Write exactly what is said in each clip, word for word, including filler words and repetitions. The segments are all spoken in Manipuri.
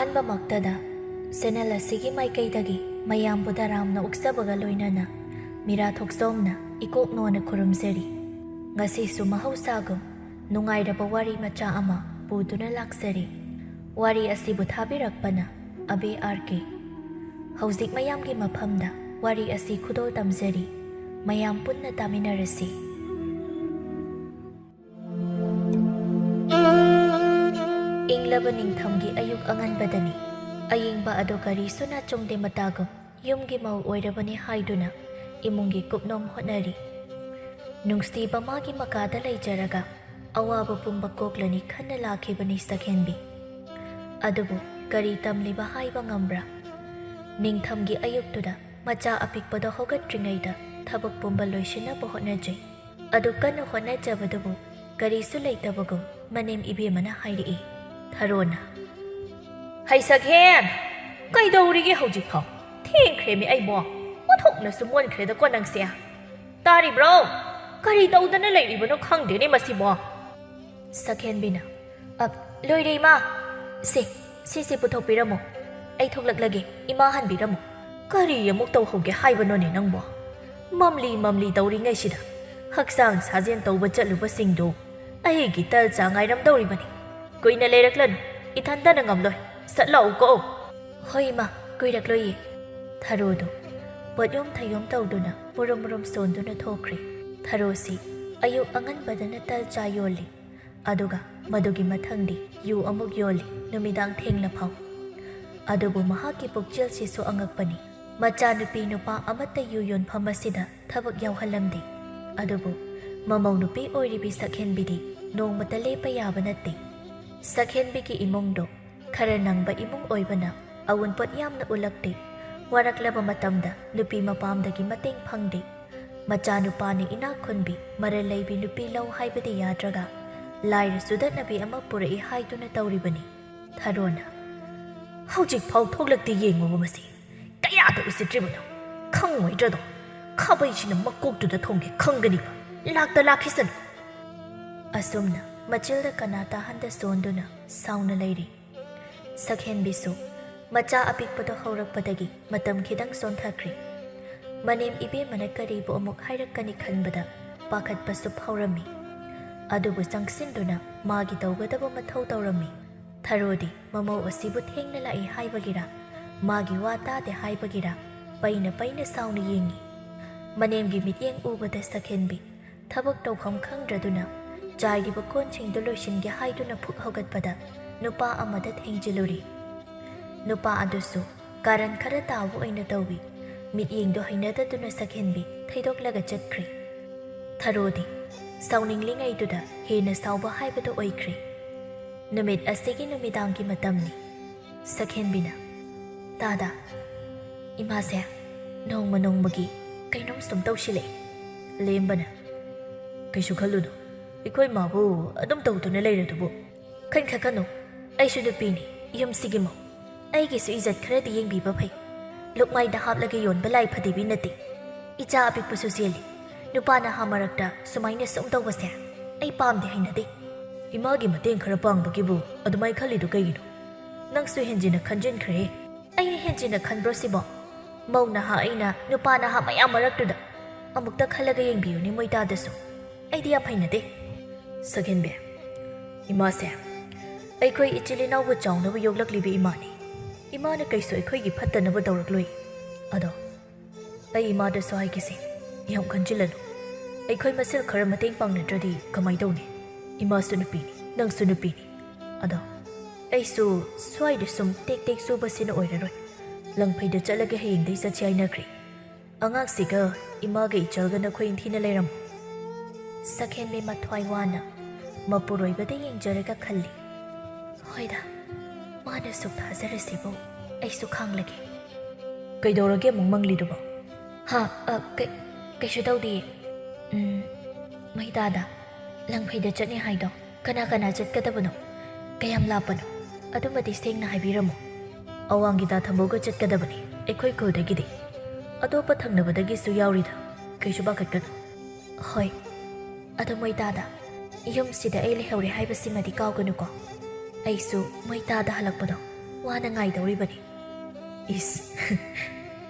ꯑꯍꯥꯟꯕꯃꯛꯇꯗ ꯆꯦꯅꯦꯜ ꯑꯁꯤꯒꯤ ꯃꯥꯏꯀꯩꯗꯒꯤ ꯃꯌꯥꯝꯕꯨ ꯇꯔꯥꯝꯅ ꯑꯣꯛꯆꯕꯒ ꯂꯣꯏꯅꯅ ꯃꯤꯔꯥ ꯊꯣꯛꯆꯣꯝꯅ ꯏꯀꯣꯛ ꯅꯣꯟꯅ ꯈꯨꯔꯨꯝꯖꯔꯤ꯫ ꯉꯁꯤꯁꯨ ꯃꯍꯧꯁꯥꯒꯨꯝ ꯅꯨꯡꯉꯥꯏꯔꯕ ꯋꯥꯔꯤ ꯃꯆꯥ ꯑꯃ ꯄꯨꯗꯨꯅ ꯂꯥꯛꯆꯔꯤ꯫ ꯋꯥꯔꯤ ꯑꯁꯤꯕꯨ ꯊꯥꯕꯤꯔꯛꯄꯅ ꯑꯕꯦ ꯑꯥꯔ ꯀꯦ꯫ ꯍꯧꯖꯤꯛ ꯃꯌꯥꯝꯒꯤ ꯃꯐꯝꯗ ꯋꯥꯔꯤ ꯑꯁꯤ ꯈꯨꯗꯣꯜ ꯇꯝꯖꯔꯤ꯫ ꯃꯌꯥꯝ ꯄꯨꯟꯅ ꯇꯥꯃꯤꯟꯅꯔꯁꯤ꯫ ꯏꯪꯂꯕ ꯅꯤꯡꯊꯝꯒꯤ ꯑꯌꯨꯛ ꯑꯉꯟꯕꯗꯅꯤ꯫ ꯑꯌꯤꯡꯕ ꯑꯗꯣ ꯀꯔꯤꯁꯨ ꯅꯥꯆꯣꯡꯗꯦ ꯃꯇꯥꯒꯨꯝ ꯌꯨꯝꯒꯤ ꯃꯧ ꯑꯣꯏꯔꯕꯅꯤ ꯍꯥꯏꯗꯨꯅ ꯏꯃꯨꯡꯒꯤ ꯀꯨꯞꯅꯣꯝ ꯍꯣꯠꯅꯔꯤ꯫ ꯅꯨꯡꯁꯤꯕ ꯃꯥꯒꯤ ꯃꯀꯥꯗ ꯂꯩꯖꯔꯒ ꯑꯋꯥꯕ ꯄꯨꯝꯕ ꯀꯣꯛꯂꯅꯤ ꯈꯟꯅ ꯂꯥꯛꯈꯤꯕꯅꯤ ꯁꯛꯍꯦꯟꯕꯤ꯫ ꯑꯗꯨꯕꯨ ꯀꯔꯤ ꯇꯝꯂꯤꯕ ꯍꯥꯏꯕ ꯉꯝꯕ꯭ꯔꯥ? ꯅꯤꯡꯊꯝꯒꯤ ꯑꯌꯨꯛꯇꯨꯗ ꯃꯆꯥ ꯑꯄꯤꯛꯄꯗꯣ ꯍꯧꯒꯠꯇ꯭ꯔꯤꯉꯩꯗ ꯊꯕꯛ ꯄꯨꯝꯕ ꯂꯣꯏꯁꯤꯟꯅꯕ ꯍꯣꯠꯅꯖꯩ꯫ ꯑꯗꯨ ꯀꯟꯅ ꯍꯣꯠꯅꯖꯕꯗꯨꯕꯨ ꯀꯔꯤꯁꯨ ꯂꯩꯇꯕꯒꯨꯝ ꯃꯅꯦꯝ ꯏꯕꯦꯝꯃꯅ ꯍꯥꯏꯔꯛꯏ꯫ ꯊꯔꯣꯅ, "ꯍꯩ ꯁꯛꯍꯦꯟ, ꯀꯩꯗꯧꯔꯤꯒꯦ ꯍꯧꯖꯤꯛꯐꯥꯎ? ꯊꯦꯡꯈ꯭ꯔꯦꯃꯤ ꯑꯩꯕꯣ꯫ ꯑꯣꯟꯊꯣꯛꯅꯁꯨ ꯃꯣꯟꯈ꯭ꯔꯦꯗꯀꯣ ꯅꯪꯁꯦ꯫ ꯇꯥꯔꯤꯕ꯭ꯔꯣ? ꯀꯔꯤ ꯇꯧꯗꯅ ꯂꯩꯔꯤꯕꯅꯣ ꯈꯪꯗꯦꯅꯦ ꯃꯁꯤꯕꯣ꯫" ꯁꯛꯍꯦꯟꯕꯤꯅ, "ꯑ, ꯂꯣꯏꯔꯦ ꯏꯃꯥ꯫ ꯁꯦ, ꯁꯤꯁꯦ ꯄꯨꯊꯣꯛꯄꯤꯔꯝꯃꯣ꯫ ꯑꯩ ꯊꯣꯛꯂꯛꯂꯒꯦ, ꯏꯃꯥ ꯍꯟꯕꯤꯔꯝꯃꯣ꯫" "ꯀꯔꯤ ꯑꯃꯨꯛ ꯇꯧꯍꯧꯒꯦ ꯍꯥꯏꯕꯅꯣꯅꯦ ꯅꯪꯕꯣ? ꯃꯝꯂꯤ ꯃꯝꯂꯤ ꯇꯧꯔꯤꯉꯩꯁꯤꯗ ꯍꯛꯆꯥꯡ ꯁꯥꯖꯦꯜ ꯇꯧꯕ ꯆꯠꯂꯨꯕꯁꯤꯡꯗꯨ ꯑꯩꯒꯤ ꯇꯜ ꯆꯥ ꯉꯥꯏꯔꯝꯗꯧꯔꯤꯕꯅꯤ꯫ ꯀꯨꯏꯅ ꯂꯩꯔꯛꯂꯅꯨ, ꯏꯊꯟꯇꯅ ꯉꯝꯂꯣꯏ꯫ ꯁꯠ ꯂꯥꯛꯎꯀꯣ꯫" "ꯍꯣꯏ ꯏꯃꯥ, ꯀꯨꯏꯔꯛꯂꯣꯏꯌꯦ꯫" ꯊꯔꯣꯗꯨ ꯄꯣꯠꯌꯣꯝ ꯊꯌꯣꯝ ꯇꯧꯗꯨꯅ ꯃꯨꯔꯨꯝ ꯃꯨꯔꯨꯝ ꯁꯣꯟꯗꯨꯅ ꯊꯣꯛꯈ꯭ꯔꯦ꯫ ꯊꯔꯣꯁꯤ ꯑꯌꯨꯛ ꯑꯉꯟꯕꯗꯅ ꯇꯜ ꯆꯥ ꯌꯣꯜꯂꯤ꯫ ꯑꯗꯨꯒ ꯃꯗꯨꯒꯤ ꯃꯊꯪꯗꯤ ꯌꯨ ꯑꯃꯨꯛ ꯌꯣꯜꯂꯤ, ꯅꯨꯃꯤꯗꯥꯡ ꯊꯦꯡꯂꯐꯥꯎ꯫ ꯑꯗꯨꯕꯨ ꯃꯍꯥꯛꯀꯤ ꯄꯨꯛꯆꯦꯜꯁꯤꯁꯨ ꯑꯉꯛꯄꯅꯤ꯫ ꯃꯆꯥꯅꯨꯄꯤ ꯅꯨꯄꯥ ꯑꯃꯠꯇ ꯌꯨ ꯌꯣꯟꯐꯝ ꯑꯁꯤꯗ ꯊꯕꯛ ꯌꯥꯎꯍꯜꯂꯝꯗꯦ꯫ ꯑꯗꯨꯕꯨ ꯃꯃꯧ ꯅꯨꯄꯤ ꯑꯣꯏꯔꯤꯕꯤ ꯁꯛꯍꯦꯟꯕꯤꯗꯤ ꯅꯣꯡꯃꯇ ꯂꯦꯞꯄ ꯌꯥꯕ ꯅꯠꯇꯦ꯫ ꯁꯛꯍꯦꯟꯕꯤꯒꯤ ꯏꯃꯨꯡꯗꯣ ꯈꯔ ꯅꯪꯕ ꯏꯃꯨꯡ ꯑꯣꯏꯕꯅ ꯑꯋꯨꯟꯄꯣꯠ ꯌꯥꯝꯅ ꯎꯠꯂꯛꯇꯦ꯫ ꯋꯥꯔꯛꯂꯕ ꯃꯇꯝꯗ ꯅꯨꯄꯤ ꯃꯄꯥꯝꯗꯒꯤ ꯃꯇꯦꯡ ꯐꯪꯗꯦ꯫ ꯃꯆꯥꯅꯨꯄꯥꯅ ꯏꯅꯥꯛ ꯈꯨꯟꯕꯤ, ꯃꯔꯜ ꯂꯩꯕꯤ ꯅꯨꯄꯤ ꯂꯧ ꯍꯥꯏꯕꯗꯤ ꯌꯥꯗ꯭ꯔꯒ, ꯂꯥꯏꯔ ꯆꯨꯗꯠꯅꯕꯤ ꯑꯃ ꯄꯨꯔꯛꯏ ꯍꯥꯏꯗꯨꯅ ꯇꯧꯔꯤꯕꯅꯤ꯫ ꯊꯔꯣꯅ, "ꯍꯧꯖꯤꯛꯐꯥꯎ ꯊꯣꯛꯂꯛꯇꯦ ꯌꯦꯡꯉꯨꯕ ꯃꯁꯤ꯫ ꯀꯌꯥꯗ ꯎꯁꯤꯠꯇ꯭ꯔꯤꯕꯅꯣ? ꯈꯪꯉꯣꯏꯗ꯭ꯔꯗꯣ? ꯈꯥꯕꯩꯁꯤꯅ ꯃꯀꯣꯛꯇꯨꯗ ꯊꯣꯡꯒꯦ ꯈꯪꯒꯅꯤꯕ꯫ ꯂꯥꯛꯇ ꯂꯥꯛꯈꯤꯁꯅꯨ꯫" ꯑꯁꯨꯝꯅ ꯃꯆꯤꯜꯗ ꯀꯅꯥ ꯇꯥꯍꯟꯗ ꯁꯣꯟꯗꯨꯅ ꯁꯥꯎꯅ ꯂꯩꯔꯤ꯫ ꯁꯛꯍꯦꯟꯕꯤꯁꯨ ꯃꯆꯥ ꯑꯄꯤꯛꯄꯗꯣ ꯍꯧꯔꯛꯄꯗꯒꯤ ꯃꯇꯝ ꯈꯤꯇꯪ ꯆꯣꯟꯊꯈ꯭ꯔꯦ꯫ ꯃꯅꯦꯝ ꯏꯕꯦꯝꯃꯅ ꯀꯔꯤꯕꯨ ꯑꯃꯨꯛ ꯍꯥꯏꯔꯛꯀꯅꯤ ꯈꯟꯕꯗ ꯄꯥꯈꯠꯄꯁꯨ ꯐꯥꯎꯔꯝꯃꯤ꯫ ꯑꯗꯨꯕꯨ ꯆꯪꯁꯤꯟꯗꯨꯅ ꯃꯥꯒꯤ ꯇꯧꯒꯗꯕ ꯃꯊꯧ ꯇꯧꯔꯝꯃꯤ꯫ ꯊꯔꯣꯗꯤ ꯃꯃꯧ ꯑꯁꯤꯕꯨ ꯊꯦꯡꯅ ꯂꯥꯛꯏ ꯍꯥꯏꯕꯒꯤꯔ, ꯃꯥꯒꯤ ꯋꯥ ꯇꯥꯗꯦ ꯍꯥꯏꯕꯒꯤꯔ, ꯄꯩꯅ ꯄꯩꯅ ꯁꯥꯎꯅ ꯌꯦꯡꯉꯤ꯫ ꯃꯅꯦꯝꯒꯤ ꯃꯤꯠꯌꯦꯡ ꯎꯕꯗ ꯁꯛꯍꯦꯟꯕꯤ ꯊꯕꯛ ꯇꯧꯐꯝ ꯈꯪꯗ꯭ꯔꯗꯨꯅ ꯆꯥꯏꯔꯤꯕ ꯀꯣꯟꯁꯤꯡꯗꯨ ꯂꯣꯏꯁꯤꯟꯒꯦ ꯍꯥꯏꯗꯨꯅ ꯐꯨꯛ ꯍꯧꯒꯠꯄꯗ ꯅꯨꯄꯥ ꯑꯃꯗ ꯊꯦꯡꯖꯤꯜꯂꯨꯔꯤ꯫ ꯅꯨꯄꯥ ꯑꯗꯨꯁꯨ ꯀꯥꯔꯟ ꯈꯔ ꯇꯥꯕ ꯑꯣꯏꯅ ꯇꯧꯏ꯫ ꯃꯤꯠꯌꯦꯡꯗꯨ ꯍꯩꯅꯗꯗꯨꯅ ꯁꯛꯍꯦꯟꯕꯤ ꯊꯩꯗꯣꯛꯂꯒ ꯆꯠꯈ꯭ꯔꯤ꯫ ꯊꯔꯣꯗꯤ ꯁꯥꯎꯅꯤꯡꯂꯤꯉꯩꯗꯨꯗ ꯍꯦꯟꯅ ꯁꯥꯎꯕ ꯍꯥꯏꯕꯗꯨ ꯑꯣꯏꯈ꯭ꯔꯦ꯫ ꯅꯨꯃꯤꯠ ꯑꯁꯤꯒꯤ ꯅꯨꯃꯤꯗꯥꯡꯒꯤ ꯃꯇꯝꯅꯤ꯫ ꯁꯛꯍꯦꯟꯕꯤꯅ, "ꯇꯥꯗ, ꯏꯃꯥꯁꯦ ꯅꯣꯡꯃ ꯅꯣꯡꯃꯒꯤ ꯀꯩꯅꯣꯝ ꯁꯨꯝ ꯇꯧꯁꯤꯜꯂꯛꯑꯦ꯫" ꯂꯦꯝꯕꯅ, "ꯀꯩꯁꯨ ꯈꯜꯂꯨꯅꯨ, ꯑꯩꯈꯣꯏ ꯃꯥꯕꯨ ꯑꯗꯨꯝ ꯇꯧꯗꯨꯅ ꯂꯩꯔꯗꯨꯕꯨ꯫ ꯈꯟꯈꯠꯀꯅꯨ, ꯑꯩꯁꯨ ꯅꯨꯄꯤꯅꯤ, ꯌꯨꯝꯁꯤꯒꯤ ꯃꯧ꯫ ꯑꯩꯒꯤꯁꯨ ꯏꯖꯠ ꯈꯔꯗꯤ ꯌꯦꯡꯕꯤꯕ ꯐꯩ꯫ ꯂꯨꯛꯃꯥꯏꯗ ꯍꯥꯞꯂꯒ ꯌꯣꯟꯕ ꯂꯥꯏ ꯐꯗꯤꯕꯤ ꯅꯠꯇꯦ꯫ ꯏꯆꯥ ꯑꯄꯤꯛꯄꯁꯨ ꯆꯦꯜꯂꯤ꯫ ꯅꯨꯄꯥ ꯅꯍꯥ ꯃꯔꯛꯇ ꯁꯨꯃꯥꯏꯅ ꯁꯨꯝ ꯇꯧꯕꯁꯦ ꯑꯩ ꯄꯥꯝꯗꯦ, ꯍꯩꯅꯗꯦ꯫" "ꯏꯃꯥꯒꯤ ꯃꯇꯦꯡ ꯈꯔ ꯄꯥꯡꯕꯒꯤꯕꯨ ꯑꯗꯨꯃꯥꯏ ꯈꯜꯂꯤꯗꯨ ꯀꯩꯒꯤꯅꯣ? ꯅꯪꯁꯨ ꯍꯦꯟꯖꯤꯟꯅ ꯈꯟꯖꯤꯟꯈ꯭ꯔꯦ꯫" "ꯑꯩꯅ ꯍꯦꯟꯖꯤꯟꯅ ꯈꯟꯕ꯭ꯔꯣ ꯁꯤꯕꯣ? ꯃꯧ ꯅꯍꯥ ꯑꯩꯅ ꯅꯨꯄꯥ ꯅꯍꯥ ꯃꯌꯥꯝ ꯃꯔꯛꯇꯨꯗ꯫ ꯑꯃꯨꯛꯇ ꯈꯜꯂꯒ ꯌꯦꯡꯕꯤꯌꯨꯅꯦ ꯃꯣꯏ ꯇꯥꯗꯁꯨ꯫ ꯑꯩꯗꯤ ꯌꯥꯝ ꯍꯩꯅꯗꯦ꯫" ꯁꯛꯍꯦꯟꯕꯤ, "ꯏꯃꯥꯁꯦ ꯑꯩꯈꯣꯏ ꯏꯆꯤꯜ ꯏꯅꯥꯎꯕꯨ ꯆꯥꯎꯅꯕ ꯌꯣꯛꯂꯛꯂꯤꯕ ꯏꯃꯥꯅꯤ꯫ ꯏꯃꯥꯅ ꯀꯩꯁꯨ ꯑꯩꯈꯣꯏꯒꯤ ꯐꯠꯇꯅꯕ ꯇꯧꯔꯛꯂꯣꯏ꯫ ꯑꯗꯣ ꯑꯩ ꯏꯃꯥꯗꯁꯨ ꯍꯥꯏꯒꯦꯁꯦ, ꯌꯥꯝ ꯈꯟꯖꯤꯜꯂꯅꯨ꯫ ꯑꯩꯈꯣꯏ ꯃꯁꯦꯜ ꯈꯔ ꯃꯇꯦꯡ ꯄꯥꯡꯅꯗ꯭ꯔꯗꯤ ꯀꯃꯥꯏ ꯇꯧꯅꯤ? ꯏꯃꯥꯁꯨ ꯅꯨꯄꯤꯅꯤ, ꯅꯪꯁꯨ ꯅꯨꯄꯤꯅꯤ꯫ ꯑꯗꯣ ꯑꯩꯁꯨ ꯁ꯭ꯋꯥꯏꯗ ꯁꯨꯝ ꯇꯦꯛ ꯇꯦꯛ ꯁꯨꯕꯁꯤꯅ ꯑꯣꯏꯔꯔꯣꯏ꯫ ꯂꯪꯐꯩꯗ ꯆꯠꯂꯒꯦ, ꯍꯌꯦꯡꯗꯩ ꯆꯠꯁꯤ ꯍꯥꯏꯅꯈ꯭ꯔꯦ꯫ ꯑꯉꯥꯡꯁꯤꯒ ꯏꯃꯥꯒ ꯏꯆꯜꯒ ꯅꯈꯣꯏ ꯏꯟꯊꯤꯅ ꯂꯩꯔꯝꯃꯣ꯫" ꯁꯛꯍꯦꯟꯕꯤ ꯃꯊ꯭ꯋꯥꯏ ꯋꯥꯅ ꯃꯄꯨꯔꯣꯏꯕꯗ ꯌꯦꯡꯖꯔꯒ ꯈꯜꯂꯤ, "ꯍꯣꯏꯗ, ꯃꯥꯅ ꯁꯨꯛ ꯊꯥꯖꯔꯁꯤꯕꯨ ꯑꯩꯁꯨ ꯈꯥꯡꯂꯒꯦ꯫" "ꯀꯩꯗꯧꯔꯒꯦ ꯑꯃꯨꯛ ꯃꯪꯂꯤꯗꯨꯕꯣ?" "ꯍꯥ, ꯑ, ꯀꯩ-, ꯀꯩꯁꯨ ꯇꯧꯗꯤꯌꯦ꯫ ꯎꯝ, ꯃꯩ ꯇꯥꯗ, ꯂꯪꯐꯩꯗ ꯆꯠꯅꯤ ꯍꯥꯏꯗꯣ ꯀꯅꯥ ꯀꯅꯥ ꯆꯠꯀꯗꯕꯅꯣ? ꯀꯌꯥꯝ ꯂꯥꯞꯄꯅꯣ? ꯑꯗꯨꯃꯗꯤ ꯁꯦꯡꯅ ꯍꯥꯏꯕꯤꯔꯝꯃꯣ꯫" "ꯑꯋꯥꯡꯒꯤ ꯗꯥ ꯊꯝꯕꯧꯒ ꯆꯠꯀꯗꯕꯅꯤ, ꯑꯩꯈꯣꯏ ꯈꯨꯜꯗꯒꯤꯗꯤ꯫ ꯑꯇꯣꯞꯄ ꯊꯪꯅꯕꯗꯒꯤꯁꯨ ꯌꯥꯎꯔꯤꯗ, ꯀꯩꯁꯨ ꯄꯥꯈꯠꯀꯅꯨ꯫" "ꯍꯣꯏ, ꯑꯗꯣ ꯃꯣꯏ ꯇꯥꯗ, ꯌꯨꯝꯁꯤꯗ ꯑꯩ ꯂꯩꯍꯧꯔꯦ ꯍꯥꯏꯕꯁꯤꯃꯗꯤ ꯀꯥꯎꯒꯅꯨꯀꯣ꯫ ꯑꯩꯁꯨ ꯃꯣꯏ ꯇꯥꯗ ꯍꯜꯂꯛꯄꯗꯣ ꯋꯥꯅ ꯉꯥꯏꯗꯧꯔꯤꯕꯅꯤ꯫ ꯏꯁ,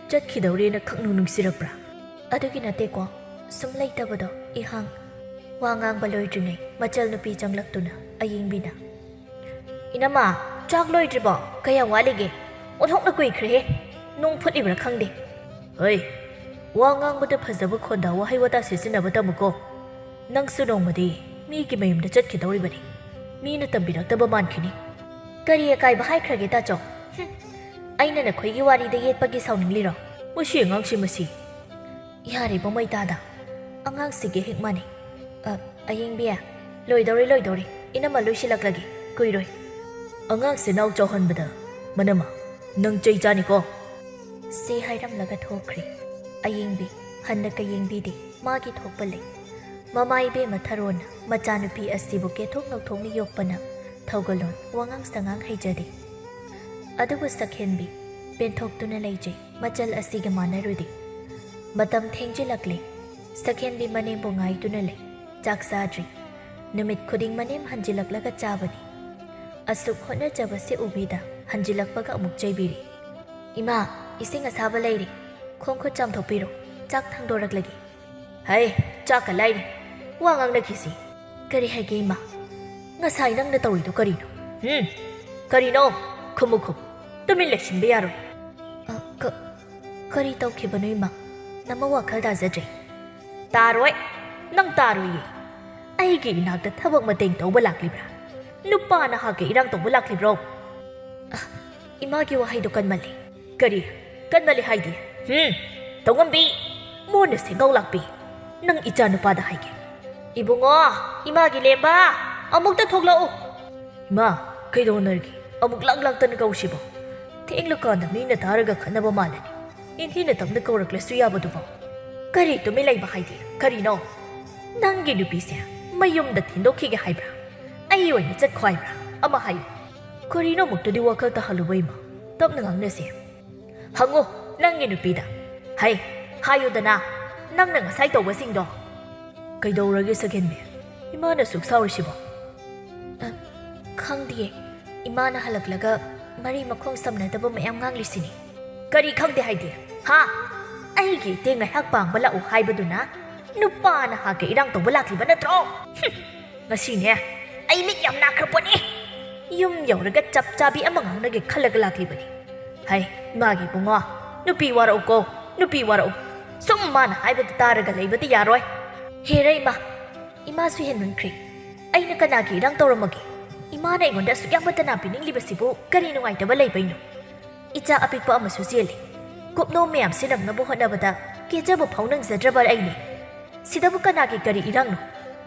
ꯆꯠꯈꯤꯗꯧꯔꯦꯅ ꯈꯪꯅꯨ ꯅꯨꯡꯁꯤꯔꯛꯄ꯭ꯔꯥ? ꯑꯗꯨꯒꯤ ꯅꯠꯇꯦꯀꯣ, ꯁꯨꯝ ꯂꯩꯇꯕꯗꯣ ꯏꯍꯥꯡ꯫ ꯋꯥ ꯉꯥꯡꯕ ꯂꯣꯏꯗ꯭ꯔꯤꯉꯩ ꯃꯆꯜ ꯅꯨꯄꯤ ꯆꯪꯂꯛꯇꯨꯅ ꯑꯌꯦꯡꯕꯤꯅ, "ꯏꯅꯝꯃ, ꯆꯥꯛ ꯂꯣꯏꯗ꯭ꯔꯤꯕꯣ? ꯀꯌꯥꯝ ꯋꯥꯠꯂꯤꯒꯦ? ꯑꯣꯟꯊꯣꯛꯅ ꯀꯨꯏꯈ꯭ꯔꯦꯍꯦ꯫ ꯅꯣꯡ ꯐꯨꯠꯂꯤꯕ꯭ꯔꯥ ꯈꯪꯗꯦ꯫ ꯍꯣꯏ, ꯋꯥ ꯉꯥꯡꯕꯗ ꯐꯖꯕ ꯈꯣꯟꯗ ꯋꯥꯍꯩ ꯋꯥꯇꯥ ꯁꯤꯖꯤꯟꯅꯕ ꯇꯝꯃꯨꯀꯣ꯫ ꯅꯪꯁꯨ ꯅꯣꯡꯃꯗꯤ ꯃꯤꯒꯤ ꯃꯌꯨꯝꯗ ꯆꯠꯈꯤꯗꯧꯔꯤꯕꯅꯤ꯫ ꯃꯤꯅ ꯇꯝꯕꯤꯔꯛꯇꯕ ꯃꯥꯟꯈꯤꯅꯤ꯫" "ꯀꯔꯤ ꯑꯀꯥꯏꯕ ꯍꯥꯏꯈ꯭ꯔꯒꯦ, ꯇꯥꯆꯧ? ꯍꯨꯝ, ꯑꯩꯅ ꯅꯈꯣꯏꯒꯤ ꯋꯥꯔꯤꯗ ꯌꯦꯠꯄꯒꯤ ꯁꯥꯎꯅꯤꯡꯂꯤꯔꯣ?" ꯃꯁꯤ ꯑꯉꯥꯡꯁꯤ ꯃꯁꯤ꯫ ꯌꯥꯔꯦ ꯏꯕꯨꯡ ꯃꯩꯇꯥꯗ, ꯑꯉꯥꯡꯁꯤꯒ ꯍꯦꯛ ꯃꯥꯟꯅꯩ꯫ ꯑ, ꯑꯌꯦꯡꯕꯤ, ꯂꯣꯏꯗꯧꯔꯦ, ꯂꯣꯏꯗꯧꯔꯦ꯫ ꯏꯅꯝꯃ ꯂꯣꯏꯁꯤꯜꯂꯛꯂꯒꯦ, ꯀꯨꯏꯔꯣꯏ꯫ "ꯑꯉꯥꯡꯁꯦ ꯅꯥꯎ ꯆꯥꯎꯍꯟꯕꯗ ꯃꯅꯝꯃ, ꯅꯪ ꯆꯩ ꯆꯥꯅꯤꯀꯣ?" ꯁꯤ ꯍꯥꯏꯔꯝꯂꯒ ꯊꯣꯛꯈ꯭ꯔꯦ꯫ ꯑꯌꯦꯡꯕꯤ ꯍꯟꯅ ꯀꯌꯦꯡꯕꯤꯗꯦ, ꯃꯥꯒꯤ ꯊꯣꯛꯄ ꯂꯩ꯫ ꯃꯃꯥ ꯏꯕꯦꯝꯃ ꯊꯔꯣꯅ ꯃꯆꯥꯅꯨꯄꯤ ꯑꯁꯤꯕꯨ ꯀꯦꯊꯣꯛ ꯅꯧꯊꯣꯛꯅ ꯌꯣꯛꯄꯅ ꯊꯧꯒꯜꯂꯣꯟ, ꯋꯥꯉꯥꯡ ꯁꯉꯥꯡ ꯍꯩꯖꯗꯦ꯫ ꯑꯗꯨꯕꯨ ꯁꯛꯍꯦꯟꯕꯤ ꯄꯦꯟꯊꯣꯛꯇꯨꯅ ꯂꯩꯖꯩ, ꯃꯆꯜ ꯑꯁꯤꯒ ꯃꯥꯟꯅꯔꯨꯗꯦ꯫ ꯃꯇꯝ ꯊꯦꯡꯖꯤꯜꯂꯛꯂꯦ꯫ ꯁꯛꯍꯦꯟꯕꯤ ꯃꯅꯦꯝꯕꯨ ꯉꯥꯏꯗꯨꯅ ꯂꯩ꯫ ꯆꯥꯛ ꯆꯥꯗ꯭ꯔꯤ꯫ ꯅꯨꯃꯤꯠ ꯈꯨꯗꯤꯡ ꯃꯅꯦꯝ ꯍꯟꯖꯤꯜꯂꯛꯂꯒ ꯆꯥꯕꯅꯤ꯫ ꯑꯁꯨꯛ ꯍꯣꯠꯅꯖꯕꯁꯦ ꯎꯕꯤꯗ ꯍꯟꯖꯤꯜꯂꯛꯄꯒ ꯑꯃꯨꯛ ꯆꯩꯕꯤꯔꯤ꯫ "ꯏꯃꯥ, ꯏꯁꯤꯡ ꯑꯁꯥꯕ ꯂꯩꯔꯤ꯫ ꯈꯣꯡ ꯈꯨꯠ ꯆꯥꯝꯊꯣꯛꯄꯤꯔꯣ꯫ ꯆꯥꯛ ꯊꯥꯡꯗꯣꯔꯛꯂꯒꯦ꯫" "ꯍꯩ, ꯆꯥꯛꯀ ꯂꯥꯏꯔꯤ꯫ ꯋꯥ ꯉꯥꯡꯅꯈꯤꯁꯤ꯫" "ꯀꯔꯤ ꯍꯥꯏꯒꯦ, ꯏꯃꯥ? ꯉꯁꯥꯏ ꯅꯪꯅ ꯇꯧꯔꯤꯗꯣ ꯀꯔꯤꯅꯣ?" "ꯍꯨꯝ? ꯀꯔꯤꯅꯣ? ꯈꯨꯝꯃꯨ, ꯈꯨꯝꯃꯨ꯫ ꯇꯨꯃꯤꯟ ꯂꯩꯁꯤꯟꯕ ꯌꯥꯔꯣꯏ꯫" "ꯑ, ꯀ-, ꯀꯔꯤ ꯇꯧꯈꯤꯕꯅꯣ, ꯏꯃꯥ? ꯅꯃ ꯋꯥꯈꯜ ꯇꯥꯖꯗ꯭ꯔꯦ꯫" "ꯇꯥꯔꯣꯏ, ꯅꯪ ꯇꯥꯔꯣꯏꯌꯦ꯫ ꯑꯩꯒꯤ ꯏꯅꯥꯛꯇ ꯊꯕꯛ ꯃꯇꯦꯡ ꯇꯧꯕ ꯂꯥꯛꯂꯤꯕ꯭ꯔꯥ? ꯅꯨꯄꯥ ꯅꯍꯥꯒ ꯏꯔꯥꯡ ꯇꯧꯕ ꯂꯥꯛꯂꯤꯕ꯭ꯔꯣ?" "ꯑ, ꯏꯃꯥꯒꯤ ꯋꯥꯍꯩꯗꯣ ꯀꯟꯃꯜꯂꯤ꯫" "ꯀꯔꯤ? ꯀꯟꯃꯜꯂꯤ ꯍꯥꯏꯗꯤ? ꯍꯨꯝ? ꯇꯧꯉꯝꯕꯤ, ꯃꯣꯟꯅ ꯁꯦꯡꯒꯥꯎ ꯂꯥꯛꯄꯤ, ꯅꯪ ꯏꯆꯥ ꯅꯨꯄꯥꯗ ꯍꯥꯏꯒꯦ꯫" "ꯏꯕꯨꯡꯉꯣ, ꯏꯃꯥꯒꯤ ꯂꯦꯝꯕ, ꯑꯃꯨꯛꯇ ꯊꯣꯛꯂꯛꯎ꯫" "ꯏꯃꯥ, ꯀꯩꯗꯧꯅꯔꯒꯦ? ꯑꯃꯨꯛ ꯂꯥꯛ ꯂꯥꯛꯇꯅ ꯀꯧꯁꯤꯕꯣ? ꯊꯦꯡꯂꯀꯥꯟꯗ ꯃꯤꯅ ꯇꯥꯔꯒ ꯈꯠꯅꯕ ꯃꯥꯜꯂꯅꯤ꯫ ꯏꯟꯊꯤꯅ ꯇꯞꯅ ꯀꯧꯔꯛꯂꯁꯨ ꯌꯥꯕꯗꯨꯕꯣ?" "ꯀꯔꯤ ꯇꯨꯃꯤꯟ ꯂꯩꯕ ꯍꯥꯏꯗꯤ? ꯀꯔꯤꯅꯣ? ꯅꯪꯒꯤ ꯅꯨꯄꯤꯁꯦ ꯃꯌꯨꯝꯗ ꯊꯤꯟꯗꯣꯛꯈꯤꯒꯦ ꯍꯥꯏꯕ꯭ꯔꯥ? ꯑꯩ ꯑꯣꯏꯅ ꯆꯠꯈꯣ ꯍꯥꯏꯕ꯭ꯔꯥ? ꯑꯃ ꯍꯥꯏꯌꯨ꯫" "ꯀꯔꯤꯅꯣ ꯑꯃꯨꯛꯇꯗꯤ ꯋꯥꯈꯜ ꯇꯥꯍꯜꯂꯨꯕ, ꯏꯃꯥ? ꯇꯞꯅ ꯉꯥꯡꯅꯁꯦ꯫" "ꯍꯪꯉꯨ ꯅꯪꯒꯤ ꯅꯨꯄꯤꯗ꯫ ꯍꯩ, ꯍꯥꯏꯌꯨꯗꯅ, ꯅꯪꯅ ꯉꯁꯥꯏ ꯇꯧꯕꯁꯤꯡꯗꯣ꯫" "ꯀꯩꯗꯧꯔꯒꯦ ꯁꯛꯍꯦꯟꯕꯤ? ꯏꯃꯥꯅ ꯁꯨꯛ ꯁꯥꯎꯔꯤꯁꯤꯕꯣ?" "ꯑ, ꯈꯪꯗꯤꯌꯦ꯫ ꯏꯃꯥꯅ ꯍꯜꯂꯛꯂꯒ ꯃꯔꯤ ꯃꯈꯣꯡ ꯁꯝꯅꯗꯕ ꯃꯌꯥꯝ ꯉꯥꯡꯂꯤꯁꯤꯅꯤ꯫ ꯀꯔꯤ ꯈꯪꯗꯦ ꯍꯥꯏꯗꯤ? ꯍꯥ? ꯑꯩꯒꯤ ꯏꯇꯦꯡ ꯉꯥꯏꯍꯥꯛ ꯄꯥꯡꯕ ꯂꯥꯛꯎ ꯍꯥꯏꯕꯗꯨꯅ ꯅꯨꯄꯥꯅ ꯍꯥꯠꯀꯦ ꯏꯔꯥꯡ ꯇꯧꯕ ꯂꯥꯛꯂꯤꯕ ꯅꯠꯇ꯭ꯔꯣ? ꯍꯨꯝ, ꯉꯁꯤꯅꯦ ꯑꯩ ꯃꯤꯠ ꯌꯥꯝ ꯅꯥꯈ꯭ꯔꯄꯣꯠꯅꯤ꯫ ꯌꯨꯝ ꯌꯧꯔꯒ ꯆꯞ ꯆꯥꯕꯤ ꯑꯃ ꯉꯥꯡꯅꯒꯦ ꯈꯜꯂꯒ ꯂꯥꯛꯂꯤꯕꯅꯤ꯫ ꯍꯩ, ꯏꯃꯥꯒꯤ ꯏꯕꯨꯡꯉꯣ, ꯅꯨꯄꯤ ꯋꯥꯔꯛꯎꯀꯣ, ꯅꯨꯄꯤ ꯋꯥꯔꯛꯎ꯫ ꯁꯨꯝ ꯃꯥꯅ ꯍꯥꯏꯕꯗ ꯇꯥꯔꯒ ꯂꯩꯕꯗꯤ ꯌꯥꯔꯣꯏ꯫ ꯍꯦꯔ ꯏꯃꯥ, ꯏꯃꯥꯁꯨ ꯍꯦꯟꯃꯟꯈ꯭ꯔꯦ꯫ ꯑꯩꯅ ꯀꯅꯥꯒꯤ ꯏꯔꯥꯡ ꯇꯧꯔꯝꯃꯒꯦ? ꯏꯃꯥꯅ ꯑꯩꯉꯣꯟꯗ ꯑꯁꯨꯛ ꯌꯥꯝꯕ ꯇꯅꯥ ꯄꯤꯅꯤꯡꯂꯤꯕꯁꯤꯕꯨ ꯀꯔꯤ ꯅꯨꯡꯉꯥꯏꯇꯕ ꯂꯩꯕꯩꯅꯣ? ꯏꯆꯥ ꯑꯄꯤꯛꯄ ꯑꯃꯁꯨ ꯆꯦꯜꯂꯤ꯫ ꯀꯨꯞꯅꯣꯝ ꯃꯌꯥꯝꯁꯤ ꯅꯪꯅꯕ ꯍꯣꯠꯅꯕꯗ ꯀꯦꯖꯕ ꯐꯥꯎ ꯅꯪꯖꯗ꯭ꯔꯕ ꯑꯩꯅꯦ꯫ ꯁꯤꯗꯕꯨ ꯀꯅꯥꯒꯤ ꯀꯔꯤ ꯏꯔꯥꯡꯅꯣ?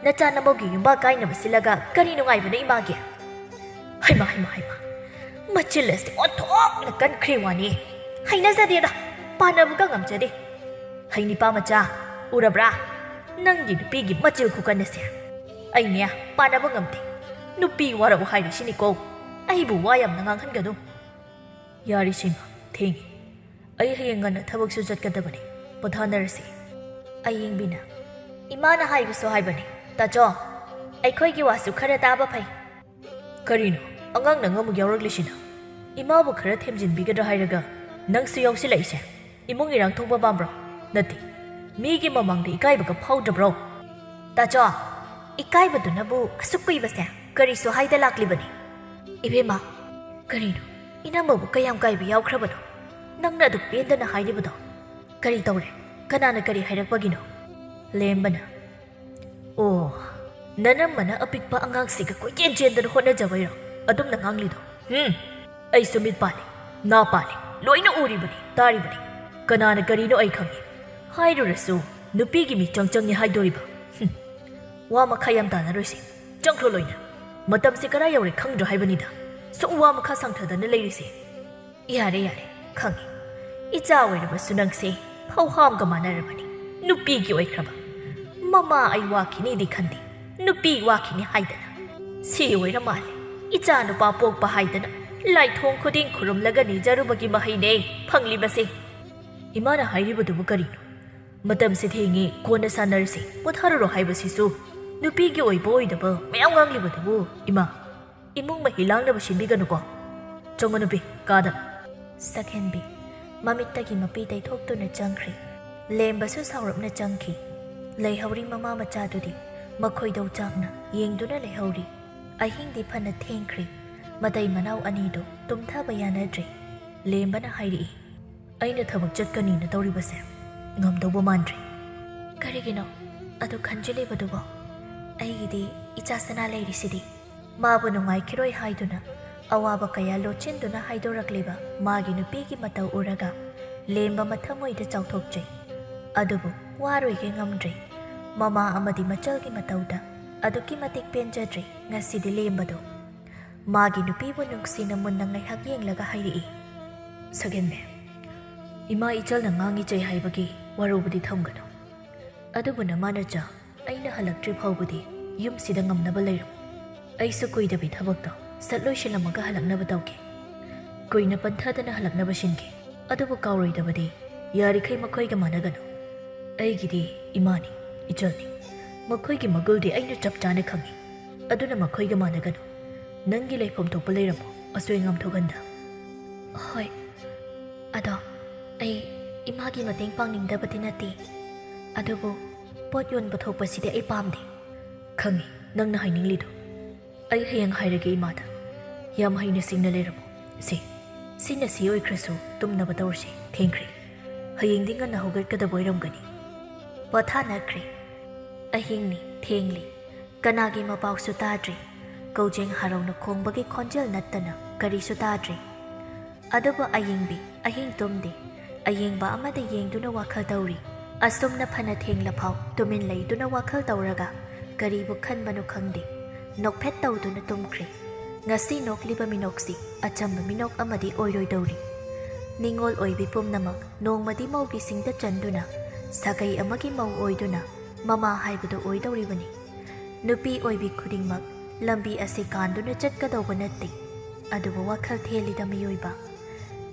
ꯅꯆꯥ ꯅꯃꯧꯒꯤ ꯌꯨꯝꯕꯥ ꯀꯥꯏꯅꯕ ꯁꯤꯜꯂꯒ ꯀꯔꯤ ꯅꯨꯡꯉꯥꯏꯕꯅꯣ ꯏꯃꯥꯒꯤ? ꯍꯩꯃꯥ, ꯍꯩꯃꯥ, ꯍꯩꯃꯥ! ꯃꯆꯤꯜ ꯑꯁꯤ ꯑꯣꯟꯊꯣꯛꯅ ꯀꯟꯈ꯭ꯔꯦ ꯋꯥꯅꯤ꯫ ꯍꯩꯅꯖꯗꯦꯗ, ꯄꯥꯟꯅꯕꯒ ꯉꯝꯖꯗꯦ꯫ ꯍꯩ ꯅꯤꯄꯥ ꯃꯆꯥ, ꯎꯔꯕ꯭ꯔꯥ? ꯅꯪꯒꯤ ꯅꯨꯄꯤꯒꯤ ꯃꯆꯤꯜ ꯈꯨꯀꯟ ꯑꯁꯦ꯫ ꯑꯩꯅꯦ ꯄꯥꯟꯅꯕ ꯉꯝꯗꯦ꯫ ꯅꯨꯄꯤ ꯋꯥꯔꯛꯎ ꯍꯥꯏꯔꯤꯁꯤꯅꯤꯀꯣ꯫ ꯑꯩꯕꯨ ꯋꯥ ꯌꯥꯝꯅ ꯉꯥꯡꯍꯟꯒꯅꯨ꯫ ꯌꯥꯔꯤꯁꯤꯃ, ꯊꯦꯡꯉꯤ꯫ ꯑꯩ ꯍꯌꯦꯡ ꯉꯟꯅ ꯊꯕꯛꯁꯨ ꯆꯠꯀꯗꯕꯅꯤ꯫ ꯄꯣꯊꯥꯅꯔꯁꯤ꯫ ꯑꯌꯦꯡꯕꯤꯅ, ꯏꯃꯥꯅ ꯍꯥꯏꯕꯁꯨ ꯍꯥꯏꯕꯅꯤ꯫ ꯇꯥꯆꯣ, ꯑꯩꯈꯣꯏꯒꯤ ꯋꯥꯁꯨ ꯈꯔ ꯇꯥꯕ ꯐꯩ꯫ ꯀꯔꯤꯅꯣ ꯑꯉꯥꯡ ꯅꯪ ꯑꯃꯨꯛ ꯌꯥꯎꯔꯛꯂꯤꯁꯤꯅ? ꯏꯃꯥꯕꯨ ꯈꯔ ꯊꯦꯝꯖꯤꯟꯕꯤꯒꯗ꯭ꯔꯥ ꯍꯥꯏꯔꯒ ꯅꯪꯁꯨ ꯌꯥꯎꯁꯤꯜꯂꯛꯏꯁꯦ? ꯏꯃꯨꯡ ꯏꯔꯥꯡ ꯊꯣꯛꯄ ꯄꯥꯝꯕ꯭ꯔꯣ? ꯅꯠꯇꯦ, ꯃꯤꯒꯤ ꯃꯃꯥꯡꯗ ꯏꯀꯥꯏꯕꯒ ꯐꯥꯎꯗ꯭ꯔꯕ꯭ꯔꯣ? ꯇꯥꯆꯣ, ꯏꯀꯥꯏꯕꯗꯨꯅꯕꯨ ꯑꯁꯨꯛ ꯀꯨꯏꯕꯁꯦ ꯀꯔꯤꯁꯨ ꯍꯥꯏꯗ ꯂꯥꯛꯂꯤꯕꯅꯤ? ꯏꯕꯦꯝꯃ, ꯀꯔꯤꯅꯣ? ꯏꯅꯝꯃꯕꯨ ꯀꯌꯥꯝ ꯀꯥꯏꯕ ꯌꯥꯎꯈ꯭ꯔꯕꯅꯣ? ꯅꯪꯅ ꯑꯗꯨꯛ ꯄꯦꯟꯗꯅ ꯍꯥꯏꯔꯤꯕꯗꯣ? ꯀꯔꯤ ꯇꯧꯔꯦ? ꯀꯅꯥꯅ ꯀꯔꯤ ꯍꯥꯏꯔꯛꯄꯒꯤꯅꯣ? ꯂꯦꯝꯕꯅ, ꯑꯣ, ꯅꯅꯝꯃꯅ ꯑꯄꯤꯛꯄ ꯑꯉꯥꯡꯁꯤꯒ ꯀꯣꯏꯆꯦꯟ ꯆꯦꯟꯗꯅ ꯍꯣꯠꯅꯖꯕꯩꯔꯣ ꯑꯗꯨꯝꯅ ꯉꯥꯡꯂꯤꯗꯣ? ꯍꯨꯝ, ꯑꯩꯁꯨ ꯃꯤꯠ ꯄꯥꯜꯂꯤ, ꯅꯥ ꯄꯥꯜꯂꯤ, ꯂꯣꯏꯅ ꯎꯔꯤꯕꯅꯤ, ꯇꯥꯔꯤꯕꯅꯤ꯫ ꯀꯅꯥꯅ ꯀꯔꯤꯅꯣ ꯑꯩ ꯈꯪꯉꯤ꯫ ꯍꯥꯏꯔꯨꯔꯁꯨ ꯅꯨꯄꯤꯒꯤ ꯃꯤꯆꯪ ꯆꯪꯉꯤ ꯍꯥꯏꯗꯣꯔꯤꯕ? ꯍꯨꯝ, ꯋꯥ ꯃꯈꯥ ꯌꯥꯝ ꯇꯥꯟꯅꯔꯣꯏꯁꯤ꯫ ꯆꯪꯈ꯭ꯔꯣ ꯂꯣꯏꯅ꯫ ꯃꯇꯝꯁꯤ ꯀꯗꯥꯏ ꯌꯧꯔꯦ ꯈꯪꯗ꯭ꯔꯣ ꯍꯥꯏꯕꯅꯤꯗ꯫ ꯁꯨꯝ ꯋꯥ ꯃꯈꯥ ꯁꯥꯡꯊꯗꯅ ꯂꯩꯔꯤꯁꯦ꯫ ꯌꯥꯔꯦ, ꯌꯥꯔꯦ, ꯈꯪꯉꯦ꯫ ꯏꯆꯥ ꯑꯣꯏꯔꯕꯁꯨ ꯅꯪꯁꯦ ꯐꯧꯍꯥꯝꯒ ꯃꯥꯟꯅꯔꯕꯅꯤ꯫ ꯅꯨꯄꯤꯒꯤ ꯑꯣꯏꯈ꯭ꯔꯕ꯫ ꯃꯃꯥ ꯑꯩ ꯋꯥꯈꯤꯅꯤꯗꯤ ꯈꯟꯗꯦ꯫ ꯅꯨꯄꯤ ꯋꯥꯈꯤꯅꯤ ꯍꯥꯏꯗꯅ꯫ ꯁꯤ ꯑꯣꯏꯔ ꯃꯥꯜꯂꯦ꯫ ꯏꯆꯥ ꯅꯨꯄꯥ ꯄꯣꯛꯄ ꯍꯥꯏꯗꯅ ꯂꯥꯏꯊꯣꯡ ꯈꯨꯗꯤꯡ ꯈꯨꯔꯨꯝꯂꯒ ꯅꯤꯖꯔꯨꯕꯒꯤ ꯃꯍꯩꯅꯦ ꯐꯪꯂꯤꯕꯁꯦ꯫ ꯏꯃꯥꯅ ꯍꯥꯏꯔꯤꯕꯗꯨꯕꯨ ꯀꯔꯤꯅꯣ? ꯃꯇꯝꯁꯦ ꯊꯦꯡꯉꯤ, ꯀꯣꯟꯅ ꯁꯥꯟꯅꯔꯁꯤ, ꯄꯣꯊꯥꯔꯨꯔꯣ ꯍꯥꯏꯕꯁꯤꯁꯨ ꯅꯨꯄꯤꯒꯤ ꯑꯣꯏꯕ ꯑꯣꯏꯗꯕ ꯃꯌꯥꯝ ꯉꯥꯡꯂꯤꯕꯗꯨꯕꯨ꯫ ꯏꯃꯥ, ꯏꯃꯨꯡ ꯃꯍꯤ ꯂꯥꯡꯅꯕ ꯁꯤꯟꯕꯤꯒꯅꯨꯀꯣ꯫ "ꯆꯪꯉꯣ ꯅꯨꯄꯤ, ꯀꯥꯗ!" ꯁꯛꯍꯦꯟꯕꯤ ꯃꯃꯤꯠꯇꯒꯤ ꯃꯄꯤ ꯇꯩꯊꯣꯛꯇꯨꯅ ꯆꯪꯈ꯭ꯔꯦ꯫ ꯂꯦꯝꯕꯁꯨ ꯁꯥꯎꯔꯞꯅ ꯆꯪꯈꯤ꯫ ꯂꯩꯍꯧꯔꯤ ꯃꯃꯥ ꯃꯆꯥꯗꯨꯗꯤ ꯃꯈꯣꯏꯗꯧ ꯆꯥꯛꯅ ꯌꯦꯡꯗꯨꯅ ꯂꯩꯍꯧꯔꯤ꯫ ꯑꯍꯤꯡꯗꯤ ꯐꯅ ꯊꯦꯡꯈ꯭ꯔꯦ꯫ ꯃꯇꯩ ꯃꯅꯥꯎ ꯑꯅꯤꯗꯨ ꯇꯨꯝꯊꯕ ꯌꯥꯅꯗ꯭ꯔꯦ꯫ ꯂꯦꯝꯕꯅ ꯍꯥꯏꯔꯛꯏ, "ꯑꯩꯅ ꯊꯕꯛ ꯆꯠꯀꯅꯤꯅ ꯇꯧꯔꯤꯕꯁꯦ ꯉꯝꯗꯧꯕ ꯃꯥꯟꯗ꯭ꯔꯦ꯫" "ꯀꯔꯤꯒꯤꯅꯣ ꯑꯗꯨ ꯈꯟꯖꯤꯜꯂꯤꯕꯗꯨꯕꯣ? ꯑꯩꯒꯤꯗꯤ ꯏꯆꯥ ꯁꯅꯥ ꯂꯩꯔꯤꯁꯤꯗꯤ꯫" ꯃꯥꯕꯨ ꯅꯨꯡꯉꯥꯏꯈꯤꯔꯣꯏ ꯍꯥꯏꯗꯨꯅ, ꯑꯋꯥꯕ ꯀꯌꯥ ꯂꯣꯠꯁꯤꯟꯗꯨꯅ ꯍꯥꯏꯗꯣꯔꯛꯂꯤꯕ ꯃꯥꯒꯤ ꯅꯨꯄꯤꯒꯤ ꯃꯇꯧ ꯎꯔꯒ ꯂꯦꯝꯕ ꯃꯊꯃꯣꯏꯗ ꯆꯥꯎꯊꯣꯛꯆꯩ꯫ ꯑꯗꯨꯕꯨ ꯋꯥꯔꯣꯏꯒꯦ ꯉꯝꯗ꯭ꯔꯦ꯫ ꯃꯃꯥ ꯑꯃꯗꯤ ꯃꯆꯜꯒꯤ ꯃꯇꯧꯗ ꯑꯗꯨꯛꯀꯤ ꯃꯇꯤꯛ ꯄꯦꯟꯖꯗ꯭ꯔꯦ ꯉꯁꯤꯗꯤ ꯂꯦꯝꯕꯗꯣ꯫ ꯃꯥꯒꯤ ꯅꯨꯄꯤꯕꯨ ꯅꯨꯡꯁꯤꯅ ꯃꯨꯟꯅ ꯉꯥꯏꯍꯥꯛ ꯌꯦꯡꯂꯒ ꯍꯥꯏꯔꯛꯏ, "ꯁꯛꯍꯦꯟꯕꯤ, ꯏꯃꯥ ꯏꯆꯜꯅ ꯉꯥꯡꯉꯤ ꯆꯩ ꯍꯥꯏꯕꯒꯤ ꯋꯥꯔꯧꯕꯗꯤ ꯊꯝꯒꯅꯨ꯫ ꯑꯗꯨꯕꯨ ꯅꯃꯥꯅꯆꯥ, ꯑꯩꯅ ꯍꯜꯂꯛꯇ꯭ꯔꯤ ꯐꯥꯎꯕꯗꯤ ꯌꯨꯝꯁꯤꯗ ꯉꯝꯅꯕ ꯂꯩꯔꯝꯃꯨ꯫ ꯑꯩꯁꯨ ꯀꯨꯏꯗꯕꯤ ꯊꯕꯛꯇꯣ ꯁꯠ ꯂꯣꯏꯁꯤꯜꯂꯝꯃꯒ ꯍꯜꯂꯛꯅꯕ ꯇꯧꯒꯦ꯫ ꯀꯨꯏꯅ ꯄꯟꯊꯗꯅ ꯍꯜꯂꯛꯅꯕ ꯁꯤꯟꯒꯦ꯫ ꯑꯗꯨꯕꯨ ꯀꯥꯎꯔꯣꯏꯗꯕꯗꯤ, ꯌꯥꯔꯤꯈꯩ ꯃꯈꯣꯏꯒ ꯃꯥꯟꯅꯒꯅꯨ꯫ ꯑꯩꯒꯤꯗꯤ ꯏꯃꯥꯅꯤ, ꯏꯆꯜꯅꯤ꯫ ꯃꯈꯣꯏꯒꯤ ꯃꯒꯨꯜꯗꯤ ꯑꯩꯅ ꯆꯞ ꯆꯥꯅ ꯈꯪꯏ꯫ ꯑꯗꯨꯅ ꯃꯈꯣꯏꯒ ꯃꯥꯟꯅꯒꯅꯨ꯫ ꯅꯪꯒꯤ ꯂꯩꯐꯝ ꯊꯣꯛꯄ ꯂꯩꯔꯝꯃꯨ, ꯑꯁꯣꯏ ꯑꯉꯥꯝ ꯊꯣꯛꯍꯟꯗ꯫" "ꯍꯣꯏ, ꯑꯗꯣ ꯑꯩ ꯏꯃꯥꯒꯤ ꯃꯇꯦꯡ ꯄꯥꯡꯅꯤꯡꯗꯕꯗꯤ ꯅꯠꯇꯦ, ꯑꯗꯨꯕꯨ ꯄꯣꯠ ꯌꯣꯟꯕ ꯊꯣꯛꯄꯁꯤꯗꯤ ꯑꯩ ꯄꯥꯝꯗꯦ꯫" "ꯈꯪꯏ ꯅꯪꯅ ꯍꯥꯏꯅꯤꯡꯂꯤꯗꯣ꯫ ꯑꯩ ꯍꯌꯦꯡ ꯍꯥꯏꯔꯒꯦ ꯏꯃꯥꯗ꯫ ꯌꯥꯝ ꯍꯩꯅ ꯁꯤꯡꯅ ꯂꯩꯔꯝꯃꯨ꯫ ꯁꯦ, ꯁꯤꯅ ꯁꯤ ꯑꯣꯏꯈ꯭ꯔꯁꯨ ꯇꯨꯝꯅꯕ ꯇꯧꯔꯁꯤ, ꯊꯦꯡꯈ꯭ꯔꯦ꯫ ꯍꯌꯦꯡꯗꯤ ꯉꯟꯅ ꯍꯧꯒꯠꯀꯗꯕ ꯑꯣꯏꯔꯝꯒꯅꯤ꯫" ꯄꯣꯊꯥꯅꯈ꯭ꯔꯦ꯫ ꯑꯍꯤꯡꯅꯤ, ꯊꯦꯡꯂꯤ꯫ ꯀꯅꯥꯒꯤ ꯃꯄꯥꯎꯁꯨ ꯇꯥꯗ꯭ꯔꯦ꯫ ꯀꯧꯖꯦꯡ ꯍꯔꯥꯎꯅ ꯈꯣꯡꯕꯒꯤ ꯈꯣꯟꯖꯦꯜ ꯅꯠꯇꯅ ꯀꯔꯤꯁꯨ ꯇꯥꯗ꯭ꯔꯦ꯫ ꯑꯗꯨꯕꯨ ꯑꯌꯦꯡꯕꯤ ꯑꯍꯤꯡ ꯇꯨꯝꯗꯦ꯫ ꯑꯌꯦꯡꯕ ꯑꯃꯗ ꯌꯦꯡꯗꯨꯅ ꯋꯥꯈꯜ ꯇꯧꯔꯤ꯫ ꯑꯁꯨꯝꯅ ꯐꯅ ꯊꯦꯡꯂꯐꯥꯎ ꯇꯨꯃꯤꯟ ꯂꯩꯗꯨꯅ ꯋꯥꯈꯜ ꯇꯧꯔꯒ ꯀꯔꯤꯕꯨ ꯈꯟꯕꯅꯣ ꯈꯪꯗꯦ, ꯅꯣꯛꯐꯦꯠ ꯇꯧꯗꯨꯅ ꯇꯨꯝꯈ꯭ꯔꯦ꯫ ꯉꯁꯤ ꯅꯣꯛꯂꯤꯕ ꯃꯤꯅꯣꯛꯁꯤ ꯑꯆꯝꯕ ꯃꯤꯅꯣꯛ ꯑꯃꯗꯤ ꯑꯣꯏꯔꯣꯏꯗꯧꯔꯤ꯫ ꯅꯤꯡꯉꯣꯜ ꯑꯣꯏꯕꯤ ꯄꯨꯝꯅꯃꯛ ꯅꯣꯡꯃꯗꯤ ꯃꯧꯒꯤ ꯁꯤꯡꯗ ꯆꯟꯗꯨꯅ, ꯁꯥꯒꯩ ꯑꯃꯒꯤ ꯃꯧ ꯑꯣꯏꯗꯨꯅ ꯃꯃꯥ ꯍꯥꯏꯕꯗꯨ ꯑꯣꯏꯗꯧꯔꯤꯕꯅꯤ꯫ ꯅꯨꯄꯤ ꯑꯣꯏꯕꯤ ꯈꯨꯗꯤꯡꯃꯛ ꯂꯝꯕꯤ ꯑꯁꯤ ꯀꯥꯟꯗꯨꯅ ꯆꯠꯀꯗꯧꯕ ꯅꯠꯇꯦ꯫ ꯑꯗꯨꯕꯨ ꯋꯥꯈꯜ ꯊꯦꯜꯂꯤꯗ ꯃꯤꯑꯣꯏꯕ꯫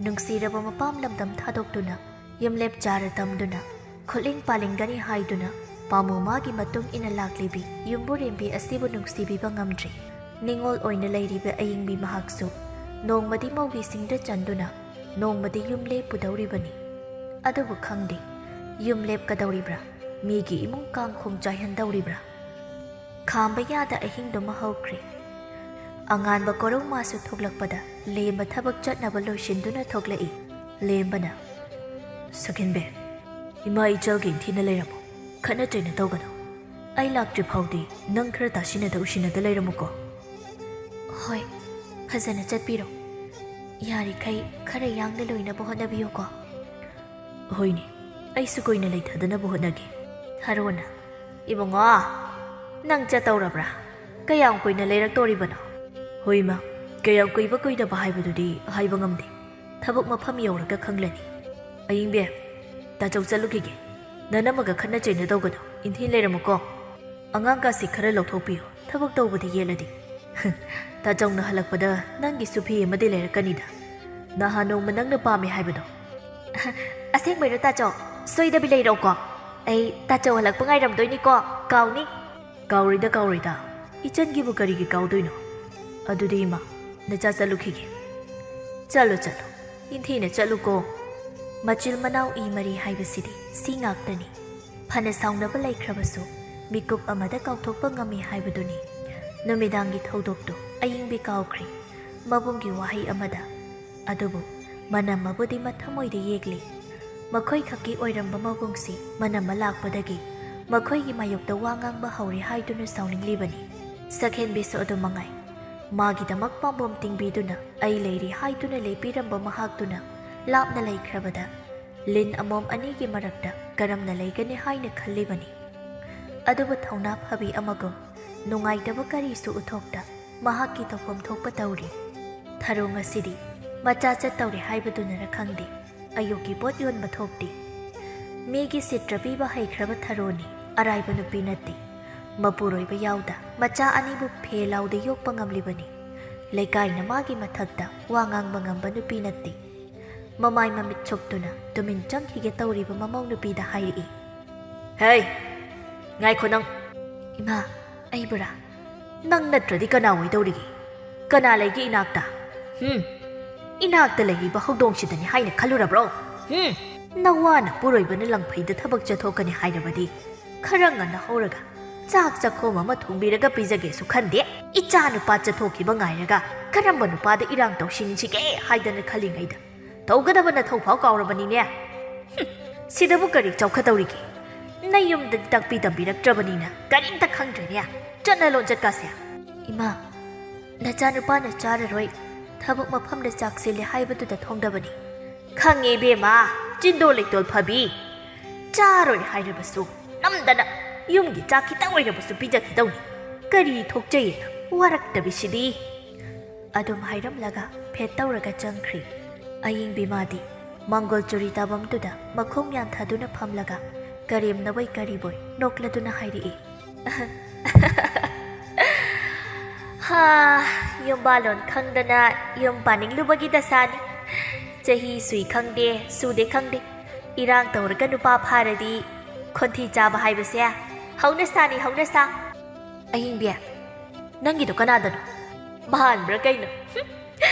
ꯅꯨꯡꯁꯤꯔꯕ ꯃꯄꯥꯝ ꯂꯝꯗꯝ ꯊꯥꯗꯣꯛꯇꯨꯅ, ꯌꯨꯝꯂꯦꯞ ꯆꯥꯔ ꯇꯝꯗꯨꯅ, ꯈꯨꯠꯂꯤꯡ ꯄꯥꯜꯂꯤꯡꯒꯅꯤ ꯍꯥꯏꯗꯨꯅ, ꯄꯥꯝꯃꯨ ꯃꯥꯒꯤ ꯃꯇꯨꯡ ꯏꯟꯅ ꯂꯥꯛꯂꯤꯕꯤ ꯌꯨꯝꯕꯨꯔꯦꯝꯕꯤ ꯑꯁꯤꯕꯨ ꯅꯨꯡꯁꯤꯕꯤꯕ ꯉꯝꯗ꯭ꯔꯤ꯫ ꯅꯤꯡꯉꯣꯜ ꯑꯣꯏꯅ ꯂꯩꯔꯤꯕ ꯑꯌꯤꯡꯕꯤ ꯃꯍꯥꯛꯁꯨ ꯅꯣꯡꯃꯗꯤ ꯃꯧꯒꯤ ꯁꯤꯡꯗ ꯆꯟꯗꯨꯅ ꯅꯣꯡꯃꯗꯤ ꯌꯨꯝ ꯂꯦꯞꯄꯨꯗꯧꯔꯤꯕꯅꯤ꯫ ꯑꯗꯨꯕꯨ ꯈꯪꯗꯦ, ꯌꯨꯝ ꯂꯦꯞꯀꯗꯧꯔꯤꯕ꯭ꯔꯥ, ꯃꯤꯒꯤ ꯏꯃꯨꯡ ꯀꯥꯡꯈꯣꯡ ꯆꯥꯏꯍꯟꯗꯧꯔꯤꯕ꯭ꯔꯥ? ꯈꯥꯝꯕ ꯌꯥꯗ ꯑꯍꯤꯡꯗꯨꯃ ꯍꯧꯈ꯭ꯔꯦ꯫ ꯑꯉꯥꯟꯕ ꯀꯣꯔꯧꯃꯥꯁꯨ ꯊꯣꯛꯂꯛꯄꯗ ꯂꯦꯝꯕ ꯊꯕꯛ ꯆꯠꯅꯕ ꯂꯣꯏꯁꯤꯟꯗꯨꯅ ꯊꯣꯛꯂꯛꯏ꯫ ꯂꯦꯝꯕꯅ, "ꯁꯛꯍꯦꯟꯕꯤ, ꯏꯃꯥ ꯏꯆꯜꯒꯤ ꯏꯟꯊꯤꯅ ꯂꯩꯔꯝꯃꯣ, ꯈꯠꯅ ꯆꯩꯅ ꯇꯧꯒꯅꯨ꯫ ꯑꯩ ꯂꯥꯛꯇ꯭ꯔꯤ ꯐꯥꯎꯗꯤ ꯅꯪ ꯈꯔ ꯇꯥꯁꯤꯟꯅꯗ ꯎꯁꯤꯟꯅꯗ ꯂꯩꯔꯝꯃꯨꯀꯣ꯫" "ꯍꯣꯏ, ꯐꯖꯅ ꯆꯠꯄꯤꯔꯣ꯫ ꯌꯥꯔꯤꯈꯩ ꯈꯔ ꯌꯥꯡꯅ ꯂꯣꯏꯅꯕ ꯍꯣꯠꯅꯕꯤꯌꯨꯀꯣ꯫" "ꯍꯣꯏꯅꯦ, ꯑꯩꯁꯨ ꯀꯨꯏꯅ ꯂꯩꯊꯗꯅꯕ ꯍꯣꯠꯅꯒꯦ꯫" ꯊꯔꯣꯅ, "ꯏꯕꯨꯡꯉꯣ, ꯅꯪ ꯆꯠꯇꯧꯔꯕ꯭ꯔꯥ? ꯀꯌꯥꯝ ꯀꯨꯏꯅ ꯂꯩꯔꯛꯇꯣꯔꯤꯕꯅꯣ?" "ꯍꯣꯏ ꯏꯃꯥ, ꯀꯌꯥꯝ ꯀꯨꯏꯕ ꯀꯨꯏꯗꯕ ꯍꯥꯏꯕꯗꯨꯗꯤ ꯍꯥꯏꯕ ꯉꯝꯗꯦ꯫ ꯊꯕꯛ ꯃꯐꯝ ꯌꯧꯔꯒ ꯈꯪꯂꯅꯤ꯫ ꯑꯌꯤꯡꯕꯤ, ꯇꯥꯆꯧ ꯆꯠꯂꯨꯈꯤꯒꯦ꯫ ꯅꯅꯝꯃꯒ ꯈꯠꯅ ꯆꯩꯅ ꯇꯧꯒꯅꯨ, ꯏꯟꯊꯤ ꯂꯩꯔꯝꯃꯨꯀꯣ꯫ ꯑꯉꯥꯡ ꯀꯥꯁꯤ ꯈꯔ ꯂꯧꯊꯣꯛꯄꯤꯌꯨ, ꯊꯕꯛ ꯇꯧꯕꯗ ꯌꯦꯠꯂꯗꯤ꯫" "ꯇꯥꯆꯧꯅ ꯍꯜꯂꯛꯄꯗ ꯅꯪꯒꯤꯁꯨ ꯐꯤ ꯑꯃꯗꯤ ꯂꯩꯔꯛꯀꯅꯤꯗ, ꯅꯍꯥꯟ ꯅꯣꯡꯃ ꯅꯪꯅ ꯄꯥꯝꯃꯦ ꯍꯥꯏꯕꯗꯣ꯫" "ꯑꯁꯦꯡꯕꯩꯔꯣ ꯇꯥꯆꯧ? ꯁꯣꯏꯗꯕꯤ ꯂꯩꯔꯛꯎꯀꯣ꯫ ꯑꯩ ꯇꯥꯆꯧ ꯍꯜꯂꯛꯄ ꯉꯥꯏꯔꯝꯗꯣꯏꯅꯤꯀꯣ, ꯀꯥꯎꯅꯤ꯫" "ꯀꯥꯎꯔꯣꯏꯗ, ꯀꯥꯎꯔꯣꯏꯗ꯫ ꯏꯆꯟꯒꯤꯕꯨ ꯀꯔꯤꯒꯤ ꯀꯥꯎꯗꯣꯏꯅꯣ? ꯑꯗꯨꯗꯤ ꯏꯃꯥ, ꯅꯆꯥ ꯆꯠꯂꯨꯈꯤꯒꯦ꯫" "ꯆꯠꯂꯣ, ꯆꯠꯂꯣ꯫ ꯏꯟꯊꯤꯅ ꯆꯠꯂꯨꯀꯣ꯫" ꯃꯆꯤꯜ ꯃꯅꯥꯎ ꯏ ꯃꯔꯤ ꯍꯥꯏꯕꯁꯤꯗꯤ ꯁꯤ ꯉꯥꯛꯇꯅꯤ꯫ ꯐꯅ ꯁꯥꯎꯅꯕ ꯂꯩꯈ꯭ꯔꯕꯁꯨ ꯃꯤꯀꯨꯞ ꯑꯃꯗ ꯀꯥꯎꯊꯣꯛꯄ ꯉꯝꯃꯤ ꯍꯥꯏꯕꯗꯨꯅꯤ꯫ ꯅꯨꯃꯤꯗꯥꯡꯒꯤ ꯊꯧꯗꯣꯛꯇꯨ ꯑꯌꯤꯡꯕꯤ ꯀꯥꯎꯈ꯭ꯔꯦ꯫ ꯃꯕꯨꯡꯒꯤ ꯋꯥꯍꯩ ꯑꯃꯗ꯫ ꯑꯗꯨꯕꯨ ꯃꯅꯝꯃꯕꯨꯗꯤ ꯃꯊꯃꯣꯏꯗ ꯌꯦꯛꯂꯤ꯫ ꯃꯈꯣꯏ ꯈꯛꯀꯤ ꯑꯣꯏꯔꯝꯕ ꯃꯕꯨꯡꯁꯤ ꯃꯅꯝꯃ ꯂꯥꯛꯄꯗꯒꯤ ꯃꯈꯣꯏꯒꯤ ꯃꯥꯌꯣꯛꯇ ꯋꯥ ꯉꯥꯡꯕ ꯍꯧꯔꯦ ꯍꯥꯏꯗꯨꯅ ꯁꯥꯎꯅꯤꯡꯂꯤꯕꯅꯤ꯫ ꯁꯛꯍꯦꯟꯕꯤꯁꯨ ꯑꯗꯨ ꯃꯉꯥꯏ꯫ ꯃꯥꯒꯤꯗꯃꯛ ꯄꯥꯝꯕꯣꯝ ꯇꯤꯡꯕꯤꯗꯨꯅ ꯑꯩ ꯂꯩꯔꯤ ꯍꯥꯏꯗꯨꯅ ꯂꯦꯞꯄꯤꯔꯝꯕ ꯃꯍꯥꯛꯇꯨꯅ ꯂꯥꯞꯅ ꯂꯩꯈ꯭ꯔꯕꯗ ꯂꯤꯟ ꯑꯃꯣꯝ ꯑꯅꯤꯒꯤ ꯃꯔꯛꯇ ꯀꯔꯝꯅ ꯂꯩꯒꯅꯤ ꯍꯥꯏꯅ ꯈꯜꯂꯤꯕꯅꯤ꯫ ꯑꯗꯨꯕꯨ ꯊꯧꯅꯥ ꯐꯕꯤ ꯑꯃꯒꯨꯝ ꯅꯨꯡꯉꯥꯏꯇꯕ ꯀꯔꯤꯁꯨ ꯎꯠꯊꯣꯛꯇ ꯃꯍꯥꯛꯀꯤ ꯇꯧꯐꯝ ꯊꯣꯛꯄ ꯇꯧꯔꯤ꯫ ꯊꯔꯣ ꯉꯁꯤꯗꯤ ꯃꯆꯥ ꯆꯠꯇꯧꯔꯦ ꯍꯥꯏꯕꯗꯨꯅꯔ ꯈꯪꯗꯦ, ꯑꯌꯨꯛꯀꯤ ꯄꯣꯠ ꯌꯣꯟꯕ ꯊꯣꯛꯇꯦ꯫ ꯃꯤꯒꯤ ꯁꯤꯠꯇ꯭ꯔ ꯄꯤꯕ ꯍꯩꯈ꯭ꯔꯕ ꯊꯔꯣꯅꯤ, ꯑꯔꯥꯏꯕ ꯅꯨꯄꯤ ꯅꯠꯇꯦ꯫ ꯃꯄꯨꯔꯣꯏꯕ ꯌꯥꯎꯗ ꯃꯆꯥ ꯑꯅꯤꯕꯨ ꯐꯦ ꯂꯥꯎꯗ ꯌꯣꯛꯄ ꯉꯝꯂꯤꯕꯅꯤ꯫ ꯂꯩꯀꯥꯏꯅ ꯃꯥꯒꯤ ꯃꯊꯛꯇ ꯋꯥ ꯉꯥꯡꯕ ꯉꯝꯕ ꯅꯨꯄꯤ ꯅꯠꯇꯦ꯫ ꯃꯃꯥꯏ ꯃꯃꯤꯠ ꯁꯨꯛꯇꯨꯅ ꯇꯨꯃꯤꯟ ꯆꯪꯈꯤꯒꯦ ꯇꯧꯔꯤꯕ ꯃꯃꯧ ꯅꯨꯄꯤꯗ ꯍꯥꯏꯔꯛꯏ, "ꯍꯦ, ꯉꯥꯏꯈꯣ ꯅꯪ!" "ꯏꯃꯥ, ꯑꯩꯕꯨꯔꯥ?" "ꯅꯪ ꯅꯠꯇ꯭ꯔꯗꯤ ꯀꯅꯥ ꯑꯣꯏꯗꯧꯔꯤꯒꯦ? ꯀꯅꯥ ꯂꯩꯒꯦ ꯏꯅꯥꯛꯇ?" ꯎꯝ, ꯏꯅꯥꯛꯇ ꯂꯩꯔꯤꯕ ꯍꯧꯗꯣꯡꯁꯤꯗꯅꯤ ꯍꯥꯏꯅ ꯈꯜꯂꯨꯔꯕ꯭ꯔꯣ? ꯎꯝ, ꯅꯋꯥ ꯅꯄꯨꯔꯣꯏꯕꯅ ꯂꯪꯐꯩꯗ ꯊꯕꯛ ꯆꯠꯊꯣꯛꯀꯅꯤ ꯍꯥꯏꯔꯕꯗꯤ ꯈꯔ ꯉꯟꯅ ꯍꯧꯔꯒ ꯆꯥꯛ ꯆꯥꯛꯈꯣꯝ ꯑꯃ ꯊꯣꯡꯕꯤꯔꯒ ꯄꯤꯖꯒꯦꯁꯨ ꯈꯟꯗꯦ꯫ ꯏꯆꯥ ꯅꯨꯄꯥ ꯆꯠꯊꯣꯛꯈꯤꯕ ꯉꯥꯏꯔꯒ ꯀꯔꯝꯕ ꯅꯨꯄꯥꯗ ꯏꯔꯥꯡ ꯇꯧꯁꯤꯟꯁꯤꯒꯦ ꯍꯥꯏꯗꯅ ꯈꯜꯂꯤꯉꯩꯗ ꯇꯧꯒꯗꯕ ꯅꯊꯧ ꯐꯥꯎ ꯀꯥꯎꯔꯕꯅꯤꯅꯦ꯫ ꯍꯨꯝ, ꯁꯤꯗꯕꯨ ꯀꯔꯤ ꯆꯥꯎꯈꯠꯇꯧꯔꯤꯒꯦ? ꯅꯌꯨꯝꯗꯗꯤ ꯇꯥꯛꯄꯤ ꯇꯝꯕꯤꯔꯛꯇ꯭ꯔꯕꯅꯤꯅ ꯀꯔꯤꯝꯇ ꯈꯪꯗ꯭ꯔꯦꯅꯦ꯫ ꯆꯠꯅ ꯂꯣꯟꯆꯠꯀꯥꯁꯦ꯫ ꯏꯃꯥ, ꯅꯆꯥꯅꯨꯄꯥꯅ ꯆꯥꯔꯔꯣꯏ, ꯊꯕꯛ ꯃꯐꯝꯗ ꯆꯥꯛ ꯁꯤꯜꯂꯦ ꯍꯥꯏꯕꯗꯨꯗ ꯊꯣꯡꯗꯕꯅꯤ꯫ ꯈꯪꯉꯦ ꯏꯕꯦꯝꯃ, ꯆꯤꯟꯗꯣ ꯂꯩꯇꯣꯜ ꯐꯕꯤ꯫ ꯆꯥꯔꯣꯏ ꯍꯥꯏꯔꯕꯁꯨ ꯅꯝꯗꯅ ꯌꯨꯝꯒꯤ ꯆꯥꯛ ꯈꯤꯇꯪ ꯑꯣꯏꯔꯕꯁꯨ ꯄꯤꯖꯈꯤꯗꯧꯅꯤ꯫ ꯀꯔꯤ ꯊꯣꯛꯆꯩꯌꯦꯅ ꯋꯥꯔꯛꯇꯕꯤꯁꯤꯗꯤ꯫ ꯑꯗꯨꯝ ꯍꯥꯏꯔꯝꯂꯒ ꯐꯦꯠ ꯇꯧꯔꯒ ꯆꯪꯈ꯭ꯔꯤ꯫ ꯑꯌꯤꯡꯕꯤ ꯃꯥꯗꯤ ꯃꯪꯒꯣꯜ ꯆꯨꯔꯤ ꯇꯥꯐꯝꯗꯨꯗ ꯃꯈꯣꯡ ꯌꯥꯟꯊꯗꯨꯅ ꯐꯝꯂꯒ ꯀꯔꯦꯝꯅꯕꯣꯏ ꯀꯔꯤꯕꯣꯏ ꯅꯣꯛꯂꯗꯨꯅ ꯍꯥꯏꯔꯛꯏ꯫ ꯍꯥ, ꯌꯨꯝꯕꯥꯂꯣꯟ ꯈꯪꯗꯅ ꯌꯨꯝ ꯄꯥꯅꯤꯡꯂꯨꯕꯒꯤ ꯗꯁꯥꯅꯤ꯫ ꯆꯍꯤ ꯁꯨꯏ ꯈꯪꯗꯦ, ꯁꯨꯗꯦ ꯈꯪꯗꯦ, ꯏꯔꯥꯡ ꯇꯧꯔꯒ ꯅꯨꯄꯥ ꯐꯥꯔꯗꯤ ꯈꯣꯟꯊꯤ ꯆꯥꯕ ꯍꯥꯏꯕꯁꯦ ꯍꯧꯅꯁꯥꯅꯤ, ꯍꯧꯅꯁꯥ꯫ ꯑꯍꯤꯡꯕꯤ, ꯅꯪꯒꯤꯗꯣ ꯀꯅꯥꯗꯅꯣ? ꯃꯥꯟꯕ꯭ꯔꯥ ꯀꯩꯅꯣ? ꯍꯨꯝ,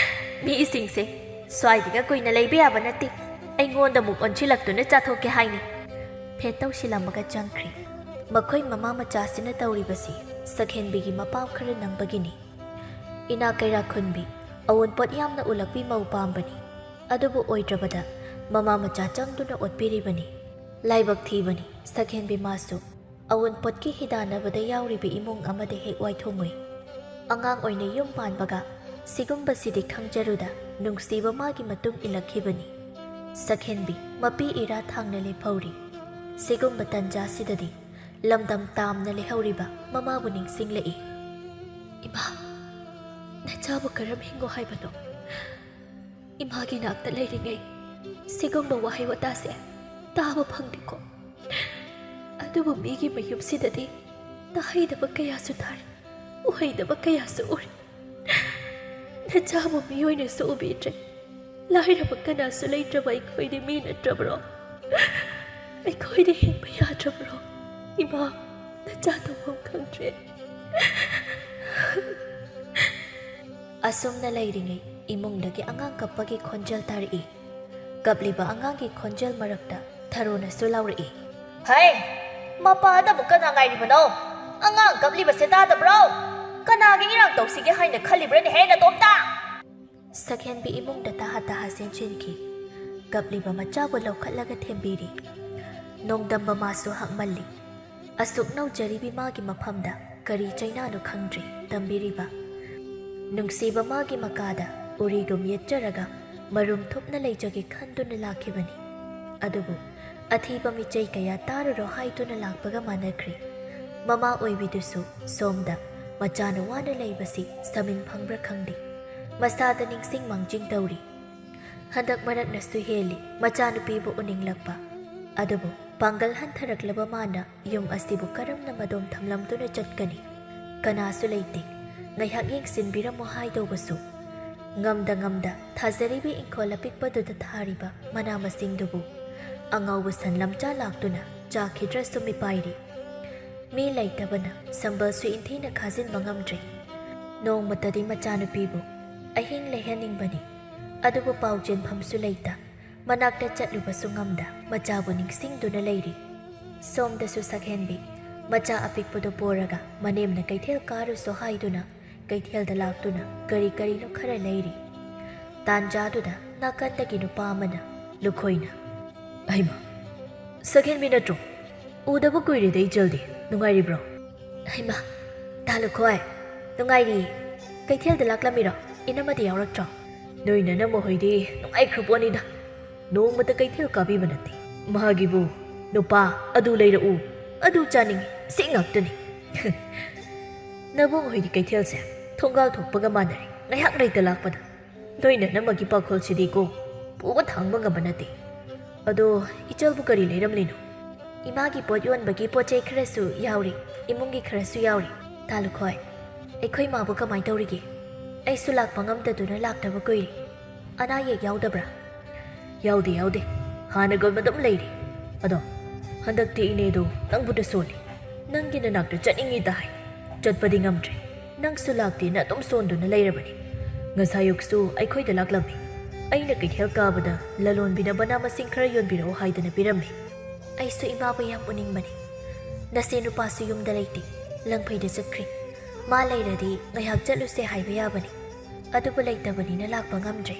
ꯃꯤꯁꯤꯡꯁꯦ ꯁ꯭ꯋꯥꯏꯗꯒ ꯀꯨꯏꯅ ꯂꯩꯕ ꯌꯥꯕ ꯅꯠꯇꯦ꯫ ꯑꯩꯉꯣꯟꯗ ꯑꯃꯨꯛ ꯑꯣꯟꯁꯤꯜꯂꯛꯇꯨꯅ ꯆꯥꯊꯣꯛꯀꯦ ꯍꯥꯏꯅꯤ꯫ ꯐꯦꯠ ꯇꯧꯁꯤꯜꯂꯝꯃꯒ ꯆꯪꯈ꯭ꯔꯤ꯫ ꯃꯈꯣꯏ ꯃꯃꯥ ꯃꯆꯥꯁꯤꯅ ꯇꯧꯔꯤꯕꯁꯤ ꯁꯛꯍꯦꯟꯕꯤꯒꯤ ꯃꯄꯥꯝ ꯈꯔ ꯅꯪꯕꯒꯤꯅꯤ꯫ ꯏꯅꯥꯛ ꯀꯩꯔꯥꯛ ꯈꯨꯟꯕꯤ, ꯑꯋꯨꯟꯄꯣꯠ ꯌꯥꯝꯅ ꯎꯂꯛꯄꯤ ꯃꯧ ꯄꯥꯝꯕꯅꯤ꯫ ꯑꯗꯨꯕꯨ ꯑꯣꯏꯗ꯭ꯔꯕꯗ ꯃꯃꯥ ꯃꯆꯥ ꯆꯪꯗꯨꯅ ꯑꯣꯠꯄꯤꯔꯤꯕꯅꯤ꯫ ꯂꯥꯏꯕꯛ ꯊꯤꯕꯅꯤ ꯁꯛꯍꯦꯟꯕꯤ ꯃꯥꯁꯨ꯫ ꯑꯋꯨꯟꯄꯣꯠꯀꯤ ꯍꯤꯗꯥꯟꯅꯕꯗ ꯌꯥꯎꯔꯤꯕ ꯏꯃꯨꯡ ꯑꯃꯗ ꯍꯦꯛ ꯋꯥꯏꯊꯨꯡꯉꯨꯏ꯫ ꯑꯉꯥꯡ ꯑꯣꯏꯅ ꯌꯨꯝ ꯄꯥꯟꯕꯒ ꯁꯤꯒꯨꯝꯕꯁꯤꯗꯤ ꯈꯪꯖꯔꯨꯗ ꯅꯨꯡꯁꯤꯕ ꯃꯥꯒꯤ ꯃꯇꯨꯡ ꯏꯜꯂꯛꯈꯤꯕꯅꯤ꯫ ꯁꯛꯍꯦꯟꯕꯤ ꯃꯄꯤ ꯏꯔꯥ ꯊꯥꯡꯅ ꯂꯦꯞꯍꯧꯔꯤ꯫ ꯁꯤꯒꯨꯝꯕ ꯇꯟꯖꯥꯁꯤꯗꯗꯤ ꯂꯝꯗꯝ ꯇꯥꯝꯅ ꯂꯩꯍꯧꯔꯤꯕ ꯃꯃꯥꯕꯨ ꯅꯤꯡꯁꯤꯡꯂꯛꯏ꯫ "ꯏꯃꯥ, ꯅꯆꯥꯕꯨ ꯀꯔꯝ ꯍꯤꯡꯉꯣ ꯍꯥꯏꯕꯅꯣ? ꯏꯃꯥꯒꯤ ꯅꯥꯛꯇ ꯂꯩꯔꯤꯉꯩ ꯁꯤꯒꯨꯝꯕ ꯋꯥꯍꯩ ꯋꯥꯇꯥꯁꯦ ꯇꯥꯕ ꯐꯪꯗꯦꯀꯣ꯫ ꯑꯗꯨꯕꯨ ꯃꯤꯒꯤ ꯃꯌꯨꯝꯁꯤꯗꯗꯤ ꯇꯥꯍꯩꯗꯕ ꯀꯌꯥꯁꯨ ꯇꯥꯔꯦ, ꯎꯍꯩꯗꯕ ꯀꯌꯥꯁꯨ ꯎꯔꯦ꯫ ꯅꯆꯥꯕꯨ ꯃꯤꯑꯣꯏꯅꯁꯨ ꯎꯕꯤꯗ꯭ꯔꯦ꯫ ꯂꯥꯏꯔꯕ ꯀꯅꯥꯁꯨ ꯂꯩꯇ꯭ꯔꯕ ꯑꯩꯈꯣꯏꯗꯤ ꯃꯤ ꯅꯠꯇ꯭ꯔꯕ꯭ꯔꯣ? ꯑꯩꯈꯣꯏꯗꯤ ꯍꯤꯡꯕ ꯌꯥꯗ꯭ꯔꯕ꯭ꯔꯣ? ꯏꯃꯥ, ꯅꯆꯥ ꯇꯧꯐꯝ ꯈꯪꯗ꯭ꯔꯦ꯫" ꯑꯁꯨꯝꯅ ꯂꯩꯔꯤꯉꯩ ꯏꯃꯨꯡꯗꯒꯤ ꯑꯉꯥꯡ ꯀꯞꯄꯒꯤ ꯈꯣꯟꯖꯦꯜ ꯇꯥꯔꯛꯏ꯫ ꯀꯞꯂꯤꯕ ꯑꯉꯥꯡꯒꯤ ꯈꯣꯟꯖꯦꯜ ꯃꯔꯛꯇ ꯊꯔꯣꯅꯁꯨ ꯂꯥꯎꯔꯛꯏ꯫ "ꯍꯩ! ꯃꯄꯥꯗꯕꯨ ꯀꯅꯥ ꯉꯥꯏꯔꯤꯕꯅꯣ? ꯑꯉꯥꯡ ꯀꯞꯂꯤꯕꯁꯦ ꯇꯥꯗꯕ꯭ꯔꯣ? ꯀꯅꯥꯒꯤ ꯏꯔꯥꯡ ꯇꯧꯁꯤꯒꯦ ꯍꯥꯏꯅ ꯈꯜꯂꯤꯕ꯭ꯔꯅꯦꯍꯦ ꯅꯇꯣꯝꯇ?" ꯁꯛꯍꯦꯟꯕꯤ ꯏꯃꯨꯡꯗ ꯇꯍꯥ ꯇꯍꯥ ꯆꯦꯟꯁꯤꯟꯈꯤ꯫ ꯀꯞꯂꯤꯕ ꯃꯆꯥꯕꯨ ꯂꯧꯈꯠꯂꯒ ꯊꯦꯝꯕꯤꯔꯤ꯫ ꯅꯣꯡꯗꯝꯕ ꯃꯥꯁꯨ ꯍꯛꯃꯜꯂꯤ꯫ ꯑꯁꯨꯛ ꯅꯧꯖꯔꯤꯕꯤ ꯃꯥꯒꯤ ꯃꯐꯝꯗ ꯀꯔꯤ ꯆꯩꯅꯥꯅꯣ ꯈꯪꯗ꯭ꯔꯤ ꯇꯝꯕꯤꯔꯤꯕ꯫ ꯅꯨꯡꯁꯤꯕ ꯃꯥꯒꯤ ꯃꯀꯥꯗ ꯎꯔꯤꯒꯨꯝ ꯌꯦꯠꯆꯔꯒ ꯃꯔꯨꯝ ꯊꯨꯞꯅ ꯂꯩꯖꯒꯦ ꯈꯟꯗꯨꯅ ꯂꯥꯛꯈꯤꯕꯅꯤ꯫ ꯑꯗꯨꯕꯨ ꯑꯊꯤꯕ ꯃꯤꯆꯩ ꯀꯌꯥ ꯇꯥꯔꯨꯔꯣ ꯍꯥꯏꯗꯨꯅ ꯂꯥꯛꯄꯒ ꯃꯥꯟꯅꯈ꯭ꯔꯦ꯫ ꯃꯃꯥ ꯑꯣꯏꯕꯤꯗꯨꯁꯨ ꯁꯣꯝꯗ ꯃꯆꯥꯅ ꯋꯥꯅ ꯂꯩꯕꯁꯤ ꯁꯃꯤꯟ ꯐꯪꯕ꯭ꯔꯥ ꯈꯪꯗꯦ꯫ ꯃꯁꯥꯗ ꯅꯤꯡꯁꯤꯡ ꯃꯥꯡꯖꯤꯡ ꯇꯧꯔꯤ꯫ ꯍꯟꯗꯛ ꯃꯔꯛꯅꯁꯨ ꯍꯦꯜꯂꯤ ꯃꯆꯥꯅꯨꯄꯤꯕꯨ ꯎꯅꯤꯡꯂꯛꯄ꯫ ꯑꯗꯨꯕꯨ ꯄꯥꯡꯒꯜ ꯍꯟꯊꯔꯛꯂꯕ ꯃꯥꯅ ꯌꯨꯝ ꯑꯁꯤꯕꯨ ꯀꯔꯝꯅ ꯃꯗꯣꯝ ꯊꯝꯂꯝꯗꯨꯅ ꯆꯠꯀꯅꯤ? ꯀꯅꯥꯁꯨ ꯂꯩꯇꯦ꯫ ꯉꯥꯏꯍꯥꯛ ꯌꯦꯡꯁꯤꯟꯕꯤꯔꯝꯃꯨ ꯍꯥꯏꯗꯧꯕꯁꯨ ꯉꯝꯗ ꯉꯝꯗ ꯊꯥꯖꯔꯤꯕ ꯏꯪꯈꯣꯜ ꯑꯄꯤꯛꯄꯗꯨꯗ ꯊꯥꯔꯤꯕ ꯃꯅꯥ ꯃꯁꯤꯡꯗꯨꯕꯨ ꯑꯉꯥꯎꯕ ꯁꯟ ꯂꯝꯆꯥ ꯂꯥꯛꯇꯨꯅ ꯆꯥꯈꯤꯗ꯭ꯔꯁꯨ ꯃꯤꯄꯥꯏꯔꯤ꯫ ꯃꯤ ꯂꯩꯇꯕꯅ ꯁꯝꯕꯜꯁꯨ ꯏꯟꯊꯤꯅ ꯈꯥꯖꯤꯟꯕ ꯉꯝꯗ꯭ꯔꯤ꯫ ꯅꯣꯡꯃꯇꯗꯤ ꯃꯆꯥꯅꯨꯄꯤꯕꯨ ꯑꯍꯤꯡ ꯂꯩꯍꯟꯅꯤꯡꯕꯅꯤ꯫ ꯑꯗꯨꯕꯨ ꯄꯥꯎ ꯆꯦꯟꯐꯝꯁꯨ ꯂꯩꯇ, ꯃꯅꯥꯛꯇ ꯆꯠꯂꯨꯕꯁꯨ ꯉꯝꯗ ꯃꯆꯥꯕꯨ ꯅꯤꯡꯁꯤꯡꯗꯨꯅ ꯂꯩꯔꯤ꯫ ꯁꯣꯝꯗꯁꯨ ꯁꯛꯍꯦꯟꯕꯤ ꯃꯆꯥ ꯑꯄꯤꯛꯄꯗꯨ ꯄꯣꯔꯒ ꯃꯅꯦꯝꯅ ꯀꯩꯊꯦꯜ ꯀꯥꯔꯨꯁꯣ ꯍꯥꯏꯗꯨꯅ ꯀꯩꯊꯦꯜꯗ ꯂꯥꯛꯇꯨꯅ ꯀꯔꯤ ꯀꯔꯤꯅꯣ ꯈꯔ ꯂꯩꯔꯤ꯫ ꯇꯥꯟꯖꯥꯗꯨꯗ ꯅꯥꯀꯟꯗꯒꯤ ꯅꯨꯄꯥ ꯑꯃꯅ ꯂꯨꯈꯣꯏꯅ, "ꯍꯩꯃꯥ, ꯁꯛꯍꯦꯟꯕꯤ ꯅꯠꯇ꯭ꯔꯣ? ꯎꯗꯕ ꯀꯨꯏꯔꯦꯗ ꯏꯆꯜꯗꯤ꯫ ꯅꯨꯡꯉꯥꯏꯔꯤꯕ꯭ꯔꯣ?" "ꯍꯩꯃꯥ, ꯇꯥ ꯂꯨꯈꯣꯏ, ꯅꯨꯡꯉꯥꯏꯔꯤꯌꯦ꯫ ꯀꯩꯊꯦꯜꯗ ꯂꯥꯛꯂꯝꯃꯤꯔꯣ? ꯏꯅꯝꯃꯗꯤ ꯌꯥꯎꯔꯛꯇ꯭ꯔꯣ?" "ꯅꯣꯏ ꯅꯅꯝꯃ ꯍꯣꯏꯗꯤ ꯅꯨꯡꯉꯥꯏꯈ꯭ꯔ ꯄꯣꯠꯅꯤꯗ꯫ ꯅꯣꯡꯃꯇ ꯀꯩꯊꯦꯜ ꯀꯥꯕꯤꯕ ꯅꯠꯇꯦ꯫ ꯃꯥꯒꯤꯕꯨ ꯅꯨꯄꯥ ꯑꯗꯨ ꯂꯩꯔꯛꯎ, ꯑꯗꯨ ꯆꯥꯅꯤꯡꯉꯤ, ꯁꯤ ꯉꯥꯛꯇꯅꯤ꯫" "ꯅꯕꯨꯡ ꯍꯣꯏꯗꯤ ꯀꯩꯊꯦꯜꯁꯦ ꯊꯣꯡꯒꯥꯜ ꯊꯣꯛꯄꯒ ꯃꯥꯟꯅꯔꯦ, ꯉꯥꯏꯍꯥꯛ ꯂꯩꯇ ꯂꯥꯛꯄꯗ꯫ ꯅꯣꯏ ꯅꯅꯝꯃꯒꯤ ꯄꯥꯈꯣꯜꯁꯤꯗꯤꯀꯣ, ꯄꯨꯕ ꯊꯥꯡꯕ ꯉꯝꯕ ꯅꯠꯇꯦ꯫ ꯑꯗꯣ ꯏꯆꯜꯕꯨ ꯀꯔꯤ ꯂꯩꯔꯝꯂꯤꯅꯣ?" "ꯏꯃꯥꯒꯤ ꯄꯣꯠ ꯌꯣꯟꯕꯒꯤ ꯄꯣꯠ ꯆꯩ ꯈꯔꯁꯨ ꯌꯥꯎꯔꯤ, ꯏꯃꯨꯡꯒꯤ ꯈꯔꯁꯨ ꯌꯥꯎꯔꯤ꯫" "ꯇꯥ ꯂꯨꯈꯣꯏ, ꯑꯩꯈꯣꯏ ꯃꯥꯕꯨ ꯀꯃꯥꯏ ꯇꯧꯔꯤꯒꯦ? ꯑꯩꯁꯨ ꯂꯥꯛꯄ ꯉꯝꯗꯗꯨꯅ ꯂꯥꯛꯇꯕ ꯀꯨꯏꯔꯦ꯫ ꯑꯅꯥ ꯑꯌꯦꯛ ꯌꯥꯎꯗꯕ꯭ꯔꯥ?" "ꯌꯥꯎꯗꯦ, ꯌꯥꯎꯗꯦ꯫ ꯍꯥꯟꯅꯒꯨꯝ ꯑꯗꯨꯝ ꯂꯩꯔꯤ꯫ ꯑꯗꯣ ꯍꯟꯗꯛꯇꯤ ꯏꯅꯦꯗꯣ ꯅꯪꯕꯨꯗ ꯁꯣꯜꯂꯤ꯫ ꯅꯪꯒꯤ ꯅꯅꯥꯛꯇ ꯆꯠꯅꯤꯡꯉꯤꯗ ꯍꯥꯏ꯫ ꯆꯠꯄꯗꯤ ꯉꯝꯗ꯭ꯔꯦ꯫ ꯅꯪꯁꯨ ꯂꯥꯛꯇꯦꯅ ꯑꯗꯨꯝ ꯁꯣꯟꯗꯨꯅ ꯂꯩꯔꯕꯅꯤ꯫ "ꯉꯁꯥꯏ ꯑꯌꯨꯛꯁꯨ ꯑꯩꯈꯣꯏꯗ ꯂꯥꯛꯂꯝꯃꯤ꯫ ꯑꯩꯅ ꯀꯩꯊꯦꯜ ꯀꯥꯕꯗ ꯂꯂꯣꯟꯕꯤꯅ ꯃꯅꯥ ꯃꯁꯤꯡ ꯈꯔ ꯌꯣꯟꯕꯤꯔꯛꯎ ꯍꯥꯏꯗꯅ ꯄꯤꯔꯝꯃꯤ꯫" "ꯑꯩꯁꯨ ꯏꯃꯥꯕꯨ ꯌꯥꯝ ꯎꯅꯤꯡꯕꯅꯤ꯫ ꯅꯆꯦ ꯅꯨꯄꯥꯁꯨ ꯌꯨꯝꯗ ꯂꯩꯇꯦ꯫ ꯂꯪꯐꯩꯗ ꯆꯠꯈ꯭ꯔꯦ꯫ ꯃꯥ ꯂꯩꯔꯗꯤ ꯉꯥꯏꯍꯥꯛ ꯆꯠꯂꯨꯁꯦ ꯍꯥꯏꯕ ꯌꯥꯕꯅꯤ꯫ ꯑꯗꯨꯕꯨ ꯂꯩꯇꯕꯅꯤꯅ ꯂꯥꯛꯄ ꯉꯝꯗ꯭ꯔꯦ꯫"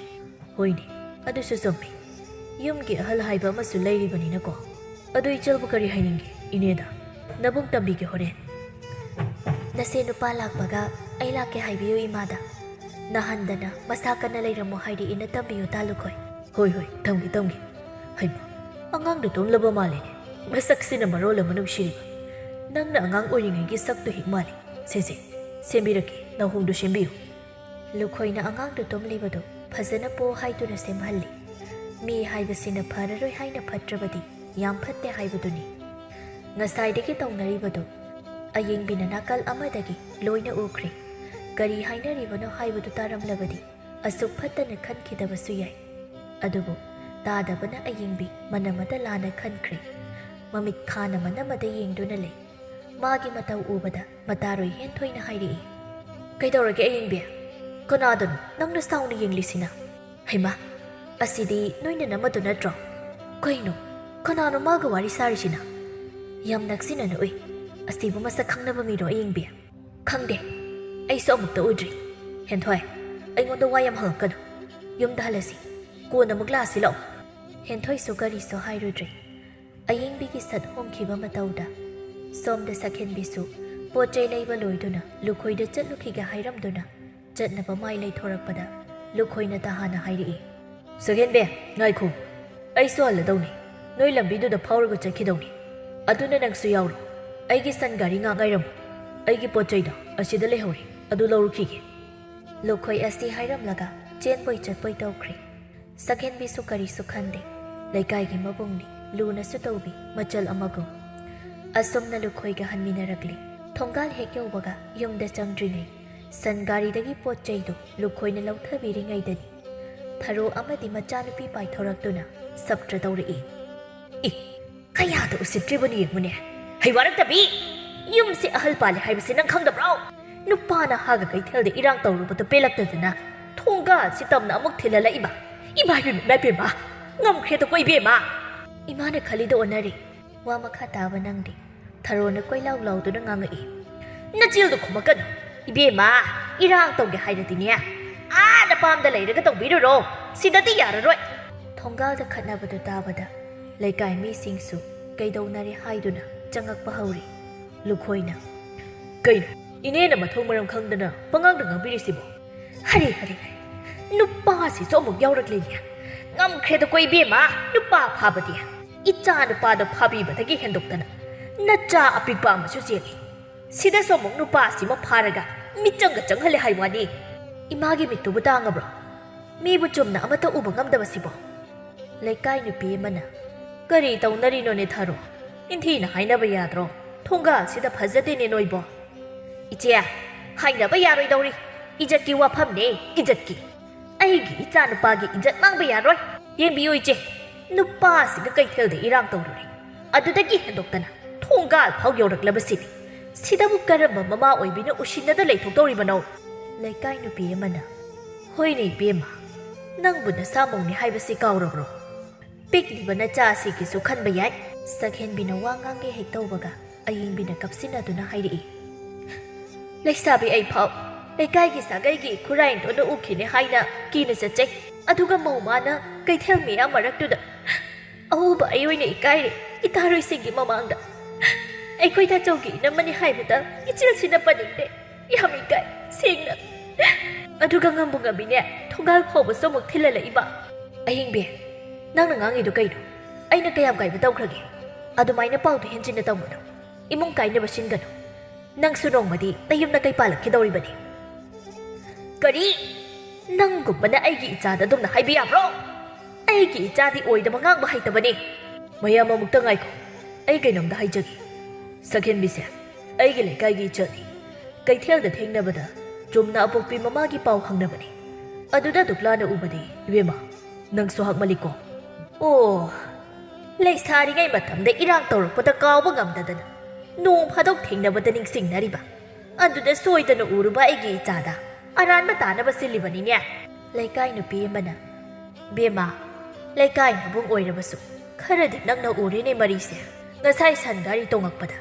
"ꯍꯣꯏꯅꯦ, ꯑꯗꯨꯁꯨ ꯆꯨꯝꯃꯤ꯫ ꯌꯨꯝꯒꯤ ꯑꯍꯜ ꯍꯥꯏꯕ ꯑꯃꯁꯨ ꯂꯩꯔꯤꯕꯅꯤꯅꯀꯣ꯫ ꯑꯗꯨ ꯏꯆꯜꯕꯨ ꯀꯔꯤ ꯍꯥꯏꯅꯤꯡꯒꯦ, ꯏꯅꯦꯗ? ꯅꯕꯨꯡ ꯇꯝꯕꯤꯒꯦ ꯍꯣꯔꯦꯟ꯫ ꯅꯆꯦ ꯅꯨꯄꯥ ꯂꯥꯛꯄꯒ ꯑꯩ ꯂꯥꯛꯀꯦ ꯍꯥꯏꯕꯤꯌꯨ ꯏꯃꯥꯗ꯫ ꯅꯍꯥꯟꯗꯅ ꯃꯁꯥ ꯀꯟꯅ ꯂꯩꯔꯝꯃꯣ ꯍꯥꯏꯔꯛꯏꯅ ꯇꯝꯕꯤꯌꯨ ꯇꯥ ꯂꯨꯈꯣꯏ꯫ ꯍꯣꯏ, ꯍꯣꯏ, ꯇꯝꯒꯦ, ꯇꯝꯒꯦ꯫ ꯍꯩꯃꯥ, ꯑꯉꯥꯡꯗꯣ ꯇꯨꯝꯂꯕ ꯃꯥꯜꯂꯦꯅꯦ꯫ ꯃꯁꯛꯁꯤꯅ ꯃꯔꯣꯜ ꯑꯃ ꯅꯨꯡꯁꯤꯔꯤꯕ꯫ ꯅꯪꯅ ꯑꯉꯥꯡ ꯑꯣꯏꯔꯤꯉꯩꯒꯤ ꯁꯛꯇꯨ ꯍꯦꯛ ꯃꯥꯜꯂꯤ꯫ ꯁꯦ, ꯁꯦ, ꯁꯦꯝꯕꯤꯔꯛꯀꯦ, ꯅꯥꯍꯣꯡꯗꯨ ꯁꯦꯝꯕꯤꯌꯨ꯫ ꯂꯨꯈꯣꯏꯅ ꯑꯉꯥꯡꯗꯨ ꯇꯨꯝꯂꯤꯕꯗꯨ ꯐꯖꯅ ꯄꯣ ꯍꯥꯏꯗꯨꯅ ꯁꯦꯝꯍꯜꯂꯤ꯫ ꯃꯤ ꯍꯥꯏꯕꯁꯤꯅ ꯐꯔꯔꯣꯏ ꯍꯥꯏꯅ ꯐꯠꯇ꯭ꯔꯕꯗꯤ ꯌꯥꯝ ꯐꯠꯇꯦ ꯍꯥꯏꯕꯗꯨꯅꯤ꯫ ꯉꯁꯥꯏꯗꯒꯤ ꯇꯧꯅꯔꯤꯕꯗꯨ ꯑꯌꯦꯡꯕꯤꯅ ꯅꯥꯀꯜ ꯑꯃꯗꯒꯤ ꯂꯣꯏꯅ ꯎꯈ꯭ꯔꯦ꯫ ꯀꯔꯤ ꯍꯥꯏꯅꯔꯤꯕꯅꯣ ꯍꯥꯏꯕꯗꯨ ꯇꯥꯔꯝꯂꯕꯗꯤ ꯑꯁꯨꯛ ꯐꯠꯇꯅ ꯈꯟꯈꯤꯗꯕꯁꯨ ꯌꯥꯏ꯫ ꯑꯗꯨꯕꯨ ꯇꯥꯗꯕꯅ ꯑꯌꯦꯡꯕꯤ ꯃꯅꯝ ꯑꯃꯗ ꯂꯥꯟꯅ ꯈꯟꯈ꯭ꯔꯦ꯫ ꯃꯃꯤꯠ ꯈꯥꯅ ꯃꯅꯝ ꯑꯃꯗ ꯌꯦꯡꯗꯨꯅ ꯂꯩ꯫ ꯃꯥꯒꯤ ꯃꯇꯧ ꯎꯕꯗ ꯃꯇꯥꯔꯣꯏ ꯍꯦꯟꯊꯣꯏꯅ ꯍꯥꯏꯔꯛꯏ, "ꯀꯩꯗꯧꯔꯒꯦ ꯑꯌꯦꯡꯕꯤ? ꯀꯅꯥꯗꯅꯣ ꯅꯪꯅ ꯁꯥꯎꯅ ꯌꯦꯡꯂꯤꯁꯤꯅ? ꯍꯩꯃꯥ, ꯑꯁꯤꯗꯤ ꯅꯣꯏ ꯅꯅꯝꯃꯗꯨ ꯅꯠꯇ꯭ꯔꯣ? ꯀꯩꯅꯣ, ꯀꯅꯥꯅꯣ ꯃꯥꯒ ꯋꯥꯔꯤ ꯁꯥꯔꯤꯁꯤꯅ? ꯌꯥꯝ ꯅꯛꯁꯤꯟꯅꯅ ꯎꯏ꯫ ꯑꯁꯤꯕꯨ ꯃꯁꯛ ꯈꯪꯅꯕ ꯃꯤꯔꯣ ꯑꯌꯦꯡꯕꯤ?" "ꯈꯪꯗꯦ, ꯑꯩꯁꯨ ꯑꯃꯨꯛꯇ ꯎꯗ꯭ꯔꯤ꯫ ꯍꯦꯟꯊꯣꯏ, ꯑꯩꯉꯣꯟꯗ ꯋꯥ ꯌꯥꯝ ꯍꯪꯉꯛꯀꯅꯨ꯫ ꯌꯨꯝꯗ ꯍꯜꯂꯁꯤ꯫ ꯀꯣꯟꯅ ꯑꯃꯨꯛ ꯂꯥꯛꯑꯁꯤ ꯂꯥꯛꯑꯣ꯫" ꯍꯦꯟꯊꯣꯏꯁꯨ ꯀꯔꯤꯁꯨ ꯍꯥꯏꯔꯨꯗ꯭ꯔꯦ꯫ ꯑꯌꯦꯡꯕꯤꯒꯤ ꯁꯛ ꯍꯣꯡꯈꯤꯕ ꯃꯇꯧꯗ ꯁꯣꯝꯗ ꯁꯛꯍꯦꯟꯕꯤꯁꯨ ꯄꯣꯠ ꯆꯩ ꯂꯩꯕ ꯂꯣꯏꯗꯨꯅ ꯂꯨꯈꯣꯏꯗ ꯆꯠꯂꯨꯈꯤꯒꯦ ꯍꯥꯏꯔꯝꯗꯨꯅ ꯆꯠꯅꯕ ꯃꯥꯏ ꯂꯩꯊꯣꯔꯛꯄꯗ ꯂꯨꯈꯣꯏꯅ ꯇꯍꯥꯟꯅ ꯍꯥꯏꯔꯛꯏ, "ꯁꯛꯍꯦꯟꯕꯤ, ꯉꯥꯏꯈꯣ꯫ ꯑꯩꯁꯨ ꯍꯜꯂꯗꯧꯅꯤ꯫ ꯅꯣꯏ ꯂꯝꯕꯤꯗꯨꯗ ꯐꯥꯎꯔꯒ ꯆꯠꯈꯤꯗꯧꯅꯤ꯫ ꯑꯗꯨꯅ ꯅꯪꯁꯨ ꯌꯥꯎꯔꯣ꯫ ꯑꯩꯒꯤ ꯁꯟ ꯒꯥꯔꯤ ꯉꯥꯛ ꯉꯥꯏꯔꯝꯃꯨ꯫ ꯑꯩꯒꯤ ꯄꯣꯠ ꯆꯩꯗꯣ ꯑꯁꯤꯗ ꯂꯩꯍꯧꯔꯤ꯫ ꯑꯗꯨ ꯂꯧꯔꯨꯈꯤꯒꯦ꯫" ꯂꯨꯈꯣꯏ ꯑꯁꯤ ꯍꯥꯏꯔꯝꯂꯒ ꯆꯦꯟꯕꯣꯏ ꯆꯠꯄꯣꯏ ꯇꯧꯈ꯭ꯔꯦ꯫ ꯁꯛꯍꯦꯟꯕꯤꯁꯨ ꯀꯔꯤꯁꯨ ꯈꯟꯗꯦ꯫ ꯂꯩꯀꯥꯏꯒꯤ ꯃꯕꯨꯡꯅꯤ, ꯂꯨꯅꯁꯨ ꯇꯧꯕꯤ, ꯃꯆꯜ ꯑꯃꯒꯨꯝ꯫ ꯑꯁꯨꯝꯅ ꯂꯨꯈꯣꯏꯒ ꯍꯟꯃꯤꯟꯅꯔꯛꯂꯤ꯫ ꯊꯣꯡꯒꯥꯜ ꯍꯦꯛ ꯌꯧꯕꯒ ꯌꯨꯝꯗ ꯆꯪꯗ꯭ꯔꯤꯉꯩ ꯁꯟ ꯒꯥꯔꯤꯗꯒꯤ ꯄꯣꯠ ꯆꯩꯗꯨ ꯂꯨꯈꯣꯏꯅ ꯂꯧꯊꯕꯤꯔꯤꯉꯩꯗꯅꯤ ꯊꯔꯣ ꯑꯃꯗꯤ ꯃꯆꯥꯅꯨꯄꯤ ꯄꯥꯏꯊꯣꯔꯛꯇꯨꯅ ꯁꯞꯇ꯭ꯔ ꯇꯧꯔꯛꯏ꯫ "ꯏ, ꯀꯌꯥꯗ ꯎꯁꯤꯠꯇ꯭ꯔꯤꯕꯅꯣ ꯌꯦꯡꯉꯨꯅꯦ꯫ ꯍꯩꯋꯥꯔꯛꯇꯕꯤ! ꯌꯨꯝꯁꯦ ꯑꯍꯜ ꯄꯥꯜꯂꯦ ꯍꯥꯏꯕꯁꯦ ꯅꯪ ꯈꯪꯗꯕ꯭ꯔꯣ? ꯅꯨꯄꯥꯅ ꯍꯥꯒ ꯀꯩꯊꯦꯜꯗ ꯏꯔꯥꯡ ꯇꯧꯔꯨꯕꯗꯣ ꯄꯦꯜꯂꯛꯇꯗꯅ ꯊꯣꯡꯒꯥꯜꯁꯤ ꯇꯝꯅ ꯑꯃꯨꯛ ꯊꯤꯜꯍꯜꯂꯛꯏꯕ꯫ ꯏꯃꯥ ꯏꯕꯦꯝꯃ, ꯏꯃꯥ ꯏꯕꯦꯝꯃ, ꯉꯝꯈ꯭ꯔꯦꯗꯀꯣ ꯏꯕꯦꯝꯃ꯫ ꯏꯃꯥꯅ ꯈꯜꯂꯤꯗ ꯑꯣꯟꯅꯔꯦ꯫ ꯋꯥ ꯃꯈꯥ ꯇꯥꯕ ꯅꯪꯗꯦ꯫ ꯊꯔꯣꯅ ꯀꯣꯏꯂꯥꯎ ꯂꯥꯎꯗꯨꯅ ꯉꯥꯡꯉꯛꯏ꯫ ꯅꯆꯤꯜꯗꯣ ꯈꯨꯝꯃꯛꯀꯅꯨ꯫ ꯏꯕꯦꯝꯃ, ꯏꯔꯥꯡ ꯇꯧꯒꯦ ꯍꯥꯏꯔꯗꯤꯅꯦ, ꯑꯥ ꯅꯄꯥꯝꯗ ꯂꯩꯔꯒ ꯇꯧꯕꯤꯔꯨꯔꯣ꯫ ꯁꯤꯗꯗꯤ ꯌꯥꯔꯔꯣꯏ꯫ ꯊꯣꯡꯒꯥꯜꯗ ꯈꯠꯅꯕꯗꯨ ꯇꯥꯕꯗ ꯂꯩꯀꯥꯏ ꯃꯤꯁꯤꯡꯁꯨ ꯀꯩꯗꯧꯅꯔꯦ ꯍꯥꯏꯗꯨꯅ ꯆꯪꯉꯛꯄ ꯍꯧꯔꯦ꯫ ꯂꯨꯈꯣꯏꯅ, "ꯀꯩꯅꯣ, ꯏꯅꯦꯅ ꯃꯊꯣꯡ ꯃꯔꯝ ꯈꯪꯗꯅ ꯄꯉꯥꯡꯗ ꯉꯥꯡꯕꯤꯔꯤꯁꯤꯕꯣ?" "ꯍꯔꯦ, ꯍꯔꯦ, ꯍꯔꯦ, ꯅꯨꯄꯥꯁꯤꯁꯨ ꯑꯃꯨꯛ ꯌꯥꯎꯔꯛꯂꯦꯅꯦ꯫ ꯉꯝꯈ꯭ꯔꯦꯗꯀꯣ ꯏꯕꯦꯝꯃ, ꯅꯨꯄꯥ ꯐꯥꯕꯗꯤ꯫ ꯏꯆꯥ ꯅꯨꯄꯥꯗꯣ ꯐꯥꯕꯤꯕꯗꯒꯤ ꯍꯦꯟꯗꯣꯛꯇꯅ ꯅꯆꯥ ꯑꯄꯤꯛꯄ ꯑꯃꯁꯨ ꯆꯦꯜꯂꯤ꯫ ꯁꯤꯗꯁꯨ ꯑꯃꯨꯛ ꯅꯨꯄꯥꯁꯤꯃ ꯐꯥꯔꯒ ꯃꯤꯆꯪꯒ ꯆꯪꯍꯜꯂꯦ ꯍꯥꯏ ꯋꯥꯅꯤ꯫ ꯏꯃꯥꯒꯤ ꯃꯤꯠꯇꯨꯕꯨ ꯇꯥꯡꯉꯕ꯭ꯔꯣ? ꯃꯤꯕꯨ ꯆꯨꯝꯅ ꯑꯃꯠꯇ ꯎꯕ ꯉꯝꯗꯕꯁꯤꯕꯣ?" ꯂꯩꯀꯥꯏ ꯅꯨꯄꯤ ꯑꯃꯅ, "ꯀꯔꯤ ꯇꯧꯅꯔꯤꯅꯣꯅꯦ ꯊꯔꯣ? ꯅꯤꯡꯊꯤꯅ ꯍꯥꯏꯅꯕ ꯌꯥꯗ꯭ꯔꯣ? ꯊꯣꯡꯒꯥꯜꯁꯤꯗ ꯐꯖꯗꯦꯅꯦ ꯅꯣꯏꯕꯣ꯫" "ꯏꯆꯦ, ꯍꯥꯏꯅꯕ ꯌꯥꯔꯣꯏꯗꯧꯔꯤ꯫ ꯏꯖꯠꯀꯤ ꯋꯥꯐꯝꯅꯦ, ꯏꯖꯠꯀꯤ꯫ ꯑꯩꯒꯤ ꯏꯆꯥ ꯅꯨꯄꯥꯒꯤ ꯏꯖꯠ ꯃꯥꯡꯕ ꯌꯥꯔꯣꯏ꯫ ꯌꯦꯡꯕꯤꯌꯨ ꯏꯆꯦ, ꯅꯨꯄꯥꯁꯤꯒ ꯀꯩꯊꯦꯜꯗ ꯏꯔꯥꯡ ꯇꯧꯔꯨꯔꯦ꯫ ꯑꯗꯨꯗꯒꯤ ꯍꯦꯟꯗꯣꯛꯇꯅ ꯊꯣꯡꯒꯥꯜ ꯐꯥꯎ ꯌꯧꯔꯛꯂꯕꯁꯤꯗꯤ꯫ ꯁꯤꯗꯕꯨ ꯀꯔꯝꯕ ꯃꯃꯥ ꯑꯣꯏꯕꯤꯅ ꯎꯁꯤꯟꯅꯗ ꯂꯩꯊꯣꯛꯇꯧꯔꯤꯕꯅꯣ?" ꯂꯩꯀꯥꯏ ꯅꯨꯄꯤ ꯑꯃꯅ, "ꯍꯣꯏꯅꯦ ꯏꯕꯦꯝꯃ, ꯅꯪꯕꯨ ꯅꯁꯥ ꯃꯧꯅꯤ ꯍꯥꯏꯕꯁꯤ ꯀꯥꯎꯔꯕ꯭ꯔꯣ? ꯄꯤꯛꯂꯤꯕ ꯅꯆꯥꯁꯤꯒꯤꯁꯨ ꯈꯟꯕ ꯌꯥꯏ꯫" ꯁꯛꯍꯦꯟꯕꯤꯅ ꯋꯥ ꯉꯥꯡꯒꯦ ꯍꯦꯛ ꯇꯧꯕꯒ ꯑꯌꯤꯡꯕꯤꯅ ꯀꯞꯁꯤꯟꯅꯗꯨꯅ ꯍꯥꯏꯔꯛꯏ, "ꯂꯩꯁꯥꯕꯤ, ꯑꯩ ꯐꯥꯎ ꯂꯩꯀꯥꯏꯒꯤ ꯁꯥꯒꯩꯒꯤ ꯈꯨꯔꯥꯏꯗꯣꯟꯗ ꯎꯈꯤꯅꯦ ꯍꯥꯏꯅ ꯀꯤꯅ ꯆꯠꯆꯩ꯫ ꯑꯗꯨꯒ ꯃꯧ ꯃꯥꯅ ꯀꯩꯊꯦꯜ ꯃꯤꯌꯥꯝ ꯃꯔꯛꯇꯨꯗ ꯑꯎꯕ ꯑꯩ ꯑꯣꯏꯅ ꯏꯀꯥꯏꯔꯦ ꯏꯇꯥꯔꯣꯏꯁꯤꯡꯒꯤ ꯃꯃꯥꯡꯗ꯫ ꯑꯩꯈꯣꯏ ꯇꯥꯆꯧꯒꯤ ꯏꯅꯝꯃꯅꯤ ꯍꯥꯏꯕꯗ ꯏꯆꯤꯜꯁꯤꯅ ꯄꯟꯅꯤꯡꯗꯦ꯫ ꯌꯥꯝ ꯏꯀꯥꯏ, ꯁꯦꯡꯅ꯫ ꯑꯗꯨꯒ ꯉꯝꯕꯨ ꯉꯝꯃꯤꯅꯦ, ꯊꯣꯡꯒꯥꯜ ꯐꯥꯎꯕꯁꯨ ꯑꯃꯨꯛ ꯊꯤꯜꯍꯜꯂꯛꯏꯕ꯫" "ꯑꯍꯤꯡꯕꯤ, ꯅꯪꯅ ꯉꯥꯡꯉꯤꯗꯣ ꯀꯩꯅꯣ? ꯑꯩꯅ ꯀꯌꯥꯝ ꯀꯥꯏꯕ ꯇꯧꯈ꯭ꯔꯒꯦ? ꯑꯗꯨꯃꯥꯏꯅ ꯄꯥꯎꯗꯣ ꯍꯦꯟꯖꯤꯟꯅ ꯇꯝꯒꯅꯨ꯫ ꯏꯃꯨꯡ ꯀꯥꯏꯅꯕ ꯁꯤꯟꯒꯅꯨ꯫ ꯅꯪꯁꯨ ꯅꯣꯡꯃꯗꯤ ꯅꯌꯨꯝ ꯅꯀꯩ ꯄꯥꯜꯂꯛꯈꯤꯗꯧꯔꯤꯕꯅꯤ꯫" "ꯀꯔꯤ? ꯅꯪꯒꯨꯝꯕꯅ ꯑꯩꯒꯤ ꯏꯆꯥꯗ ꯑꯗꯨꯝꯅ ꯍꯥꯏꯕ ꯌꯥꯕ꯭ꯔꯣ? ꯑꯩꯒꯤ ꯏꯆꯥꯗꯤ ꯑꯣꯏꯗꯕ ꯉꯥꯡꯕ ꯍꯩꯇꯕꯅꯤ꯫" "ꯃꯌꯥꯝ ꯑꯃꯨꯛꯇ ꯉꯥꯏꯈꯣ, ꯑꯩ ꯀꯩꯅꯣꯝꯗ ꯍꯥꯏꯖꯒꯦ꯫ ꯁꯛꯍꯦꯟꯕꯤꯁꯦ, ꯑꯩꯒꯤ ꯂꯩꯀꯥꯏꯒꯤ ꯏꯆꯠꯅꯤ꯫ ꯀꯩꯊꯦꯜꯗ ꯊꯦꯡꯅꯕꯗ ꯆꯨꯝꯅ ꯑꯄꯣꯛꯄꯤ ꯃꯃꯥꯒꯤ ꯄꯥꯎ ꯍꯪꯅꯕꯅꯤ꯫ ꯑꯗꯨꯗ ꯗꯨꯛꯂꯥꯅ ꯎꯕꯗꯤ, ꯏꯕꯦꯝꯃ, ꯅꯪꯁꯨ ꯍꯥꯛꯃꯜꯂꯤꯀꯣ꯫" "ꯑꯣ, ꯂꯩꯁꯥꯔꯤꯉꯩ ꯃꯇꯝꯗ ꯏꯔꯥꯡ ꯇꯧꯔꯛꯄꯗ ꯀꯥꯎꯕ ꯉꯝꯗꯗꯅ ꯅꯣꯡ ꯐꯥꯗꯣꯛ ꯊꯦꯡꯅꯕꯗ ꯅꯤꯡꯁꯤꯡꯅꯔꯤꯕ꯫ ꯑꯗꯨꯗ ꯁꯣꯏꯗꯅ ꯎꯔꯨꯕ ꯑꯩꯒꯤ ꯏꯆꯥꯗ ꯑꯔꯥꯟꯕ ꯇꯥꯅꯕ ꯁꯤꯜꯂꯤꯕꯅꯤꯅꯦ꯫ ꯂꯩꯀꯥꯏ ꯅꯨꯄꯤ ꯑꯃꯅ, "ꯕꯦꯝꯃ, ꯂꯩꯀꯥꯏ ꯅꯕꯨꯡ ꯑꯣꯏꯔꯕꯁꯨ ꯈꯔꯗꯤ ꯅꯪꯅ ꯎꯔꯦꯅꯦ ꯃꯔꯤꯁꯦ꯫ ꯉꯁꯥꯏ ꯁꯟ ꯒꯥꯔꯤ ꯇꯣꯡꯉꯛꯄꯗ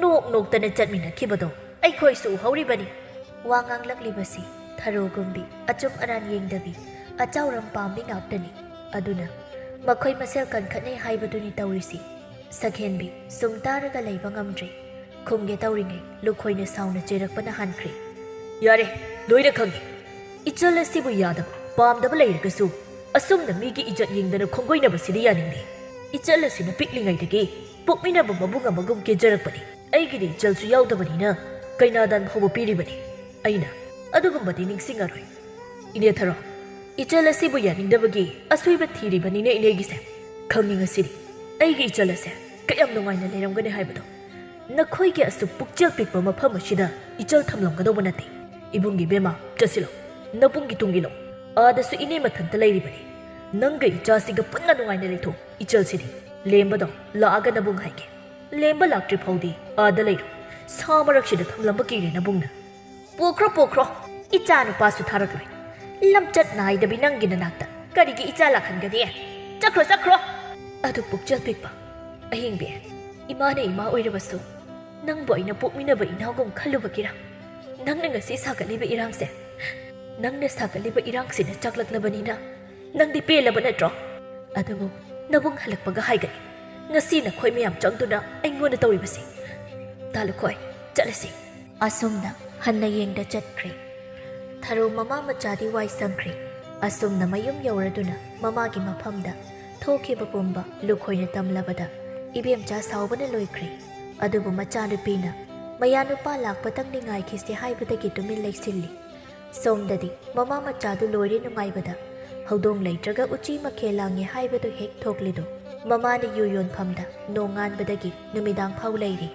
ꯅꯣꯛ ꯅꯣꯛꯇꯅ ꯆꯠꯃꯤꯟꯅꯈꯤꯕꯗꯣ ꯑꯩꯈꯣꯏꯁꯨ ꯎꯍꯧꯔꯤꯕꯅꯤ"꯫ ꯋꯥ ꯉꯥꯡꯂꯛꯂꯤꯕꯁꯤ ꯊꯔꯣꯒꯨꯝꯕꯤ, ꯑꯆꯨꯝ ꯑꯔꯥꯟ ꯌꯦꯡꯗꯕꯤ, ꯑꯆꯥꯎꯔꯝ ꯄꯥꯝꯕꯤ ꯉꯥꯛꯇꯅꯤ꯫ ꯑꯗꯨꯅ ꯃꯈꯣꯏ ꯃꯁꯦꯜ ꯀꯟꯈꯠꯅꯩ ꯍꯥꯏꯕꯗꯨꯅꯤ ꯇꯧꯔꯤꯁꯤ꯫ ꯁꯛꯍꯦꯟꯕꯤ ꯁꯨꯝ ꯇꯥꯔꯒ ꯂꯩꯕ ꯉꯝꯗ꯭ꯔꯦ꯫ ꯈꯨꯝꯒꯦ ꯇꯧꯔꯤꯉꯩ ꯂꯨꯈꯣꯏꯅ ꯁꯥꯎꯅ ꯆꯩꯔꯛꯄꯅ ꯍꯥꯟꯈ꯭ꯔꯦ꯫ "ꯌꯥꯔꯦ, ꯂꯣꯏꯅ ꯈꯪꯉꯤ꯫ ꯏꯆꯜ ꯑꯁꯤꯕꯨ ꯌꯥꯗꯕ, ꯄꯥꯝꯗꯕ ꯂꯩꯔꯒꯁꯨ ꯑꯁꯨꯝꯅ ꯃꯤꯒꯤ ꯏꯖꯠ ꯌꯦꯡꯗꯅ ꯈꯣꯡꯒꯣꯏꯅꯕꯁꯤꯗꯤ ꯌꯥꯅꯤꯡꯗꯦ꯫ ꯏꯆꯜ ꯑꯁꯤꯅ ꯄꯤꯛꯂꯤꯉꯩꯗꯒꯤ ꯄꯣꯛꯃꯤꯟꯅꯕ ꯃꯕꯨꯡ ꯑꯃꯒꯨꯝ ꯀꯦꯖꯔꯛꯄꯅꯤ꯫ ꯑꯩꯒꯤꯗꯤ ꯏꯆꯜꯁꯨ ꯌꯥꯎꯗꯕꯅꯤꯅ ꯀꯩꯅꯥꯗꯥꯟ ꯐꯥꯎꯕ ꯄꯤꯔꯤꯕꯅꯤ꯫ ꯑꯩꯅ ꯑꯗꯨꯒꯨꯝꯕꯗꯤ ꯅꯤꯡꯁꯤꯡꯉꯔꯣꯏ꯫ ꯏꯅꯦ ꯊꯔꯣ, ꯏꯆꯜ ꯑꯁꯤꯕꯨ ꯌꯥꯅꯤꯡꯗꯕꯒꯤ ꯑꯁꯣꯏꯕ ꯊꯤꯔꯤꯕꯅꯤꯅꯦ ꯏꯅꯦꯒꯤꯁꯦ꯫ ꯈꯪꯅꯤꯡꯉꯁꯤꯗꯤ ꯑꯩꯒꯤ ꯏꯆꯜ ꯑꯁꯦ ꯀꯌꯥꯝ ꯅꯨꯡꯉꯥꯏꯅ ꯂꯩꯔꯝꯒꯅꯤ ꯍꯥꯏꯕꯗꯣ꯫ ꯅꯈꯣꯏꯒꯤ ꯑꯁꯨꯛ ꯄꯨꯛꯆꯦꯜ ꯄꯤꯛꯄ ꯃꯐꯝ ꯑꯁꯤꯗ ꯏꯆꯜ ꯊꯝꯂꯝꯒꯗꯧꯕ ꯅꯠꯇꯦ꯫ ꯏꯕꯨꯡꯒꯤ ꯕꯦꯝꯃ, ꯆꯠꯁꯤꯜꯂꯣ꯫ ꯅꯕꯨꯡꯒꯤ ꯇꯨꯡ ꯏꯜꯂꯣ꯫ ꯑꯥꯗꯁꯨ ꯏꯅꯦ ꯃꯊꯟꯇ ꯂꯩꯔꯤꯕꯅꯤ꯫ ꯅꯪꯒ ꯏꯆꯥꯁꯤꯒ ꯄꯨꯟꯅ ꯅꯨꯡꯉꯥꯏꯅ ꯂꯩꯊꯣꯛ꯫ ꯏꯆꯜꯁꯤꯗꯤ ꯂꯦꯝꯕꯗꯣ ꯂꯥꯛꯑꯒ ꯅꯕꯨꯡ ꯍꯥꯏꯒꯦ꯫ ꯂꯦꯝꯕ ꯂꯥꯛꯇ꯭ꯔꯤ ꯐꯥꯎꯗꯤ ꯑꯥꯗ ꯂꯩꯔꯣ꯫ ꯁꯥ ꯃꯔꯛꯁꯤꯗ ꯊꯝꯂꯝꯕ ꯀꯤꯔꯦ ꯅꯕꯨꯡꯅ꯫ ꯄꯣꯛꯈ꯭ꯔꯣ, ꯄꯣꯛꯈ꯭ꯔꯣ꯫ ꯏꯆꯥ ꯅꯨꯄꯥꯁꯨ ꯊꯥꯔꯛꯂꯣꯏ꯫ ꯂꯝꯆꯠ ꯅꯥꯏꯗꯕꯤ ꯅꯪꯒꯤ ꯅꯅꯥꯛꯇ ꯀꯔꯤꯒꯤ ꯏꯆꯥ ꯂꯥꯛꯍꯟꯒꯅꯤ? ꯆꯠꯈ꯭ꯔꯣ, ꯆꯠꯈ꯭ꯔꯣ꯫ ꯑꯗꯨ ꯄꯨꯛꯆꯦꯜ ꯄꯤꯛꯄ ꯑꯍꯤꯡꯕꯤ, ꯏꯃꯥꯅ ꯏꯃꯥ ꯑꯣꯏꯔꯕꯁꯨ ꯅꯪꯕꯨ ꯑꯩꯅ ꯄꯣꯛꯃꯤꯟꯅꯕ ꯏꯅꯥꯎꯒꯨꯝ ꯈꯜꯂꯨꯕꯒꯤꯔ? ꯅꯪꯅ ꯉꯁꯤ ꯁꯥꯒꯠꯂꯤꯕ ꯏꯔꯥꯡꯁꯦ, ꯅꯪꯅ ꯁꯥꯒꯠꯂꯤꯕ ꯏꯔꯥꯡꯁꯤꯅ ꯆꯥꯛꯂꯛꯂꯕꯅꯤꯅ ꯅꯪꯗꯤ ꯄꯦꯜꯂꯕ ꯅꯠꯇ꯭ꯔꯣ? ꯑꯗꯨꯕꯨ ꯅꯕꯨꯡ ꯍꯜꯂꯛꯄꯒ ꯍꯥꯏꯒꯅꯤ꯫ ꯉꯁꯤ ꯅꯈꯣꯏ ꯃꯌꯥꯝ ꯆꯪꯗꯨꯅ ꯑꯩꯉꯣꯟꯗ ꯇꯧꯔꯤꯕꯁꯤ꯫ ꯇꯥ ꯂꯨꯈꯣꯏ, ꯆꯠꯂꯁꯤ꯫ ꯑꯁꯨꯝꯅ ꯍꯟꯅ ꯌꯦꯡꯗ ꯆꯠꯈ꯭ꯔꯦ꯫ ꯊꯔꯣ ꯃꯃꯥ ꯃꯆꯥꯗꯤ ꯋꯥꯏ ꯁꯪꯈ꯭ꯔꯦ꯫ ꯑꯁꯨꯝꯅ ꯃꯌꯨꯝ ꯌꯧꯔꯗꯨꯅ ꯃꯃꯥꯒꯤ ꯃꯐꯝꯗ ꯊꯣꯛꯈꯤꯕ ꯄꯨꯝꯕ ꯂꯨꯈꯣꯏꯅ ꯇꯝꯂꯕꯗ ꯏꯕꯦꯝꯆꯥ ꯁꯥꯎꯕꯅ ꯂꯣꯏꯈ꯭ꯔꯦ꯫ ꯑꯗꯨꯕꯨ ꯃꯆꯥꯅꯨꯄꯤꯅ ꯃꯌꯥ ꯅꯨꯄꯥ ꯂꯥꯛꯄꯇꯪꯗꯤ ꯉꯥꯏꯈꯤꯁꯦ ꯍꯥꯏꯕꯗꯒꯤ ꯇꯨꯃꯤꯟ ꯂꯩꯁꯤꯜꯂꯤ꯫ ꯁꯣꯝꯗꯗꯤ ꯃꯃꯥ ꯃꯆꯥꯗꯨ ꯂꯣꯏꯔꯦ ꯅꯨꯡꯉꯥꯏꯕꯗ꯫ ꯍꯧꯗꯣꯡ ꯂꯩꯇ꯭ꯔꯒ ꯎꯆꯤ ꯃꯈꯦꯜ ꯂꯥꯡꯉꯦ ꯍꯥꯏꯕꯗꯨ ꯍꯦꯛ ꯊꯣꯛꯂꯤꯗꯨ꯫ ꯃꯃꯥꯅ ꯌꯨ ꯌꯣꯟꯐꯝꯗ ꯅꯣꯡꯉꯥꯟꯕꯗꯒꯤ ꯅꯨꯃꯤꯗꯥꯡ ꯐꯥꯎ ꯂꯩꯔꯤ꯫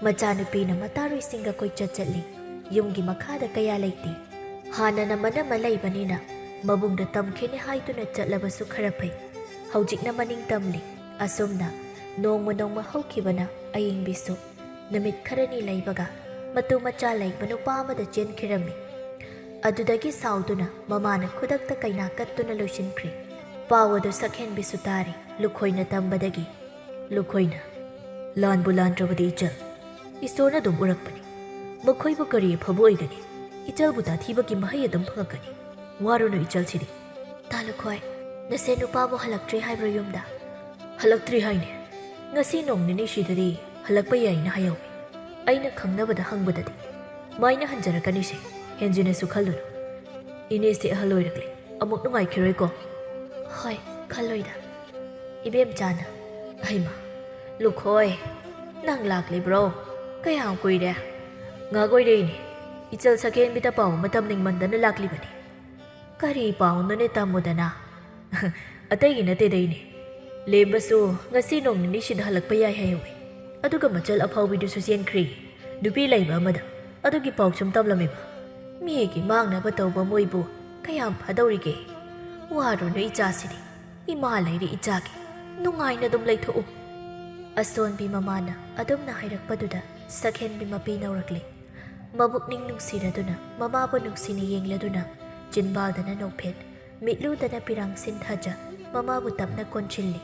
ꯃꯆꯥꯅꯨꯄꯤꯅ ꯃꯇꯥꯔꯨꯏꯁꯤꯡꯒ ꯀꯣꯏꯆꯠ ꯆꯠꯂꯤ꯫ ꯌꯨꯝꯒꯤ ꯃꯈꯥꯗ ꯀꯌꯥ ꯂꯩꯇꯦ꯫ ꯍꯥꯟꯅꯅ ꯃꯅꯝꯃ ꯂꯩꯕꯅꯤꯅ ꯃꯕꯨꯡꯗ ꯇꯝꯈꯤꯅꯤ ꯍꯥꯏꯗꯨꯅ ꯆꯠꯂꯕꯁꯨ ꯈꯔ ꯐꯩ꯫ ꯍꯧꯖꯤꯛꯅ ꯃꯅꯤꯡ ꯇꯝꯂꯤ꯫ ꯑꯁꯨꯝꯅ ꯅꯣꯡꯃ ꯅꯣꯡꯃ ꯍꯧꯈꯤꯕꯅ ꯑꯌꯤꯡꯕꯤꯁꯨ ꯅꯨꯃꯤꯠ ꯈꯔꯅꯤ ꯂꯩꯕꯒ ꯃꯇꯨ ꯃꯆꯥ ꯂꯩꯕ ꯅꯨꯄꯥ ꯑꯃꯗ ꯆꯦꯟꯈꯤꯔꯝꯃꯤ꯫ ꯑꯗꯨꯗꯒꯤ ꯁꯥꯎꯗꯨꯅ ꯃꯃꯥꯅ ꯈꯨꯗꯛꯇ ꯀꯩꯅꯥ ꯀꯠꯇꯨꯅ ꯂꯣꯏꯁꯤꯟꯈ꯭ꯔꯦ꯫ ꯄꯥꯎ ꯑꯗꯨ ꯁꯛꯍꯦꯟꯕꯤꯁꯨ ꯇꯥꯔꯦ꯫ ꯂꯨꯈꯣꯏꯅ ꯇꯝꯕꯗꯒꯤ, ꯂꯨꯈꯣꯏꯅ, "ꯂꯥꯟꯕꯨ ꯂꯥꯟꯗ꯭ꯔꯕꯗꯤ ꯏꯆꯜ, ꯏꯁꯣꯔꯅ ꯑꯗꯨꯝ ꯎꯔꯛꯄꯅꯤ꯫ ꯃꯈꯣꯏꯕꯨ ꯀꯔꯤ ꯑꯐꯕ ꯑꯣꯏꯒꯅꯤ? ꯏꯆꯜꯕꯨ ꯇꯥꯊꯤꯕꯒꯤ ꯃꯍꯩ ꯑꯗꯨꯝ ꯐꯪꯉꯛꯀꯅꯤ꯫ ꯋꯥꯔꯨꯅꯨ ꯏꯆꯜꯁꯤꯗꯤ꯫" "ꯇꯥ ꯂꯨꯈꯣꯏ, ꯅꯁꯦ ꯅꯨꯄꯥꯕꯨ ꯍꯜꯂꯛꯇ꯭ꯔꯤ ꯍꯥꯏꯕ꯭ꯔꯣ ꯌꯨꯝꯗ?" "ꯍꯜꯂꯛꯇ꯭ꯔꯤ ꯍꯥꯏꯅꯦ꯫ ꯉꯁꯤ ꯅꯣꯡ ꯅꯤꯅꯤꯁꯤꯗꯗꯤ ꯍꯜꯂꯛꯄ ꯌꯥꯏꯅ ꯍꯥꯏꯍꯧꯏ꯫ ꯑꯩꯅ ꯈꯪꯅꯕꯗ ꯍꯪꯕꯗꯗꯤ ꯃꯥꯏꯅ ꯍꯟꯖꯔꯛꯀꯅꯤꯁꯦ, ꯍꯦꯟꯖꯤꯟꯅꯁꯨ ꯈꯜꯂꯨꯅꯨ꯫ ꯏꯅꯦꯁꯦ ꯑꯍꯜ ꯑꯣꯏꯔꯛꯂꯦ, ꯑꯃꯨꯛ ꯅꯨꯡꯉꯥꯏꯈꯤꯔꯣꯏꯀꯣ?" "ꯍꯣꯏ, ꯈꯜꯂꯣꯏꯗ꯫" ꯏꯕꯦꯝꯆꯥꯅ, "ꯍꯩꯃꯥ, ꯂꯨꯈꯣꯏ, ꯅꯪ ꯂꯥꯛꯂꯤꯕ꯭ꯔꯣ? ꯀꯌꯥꯝ ꯀꯨꯏꯔꯦ?" "ꯉꯥꯏꯍꯥꯛ ꯑꯣꯏꯔꯦ ꯏꯅꯦ, ꯏꯆꯜ ꯁꯛꯍꯦꯟꯕꯤꯗ ꯄꯥꯎ ꯑꯃ ꯇꯝꯅꯤꯡꯃꯟꯗꯅ ꯂꯥꯛꯂꯤꯕꯅꯤ꯫" "ꯀꯔꯤ ꯄꯥꯎꯅꯣꯅꯦ ꯇꯝꯃꯨꯗꯅ?" "ꯑꯇꯩꯒꯤ ꯅꯠꯇꯦꯗ ꯏꯅꯦ, ꯂꯦꯝꯕꯁꯨ ꯉꯁꯤ ꯅꯣꯡ ꯅꯤꯅꯤꯁꯤꯗ ꯍꯜꯂꯛꯄ ꯌꯥꯏ ꯍꯥꯏꯍꯧꯋꯤ꯫ ꯑꯗꯨꯒ ꯃꯆꯜ ꯑꯐꯥꯎꯕꯤꯗꯨꯁꯨ ꯆꯦꯟꯈ꯭ꯔꯦ, ꯅꯨꯄꯤ ꯂꯩꯕ ꯑꯃꯗ꯫ ꯑꯗꯨꯒꯤ ꯄꯥꯎ ꯁꯨꯝ ꯇꯝꯂꯝꯃꯤꯕ꯫ ꯃꯤꯒꯤ ꯃꯥꯡꯅꯕ ꯇꯧꯕ ꯃꯣꯏꯕꯨ ꯀꯌꯥꯝ ꯐꯗꯧꯔꯤꯒꯦ? ꯋꯥꯔꯨꯅꯨ ꯏꯆꯥꯁꯤꯗꯤ, ꯏꯃꯥ ꯂꯩꯔꯤ ꯏꯆꯥꯒꯤ, ꯅꯨꯡꯉꯥꯏꯅ ꯑꯗꯨꯝ ꯂꯩꯊꯣꯛꯎ꯫" ꯑꯁꯣꯟꯕꯤ ꯃꯃꯥꯅ ꯑꯗꯨꯝꯅ ꯍꯥꯏꯔꯛꯄꯗꯨꯗ ꯁꯛꯍꯦꯟꯕꯤ ꯃꯄꯤ ꯅꯧꯔꯛꯂꯦ꯫ ꯃꯕꯨꯛꯅꯤꯡ ꯅꯨꯡꯁꯤꯔꯗꯨꯅ ꯃꯃꯥꯕꯨ ꯅꯨꯡꯁꯤꯅ ꯌꯦꯡꯂꯗꯨꯅ ꯆꯤꯟꯕꯥꯜꯗꯅ ꯅꯣꯛꯐꯦꯠ, ꯃꯤꯠꯂꯨꯗꯅ ꯄꯤꯔꯥꯡ ꯁꯤꯟꯊꯖ ꯃꯃꯥꯕꯨ ꯇꯞꯅ ꯀꯣꯟꯁꯤꯜꯂꯤ꯫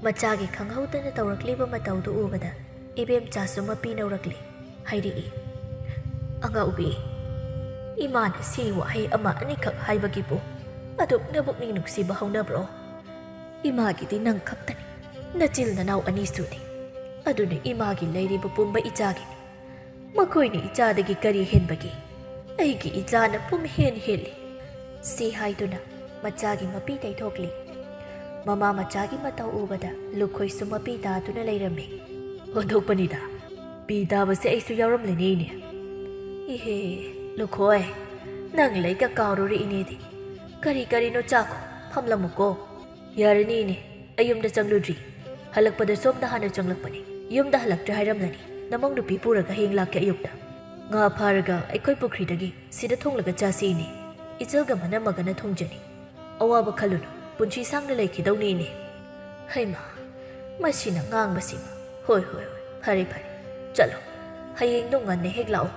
ꯃꯆꯥꯒꯤ ꯈꯪꯍꯧꯗꯅ ꯇꯧꯔꯛꯂꯤꯕ ꯃꯇꯧꯗꯨ ꯎꯕꯗ ꯏꯕꯦꯝꯆꯥꯁꯨ ꯃꯄꯤ ꯅꯧꯔꯛꯂꯤ꯫ ꯍꯥꯏꯔꯛꯏ, "ꯑꯉꯥꯎꯕꯤ, ꯏꯃꯥꯅ ꯁꯤ ꯋꯥꯍꯩ ꯑꯃ ꯑꯅꯤꯈꯛ ꯍꯥꯏꯕꯒꯤꯕꯨ ꯑꯗꯨꯛ ꯅꯕꯨꯛꯅꯤꯡ ꯅꯨꯡꯁꯤꯕ ꯍꯧꯅꯕ꯭ꯔꯣ? ꯏꯃꯥꯒꯤꯗꯤ ꯅꯪ ꯈꯛꯇꯅꯤ, ꯅꯆꯤꯜ ꯅꯅꯥꯎ ꯑꯅꯤꯁꯨꯅꯤ꯫ ꯑꯗꯨꯅ ꯏꯃꯥꯒꯤ ꯂꯩꯔꯤꯕ ꯄꯨꯝꯕ ꯏꯆꯥꯒꯤꯅꯤ꯫ ꯃꯈꯣꯏꯅ ꯏꯆꯥꯗꯒꯤ ꯀꯔꯤ ꯍꯦꯟꯕꯒꯦ? ꯑꯩꯒꯤ ꯏꯆꯥꯅ ꯄꯨꯝꯍꯦꯟ ꯍꯦꯜꯂꯤ꯫" ꯁꯤ ꯍꯥꯏꯗꯨꯅ ꯃꯆꯥꯒꯤ ꯃꯄꯤ ꯇꯩꯊꯣꯛꯂꯤ꯫ ꯃꯃꯥ ꯃꯆꯥꯒꯤ ꯃꯇꯧ ꯎꯕꯗ ꯂꯨꯈꯣꯏꯁꯨ ꯃꯄꯤ ꯇꯥꯗꯨꯅ ꯂꯩꯔꯝꯃꯤ꯫ "ꯑꯣꯟꯊꯣꯛꯄꯅꯤꯗ, ꯄꯤ ꯇꯥꯕꯁꯦ ꯑꯩꯁꯨ ꯌꯥꯎꯔꯝꯂꯦꯅꯦ ꯏꯅꯦ꯫ ꯏꯍꯦ, ꯂꯨꯈꯣꯏ, ꯅꯪ ꯂꯩꯒ ꯀꯥꯎꯔꯨꯔꯦ ꯏꯅꯦꯗꯤ꯫ ꯀꯔꯤ ꯀꯔꯤꯅꯣ ꯆꯥꯈꯣ, ꯐꯝꯂꯝꯃꯨꯀꯣ꯫" "ꯌꯥꯔꯅꯤ ꯏꯅꯦ, ꯑꯩ ꯌꯨꯝꯗ ꯆꯪꯂꯨꯗ꯭ꯔꯤ꯫ ꯍꯜꯂꯛꯄꯗ ꯁꯣꯝꯗ ꯍꯥꯟꯅ ꯆꯪꯂꯛꯄꯅꯤ꯫ ꯌꯨꯝꯗ ꯍꯜꯂꯛꯇ꯭ꯔꯦ ꯍꯥꯏꯔꯝꯂꯅꯤ꯫ ꯅꯃꯧ ꯅꯨꯄꯤ ꯄꯨꯔꯒ ꯍꯌꯦꯡ ꯂꯥꯛꯀꯦ ꯑꯌꯨꯛꯇ꯫ ꯉꯥ ꯐꯥꯔꯒ ꯑꯩꯈꯣꯏ ꯄꯨꯈ꯭ꯔꯤꯗꯒꯤ ꯁꯤꯗ ꯊꯣꯡꯂꯒ ꯆꯥꯁꯤ ꯏꯅꯦ꯫ ꯏꯆꯜꯒ ꯃꯅꯝꯃꯒꯅ ꯊꯣꯡꯖꯅꯤ꯫ ꯑꯋꯥꯕ ꯈꯜꯂꯨꯅꯨ, ꯄꯨꯟꯁꯤ ꯁꯥꯡꯅ ꯂꯩꯈꯤꯗꯧꯅꯤ ꯏꯅꯦ꯫" ꯍꯩꯃꯥ, ꯃꯁꯤꯅ ꯉꯥꯡꯕꯁꯤꯃ꯫ "ꯍꯣꯏ, ꯍꯣꯏ, ꯍꯣꯏ, ꯐꯔꯦ, ꯐꯔꯦ, ꯆꯠꯂꯣ꯫ ꯍꯌꯦꯡꯗꯣ ꯉꯟꯅ ꯍꯦꯛ ꯂꯥꯛꯑꯣ꯫"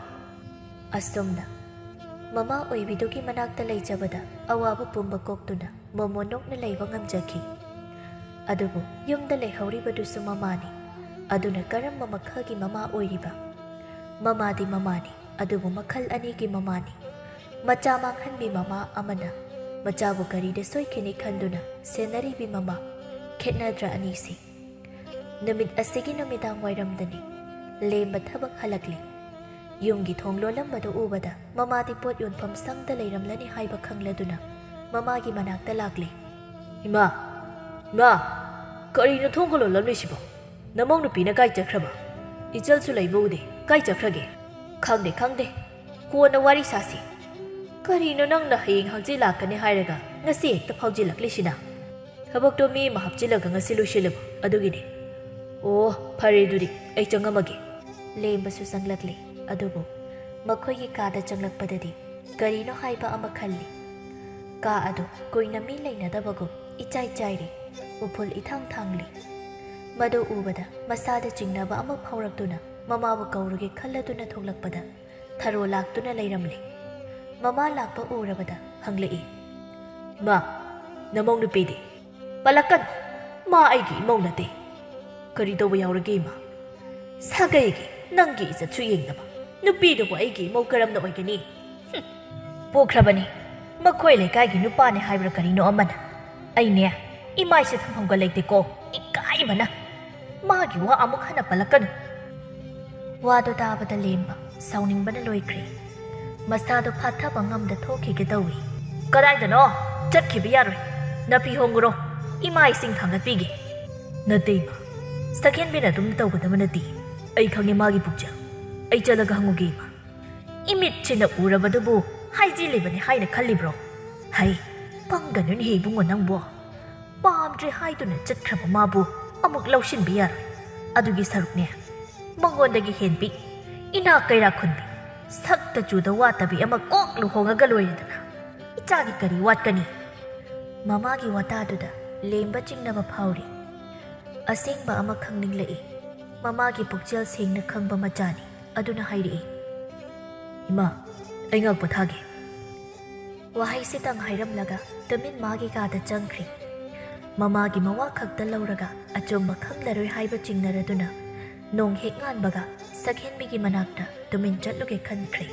ꯑꯁꯨꯝꯅ ꯃꯃꯥ ꯑꯣꯏꯕꯤꯗꯨꯒꯤ ꯃꯅꯥꯛꯇ ꯂꯩꯖꯕꯗ ꯑꯋꯥꯕ ꯄꯨꯝꯕ ꯀꯣꯛꯇꯨꯅ ꯃꯣꯃꯣꯟ ꯅꯣꯛꯅ ꯂꯩꯕ ꯉꯝꯖꯈꯤ꯫ ꯑꯗꯨꯕꯨ ꯌꯨꯝꯗ ꯂꯩꯍꯧꯔꯤꯕꯗꯨꯁꯨ ꯃꯃꯥꯅꯤ꯫ ꯑꯗꯨꯅ ꯀꯔꯝꯕ ꯃꯈꯜꯒꯤ ꯃꯃꯥ ꯑꯣꯏꯔꯤꯕ? ꯃꯃꯥꯗꯤ ꯃꯃꯥꯅꯤ, ꯑꯗꯨꯕꯨ ꯃꯈꯜ ꯑꯅꯤꯒꯤ ꯃꯃꯥꯅꯤ꯫ ꯃꯆꯥ ꯃꯥꯡꯍꯟꯕꯤ ꯃꯃꯥ ꯑꯃꯅ ꯃꯆꯥꯕꯨ ꯀꯔꯤꯗ ꯁꯣꯏꯈꯤꯅꯤ ꯈꯟꯗꯨꯅ ꯁꯦꯟꯅꯔꯤꯕꯤ ꯃꯃꯥ꯫ ꯈꯦꯠꯅꯗ꯭ꯔꯥ ꯑꯅꯤꯁꯤ? ꯅꯨꯃꯤꯠ ꯑꯁꯤꯒꯤ ꯅꯨꯃꯤꯗꯥꯡ ꯋꯥꯏꯔꯝꯗꯅꯤ꯫ ꯂꯦꯝꯕ ꯊꯕꯛ ꯍꯜꯂꯛꯂꯦ꯫ ꯌꯨꯝꯒꯤ ꯊꯣꯡ ꯂꯣꯜꯂꯝꯕꯗꯨ ꯎꯕꯗ ꯃꯃꯥꯗꯤ ꯄꯣꯠ ꯌꯣꯟꯐꯝ ꯁꯪꯗ ꯂꯩꯔꯝꯂꯅꯤ ꯍꯥꯏꯕ ꯈꯪꯂꯗꯨꯅ ꯃꯃꯥꯒꯤ ꯃꯅꯥꯛꯇ ꯂꯥꯛꯂꯦ꯫ "ꯏꯃꯥ, ꯏꯃꯥ, ꯀꯔꯤꯅꯣ ꯊꯣꯡꯒ ꯂꯣꯜꯂꯝꯂꯤꯁꯤꯕꯣ? ꯅꯃꯧ ꯅꯨꯄꯤꯅ ꯀꯥꯏ ꯆꯠꯈ꯭ꯔꯕ? ꯏꯆꯜꯁꯨ ꯂꯩꯕ ꯎꯗꯦ, ꯀꯥꯏ ꯆꯠꯈ꯭ꯔꯒꯦ?" "ꯈꯪꯗꯦ, ꯈꯪꯗꯦ, ꯀꯣꯟꯅ ꯋꯥꯔꯤ ꯁꯥꯁꯤ꯫ ꯀꯔꯤꯅꯣ ꯅꯪꯅ ꯍꯌꯦꯡ ꯍꯪꯆꯤꯠ ꯂꯥꯛꯀꯅꯤ ꯍꯥꯏꯔꯒ ꯉꯁꯤ ꯍꯦꯛꯇ ꯐꯥꯎꯖꯤꯜꯂꯛꯂꯤꯁꯤꯅ?" "ꯊꯕꯛꯇꯣ ꯃꯤ ꯑꯃ ꯍꯥꯞꯆꯤꯜꯂꯒ ꯉꯁꯤ ꯂꯣꯏꯁꯤꯜꯂꯕ, ꯑꯗꯨꯒꯤꯅꯤ꯫" "ꯑꯣ, ꯐꯔꯦ, ꯑꯗꯨꯗꯤ ꯑꯩ ꯆꯪꯉꯝꯃꯒꯦ꯫" ꯂꯦꯝꯕꯁꯨ ꯆꯪꯂꯛꯂꯦ꯫ ꯑꯗꯨꯕꯨ ꯃꯈꯣꯏꯒꯤ ꯀꯥꯗ ꯆꯪꯂꯛꯄꯗꯗꯤ ꯀꯔꯤꯅꯣ ꯍꯥꯏꯕ ꯑꯃ ꯈꯜꯂꯤ꯫ ꯀꯥ ꯑꯗꯨ ꯀꯨꯏꯅ ꯃꯤ ꯂꯩꯅꯗꯕꯒꯨꯝ ꯏꯆꯥꯏ ꯆꯥꯏꯔꯤ, ꯎꯐꯨꯜ ꯏꯊꯥꯡ ꯊꯥꯡꯂꯤ꯫ ꯃꯗꯨ ꯎꯕꯗ ꯃꯁꯥꯗ ꯆꯤꯡꯅꯕ ꯑꯃ ꯐꯥꯎꯔꯛꯇꯨꯅ ꯃꯃꯥꯕꯨ ꯀꯧꯔꯒꯦ ꯈꯜꯂꯗꯨꯅ ꯊꯣꯛꯂꯛꯄꯗ ꯊꯔꯣ ꯂꯥꯛꯇꯨꯅ ꯂꯩꯔꯝꯂꯦ꯫ ꯃꯃꯥ ꯂꯥꯛꯄ ꯎꯔꯕꯗ ꯍꯪꯂꯛꯏ, "ꯏꯃꯥ, ꯅꯃꯧ ꯅꯨꯄꯤꯗꯤ?" "ꯄꯜꯂꯛꯀꯅꯨ, ꯃꯥ ꯑꯩꯒꯤ ꯏꯃꯧ ꯅꯠꯇꯦ꯫" "ꯀꯔꯤ ꯇꯧꯕ ꯌꯥꯎꯔꯒꯦ, ꯏꯃꯥ?" "ꯁꯥꯒꯩꯒꯤ ꯅꯪꯒꯤ ꯏꯖꯠꯁꯨ ꯌꯦꯡꯗꯕ ꯅꯨꯄꯤꯗꯨꯕꯨ ꯑꯩꯒꯤ ꯏꯃꯧ ꯀꯔꯝꯅ ꯑꯣꯏꯒꯅꯤ?" "ꯍꯨꯝ, ꯄꯣꯛꯈ꯭ꯔꯕꯅꯤ, ꯃꯈꯣꯏ ꯂꯩꯀꯥꯏꯒꯤ ꯅꯨꯄꯥꯅꯦ ꯍꯥꯏꯕ꯭ꯔꯥ ꯀꯔꯤꯅꯣ ꯑꯃꯅ꯫ ꯑꯩꯅꯦ, ꯏꯃꯥꯏꯁꯦ ꯊꯝꯐꯝꯒ ꯂꯩꯇꯦꯀꯣ, ꯏꯀꯥꯏꯕꯅ꯫ ꯃꯥꯒꯤ ꯋꯥ ꯑꯃꯨꯛ ꯍꯟꯅ ꯄꯜꯂꯛꯀꯅꯨ꯫" ꯋꯥꯗꯨ ꯇꯥꯕꯗ ꯂꯦꯝꯕ ꯁꯥꯎꯅꯤꯡꯕꯅ ꯂꯣꯏꯈ꯭ꯔꯦ꯫ ꯃꯁꯥꯗꯣ ꯐꯥꯊꯕ ꯉꯝꯗ ꯊꯣꯛꯈꯤꯒꯦ ꯇꯧꯏ꯫ "ꯀꯗꯥꯏꯗꯅꯣ? ꯆꯠꯈꯤꯕ ꯌꯥꯔꯣꯏ꯫ ꯅꯥꯄꯤ ꯍꯣꯡꯉꯨꯔꯣ, ꯏꯃꯥ ꯏꯁꯤꯡ ꯊꯥꯡꯒꯠꯄꯤꯒꯦ꯫" "ꯅꯠꯇꯦ ꯏꯃꯥ, ꯁꯛꯍꯦꯟꯕꯤꯅ ꯑꯗꯨꯝ ꯇꯧꯒꯗꯕ ꯅꯠꯇꯦ꯫ ꯑꯩ ꯈꯪꯉꯦ ꯃꯥꯒꯤ ꯄꯨꯛꯆꯦꯜ꯫ ꯑꯩ ꯆꯠꯂꯒ ꯍꯪꯉꯨꯒꯦ ꯏꯃꯥ꯫" "ꯏꯃꯤꯠꯁꯤꯅ ꯎꯔꯕꯗꯨꯕꯨ ꯍꯥꯏꯖꯤꯜꯂꯤꯕꯅꯤ ꯍꯥꯏꯅ ꯈꯜꯂꯤꯕ꯭ꯔꯣ? ꯍꯩ, ꯄꯪꯒꯅꯨꯅꯦꯍꯦ ꯏꯕꯨꯡꯉꯣ ꯅꯪꯕꯣ꯫ ꯄꯥꯝꯗ꯭ꯔꯦ ꯍꯥꯏꯗꯨꯅ ꯆꯠꯈ꯭ꯔꯕ ꯃꯥꯕꯨ ꯑꯃꯨꯛ ꯂꯧꯁꯤꯟꯕ ꯌꯥꯔꯣꯏ꯫ ꯑꯗꯨꯒꯤ ꯁꯔꯨꯛꯅꯦ, ꯃꯉꯣꯟꯗꯒꯤ ꯍꯦꯟꯕꯤ, ꯏꯅꯥꯛ ꯀꯩꯔꯥꯛ ꯈꯨꯟꯕꯤ, ꯁꯛꯇ ꯆꯨꯗ ꯋꯥꯠꯇꯕꯤ ꯑꯃ ꯀꯣꯛ ꯂꯨꯍꯣꯡꯉꯒ ꯂꯣꯏꯔꯦꯗꯅ꯫ ꯏꯆꯥꯒꯤ ꯀꯔꯤ ꯋꯥꯠꯀꯅꯤ?" ꯃꯃꯥꯒꯤ ꯋꯥꯇꯥꯗꯨꯗ ꯂꯦꯝꯕ ꯆꯤꯡꯅꯕ ꯐꯥꯎꯔꯤ꯫ ꯑꯁꯦꯡꯕ ꯑꯃ ꯈꯪꯅꯤꯡꯂꯛꯏ꯫ ꯃꯃꯥꯒꯤ ꯄꯨꯛꯆꯦꯜ ꯁꯦꯡꯅ ꯈꯪꯕ ꯃꯆꯥꯅꯤ꯫ ꯑꯗꯨꯅ ꯍꯥꯏꯔꯛꯏ, "ꯏꯃꯥ, ꯑꯩ ꯉꯥꯛ ꯄꯣꯊꯥꯒꯦ꯫ ꯋꯥꯍꯩꯁꯤꯇꯪ ꯍꯥꯏꯔꯝꯂꯒ ꯇꯨꯃꯤꯟ ꯃꯥꯒꯤ ꯀꯥꯗ ꯆꯪꯈ꯭ꯔꯤ꯫ ꯃꯃꯥꯒꯤ ꯃꯋꯥ ꯈꯛꯇ ꯂꯧꯔꯒ ꯑꯆꯨꯝꯕ ꯈꯪꯂꯔꯣꯏ ꯍꯥꯏꯕ ꯆꯤꯡꯅꯔꯗꯨꯅ ꯅꯣꯡ ꯍꯦꯛ ꯉꯥꯟꯕꯒ ꯁꯛꯍꯦꯟꯕꯤꯒꯤ ꯃꯅꯥꯛꯇ ꯇꯨꯃꯤꯟ ꯆꯠꯂꯨꯒꯦ ꯈꯟꯈ꯭ꯔꯤ꯫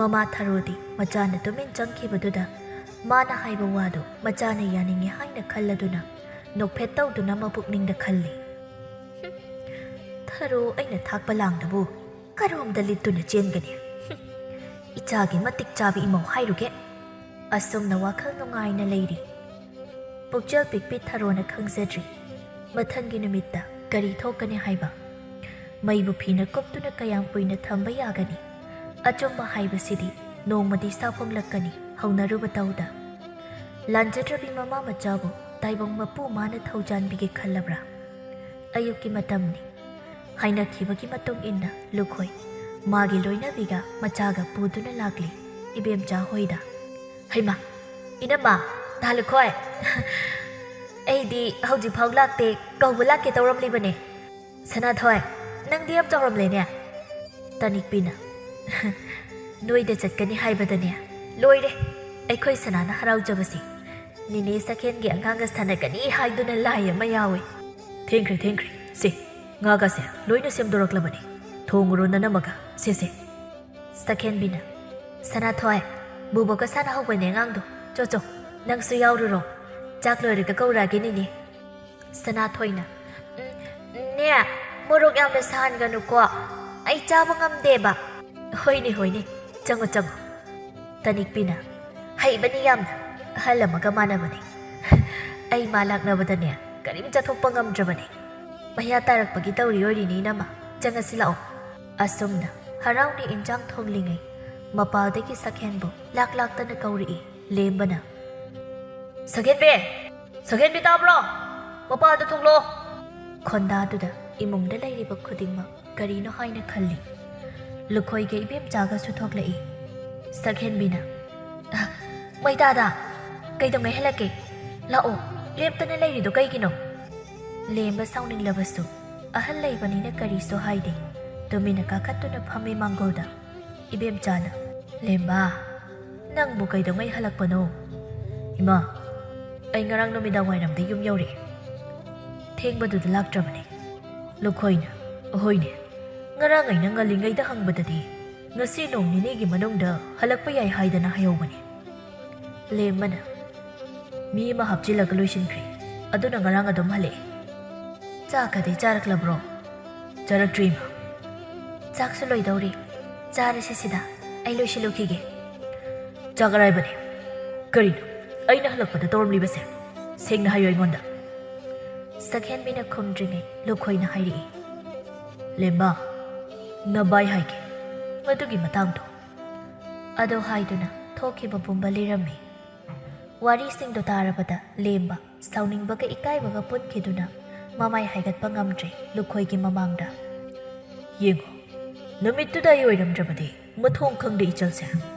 ꯃꯃꯥ ꯊꯔꯣꯗꯤ ꯃꯆꯥꯅ ꯇꯨꯃꯤꯟ ꯆꯪꯈꯤꯕꯗꯨꯗ ꯃꯥꯅ ꯍꯥꯏꯕ ꯋꯥꯗꯨ ꯃꯆꯥꯅ ꯌꯥꯅꯤꯡꯉꯦ ꯍꯥꯏꯅ ꯈꯜꯂꯗꯨꯅ ꯅꯣꯛꯐꯦꯠ ꯇꯧꯗꯨꯅ ꯃꯄꯨꯛꯅꯤꯡꯗ ꯈꯜꯂꯤ, "ꯍꯨꯝ, ꯊꯔꯣ ꯑꯩꯅ ꯊꯥꯛꯄ ꯂꯥꯡꯗꯕꯨ ꯀꯔꯣꯝꯗ ꯂꯤꯠꯇꯨꯅ ꯆꯦꯟꯒꯅꯤ? ꯍꯨꯝ, ꯏꯆꯥꯒꯤ ꯃꯇꯤꯛ ꯆꯥꯕ ꯏꯃꯧ ꯍꯥꯏꯔꯨꯒꯦ꯫" ꯑꯁꯨꯝꯅ ꯋꯥꯈꯜ ꯅꯨꯡꯉꯥꯏꯅ ꯂꯩꯔꯤ꯫ ꯄꯨꯛꯆꯦꯜ ꯄꯤꯛꯄꯤ ꯊꯔꯣꯅ ꯈꯪꯖꯗ꯭ꯔꯤ ꯃꯊꯪꯒꯤ ꯅꯨꯃꯤꯠꯇ ꯀꯔꯤ ꯊꯣꯛꯀꯅꯤ ꯍꯥꯏꯕ꯫ ꯃꯩꯕꯨ ꯐꯤꯅ ꯀꯨꯞꯇꯨꯅ ꯀꯌꯥꯝ ꯀꯨꯏꯅ ꯊꯝꯕ ꯌꯥꯒꯅꯤ? ꯑꯆꯨꯝꯕ ꯍꯥꯏꯕꯁꯤꯗꯤ ꯅꯣꯡꯃꯗꯤ ꯁꯥꯐꯣꯡꯂꯛꯀꯅꯤ ꯍꯧꯅꯔꯨꯕ ꯇꯧꯗ꯫ ꯂꯥꯟꯖꯗ꯭ꯔꯕꯤ ꯃꯃꯥ ꯃꯆꯥꯕꯨ ꯇꯥꯏꯕꯪ ꯃꯄꯨ ꯃꯥꯅ ꯊꯧꯖꯥꯟꯕꯤꯒꯦ ꯈꯜꯂꯕ꯭ꯔꯥ? ꯑꯌꯨꯛꯀꯤ ꯃꯇꯝꯅꯤ꯫ ꯍꯥꯏꯅꯈꯤꯕꯒꯤ ꯃꯇꯨꯡ ꯏꯟꯅ ꯂꯨꯈꯣꯏ ꯃꯥꯒꯤ ꯂꯣꯏꯅꯕꯤꯒ ꯃꯆꯥꯒ ꯄꯨꯗꯨꯅ ꯂꯥꯛꯂꯤ ꯏꯕꯦꯝꯆꯥ ꯍꯣꯏꯗ꯫ "ꯍꯩꯃꯥ, ꯏꯅꯝꯃ, ꯇꯥ ꯂꯨꯈꯣꯏ꯫ ꯑꯩꯗꯤ ꯍꯧꯖꯤꯛꯐꯥꯎ ꯂꯥꯛꯇꯦ, ꯀꯧꯕ ꯂꯥꯛꯀꯦ ꯇꯧꯔꯝꯂꯤꯕꯅꯦ꯫ ꯁꯅꯥꯊꯣꯏ, ꯅꯪꯗꯤ ꯌꯥꯝ ꯆꯥꯎꯔꯝꯂꯦꯅꯦ꯫" ꯇꯥꯅꯤꯛꯄꯤꯅ, "ꯅꯣꯏꯗ ꯆꯠꯀꯅꯤ ꯍꯥꯏꯕꯗꯅꯦ ꯂꯣꯏꯔꯦ ꯑꯩꯈꯣꯏ ꯁꯅꯥꯅ ꯍꯔꯥꯎꯖꯕꯁꯦ꯫ ꯅꯦꯅꯦ ꯁꯛꯍꯦꯟꯒꯤ ꯑꯉꯥꯡꯒ ꯁꯥꯟꯅꯒꯅꯤ ꯍꯥꯏꯗꯨꯅ ꯂꯥꯏ ꯑꯃ ꯌꯥꯎꯏ꯫" "ꯊꯦꯡꯈ꯭ꯔꯦ, ꯊꯦꯡꯈ꯭ꯔꯦ꯫ ꯁꯦ, ꯉꯥꯒꯁꯦ ꯂꯣꯏꯅ ꯁꯦꯝꯗꯣꯔꯛꯂꯕꯅꯤ꯫ ꯊꯣꯡꯉꯨꯔꯣ ꯅꯅꯝꯃꯒ꯫ ꯁꯦ, ꯁꯦ꯫" ꯁꯛꯍꯦꯟꯕꯤꯅ, "ꯁꯅꯥꯊꯣꯏ, ꯕꯨꯕꯣꯛꯀ ꯁꯥꯟꯅꯍꯧꯕꯅꯦ ꯑꯉꯥꯡꯗꯣ꯫ ꯆꯣ, ꯆꯣ, ꯅꯪꯁꯨ ꯌꯥꯎꯔꯨꯔꯣ꯫ ꯆꯥꯛ ꯂꯣꯏꯔꯒ ꯀꯧꯔꯛꯑꯒꯦ ꯅꯦꯅꯦ꯫" ꯁꯅꯥꯊꯣꯏꯅ, "ꯎꯝ, ꯅꯦ, ꯃꯣꯔꯣꯛ ꯌꯥꯝꯅ ꯁꯥꯍꯟꯒꯅꯨꯀꯣ, ꯑꯩ ꯆꯥꯕ ꯉꯝꯗꯦꯕ꯫" "ꯍꯣꯏꯅꯦ, ꯍꯣꯏꯅꯦ, ꯆꯪꯉꯣ, ꯆꯪꯉꯣ꯫" ꯇꯥꯅꯤꯛꯄꯤꯅ, "ꯍꯩꯕꯅꯤ ꯌꯥꯝꯅ, ꯑꯍꯜ ꯑꯃꯒ ꯃꯥꯟꯅꯕꯅꯤ꯫ ꯑꯩ ꯃꯥ ꯂꯥꯛꯅꯕꯗꯅꯦ ꯀꯔꯤꯝ ꯆꯠꯊꯣꯛꯄ ꯉꯝꯗ꯭ꯔꯕꯅꯤ꯫ ꯃꯌꯥ ꯇꯥꯔꯛꯄꯒꯤ ꯇꯧꯔꯤ ꯑꯣꯏꯔꯤꯅꯤ ꯏꯅꯝꯃ, ꯆꯪꯉꯁꯤ ꯂꯥꯛꯑꯣ꯫" ꯑꯁꯨꯝꯅ ꯍꯔꯥꯎꯅ ꯏꯟꯖꯥꯡ ꯊꯣꯡꯂꯤꯉꯩ ꯃꯄꯥꯜꯗꯒꯤ ꯁꯛꯍꯦꯟꯕꯨ ꯂꯥꯛ ꯂꯥꯛꯇꯅ ꯀꯧꯔꯛꯏ ꯂꯦꯝꯕꯅ꯫ "ꯁꯛꯍꯦꯟꯕꯤ! ꯁꯛꯍꯦꯟꯕꯤ ꯇꯥꯕ꯭ꯔꯣ? ꯃꯄꯥꯜꯗ ꯊꯣꯛꯂꯛꯑꯣ!" ꯈꯣꯟꯗꯥꯗꯨꯗ ꯏꯃꯨꯡꯗ ꯂꯩꯔꯤꯕ ꯈꯨꯗꯤꯡꯃꯛ ꯀꯔꯤꯅꯣ ꯍꯥꯏꯅ ꯈꯜꯂꯤ꯫ ꯂꯨꯈꯣꯏꯒ ꯏꯕꯦꯝꯆꯥꯒꯁꯨ ꯊꯣꯛꯂꯛꯏ꯫ ꯁꯛꯍꯦꯟꯕꯤꯅ, "ꯑ, ꯃꯩꯇꯥꯗ, ꯀꯩꯗꯧꯉꯩ ꯍꯜꯂꯛꯀꯦ? ꯂꯥꯛꯑꯣ, ꯂꯦꯞꯇꯅ ꯂꯩꯔꯤꯗꯣ ꯀꯩꯒꯤꯅꯣ?" ꯂꯦꯝꯕ ꯁꯥꯎꯅꯤꯡꯂꯕꯁꯨ ꯑꯍꯜ ꯂꯩꯕꯅꯤꯅ ꯀꯔꯤꯁꯨ ꯍꯥꯏꯗꯦ꯫ ꯇꯨꯃꯤꯟꯅ ꯀꯥꯈꯠꯇꯨꯅ ꯐꯝꯃꯤ ꯃꯥꯡꯒꯣꯜꯗ꯫ ꯏꯕꯦꯝꯆꯥꯅ, "ꯂꯦꯝꯕ, ꯅꯪꯕꯨ ꯀꯩꯗꯧꯉꯩ ꯍꯜꯂꯛꯄꯅꯣ?" "ꯏꯃꯥ, ꯑꯩ ꯉꯔꯥꯡ ꯅꯨꯃꯤꯗꯥꯡ ꯋꯥꯏꯔꯝꯗ ꯌꯨꯝ ꯌꯧꯔꯛꯑꯦ꯫ ꯊꯦꯡꯕꯗꯨꯗ ꯂꯥꯛꯇ꯭ꯔꯕꯅꯦ꯫" ꯂꯨꯈꯣꯏꯅ, "ꯑꯍꯣꯏꯅꯦ, ꯉꯔꯥꯡ ꯑꯩꯅ ꯉꯜꯂꯤꯉꯩꯗ ꯍꯪꯕꯗꯗꯤ ꯉꯁꯤ ꯅꯣꯡ ꯅꯤꯅꯤꯒꯤ ꯃꯅꯨꯡꯗ ꯍꯜꯂꯛꯄ ꯌꯥꯏ ꯍꯥꯏꯗꯅ ꯍꯥꯏꯍꯧꯕꯅꯤ꯫" ꯂꯦꯝꯕꯅ, "ꯃꯤ ꯑꯃ ꯍꯥꯞꯆꯤꯜꯂꯒ ꯂꯣꯏꯁꯤꯟꯈ꯭ꯔꯦ, ꯑꯗꯨꯅ ꯉꯔꯥꯡ ꯑꯗꯨꯝ ꯍꯜꯂꯛꯑꯦ꯫" "ꯆꯥꯛꯀꯗꯤ ꯆꯥꯔꯛꯂꯕ꯭ꯔꯣ?" "ꯆꯥꯔꯛꯇ꯭ꯔꯤ, ꯏꯃꯥ꯫" "ꯆꯥꯛꯁꯨ ꯂꯣꯏꯗꯧꯔꯦ, ꯆꯥꯔꯁꯤ ꯁꯤꯗ, ꯑꯩ ꯂꯣꯏꯁꯤꯜꯂꯨꯈꯤꯒꯦ꯫" "ꯆꯥꯛ ꯑꯔꯥꯏꯕꯅꯦ꯫ ꯀꯔꯤꯅꯣ ꯑꯩꯅ ꯍꯜꯂꯛꯄꯗ ꯇꯧꯔꯝꯂꯤꯕꯁꯦ? ꯁꯦꯡꯅ ꯍꯥꯏꯌꯣ ꯑꯩꯉꯣꯟꯗ꯫" ꯁꯛꯍꯦꯟꯕꯤꯅ ꯈꯨꯝꯗ꯭ꯔꯤꯉꯩ ꯂꯨꯈꯣꯏꯅ ꯍꯥꯏꯔꯛꯏ, "ꯂꯦꯝꯕ, ꯅꯕꯥꯏ ꯍꯥꯏꯒꯦ ꯃꯗꯨꯒꯤ ꯃꯇꯥꯡꯗꯣ꯫" ꯑꯗꯨ ꯍꯥꯏꯗꯨꯅ ꯊꯣꯛꯈꯤꯕ ꯄꯨꯝꯕ ꯂꯤꯔꯝꯃꯤ꯫ ꯋꯥꯔꯤꯁꯤꯡꯗꯨ ꯇꯥꯔꯕꯗ ꯂꯦꯝꯕ ꯁꯥꯎꯅꯤꯡꯕꯒ ꯏꯀꯥꯏꯕꯒ ꯄꯨꯟꯈꯤꯗꯨꯅ ꯃꯃꯥꯏ ꯍꯥꯏꯒꯠꯄ ꯉꯝꯗ꯭ꯔꯦ ꯂꯨꯈꯣꯏꯒꯤ ꯃꯃꯥꯡꯗ꯫ "ꯌꯦꯡꯉꯣ, ꯅꯨꯃꯤꯠꯇꯨꯗ ꯑꯩ ꯑꯣꯏꯔꯝꯗ꯭ꯔꯕꯗꯤ ꯃꯊꯣꯡ ꯈꯪꯗꯦ ꯏꯆꯜꯁꯦ꯫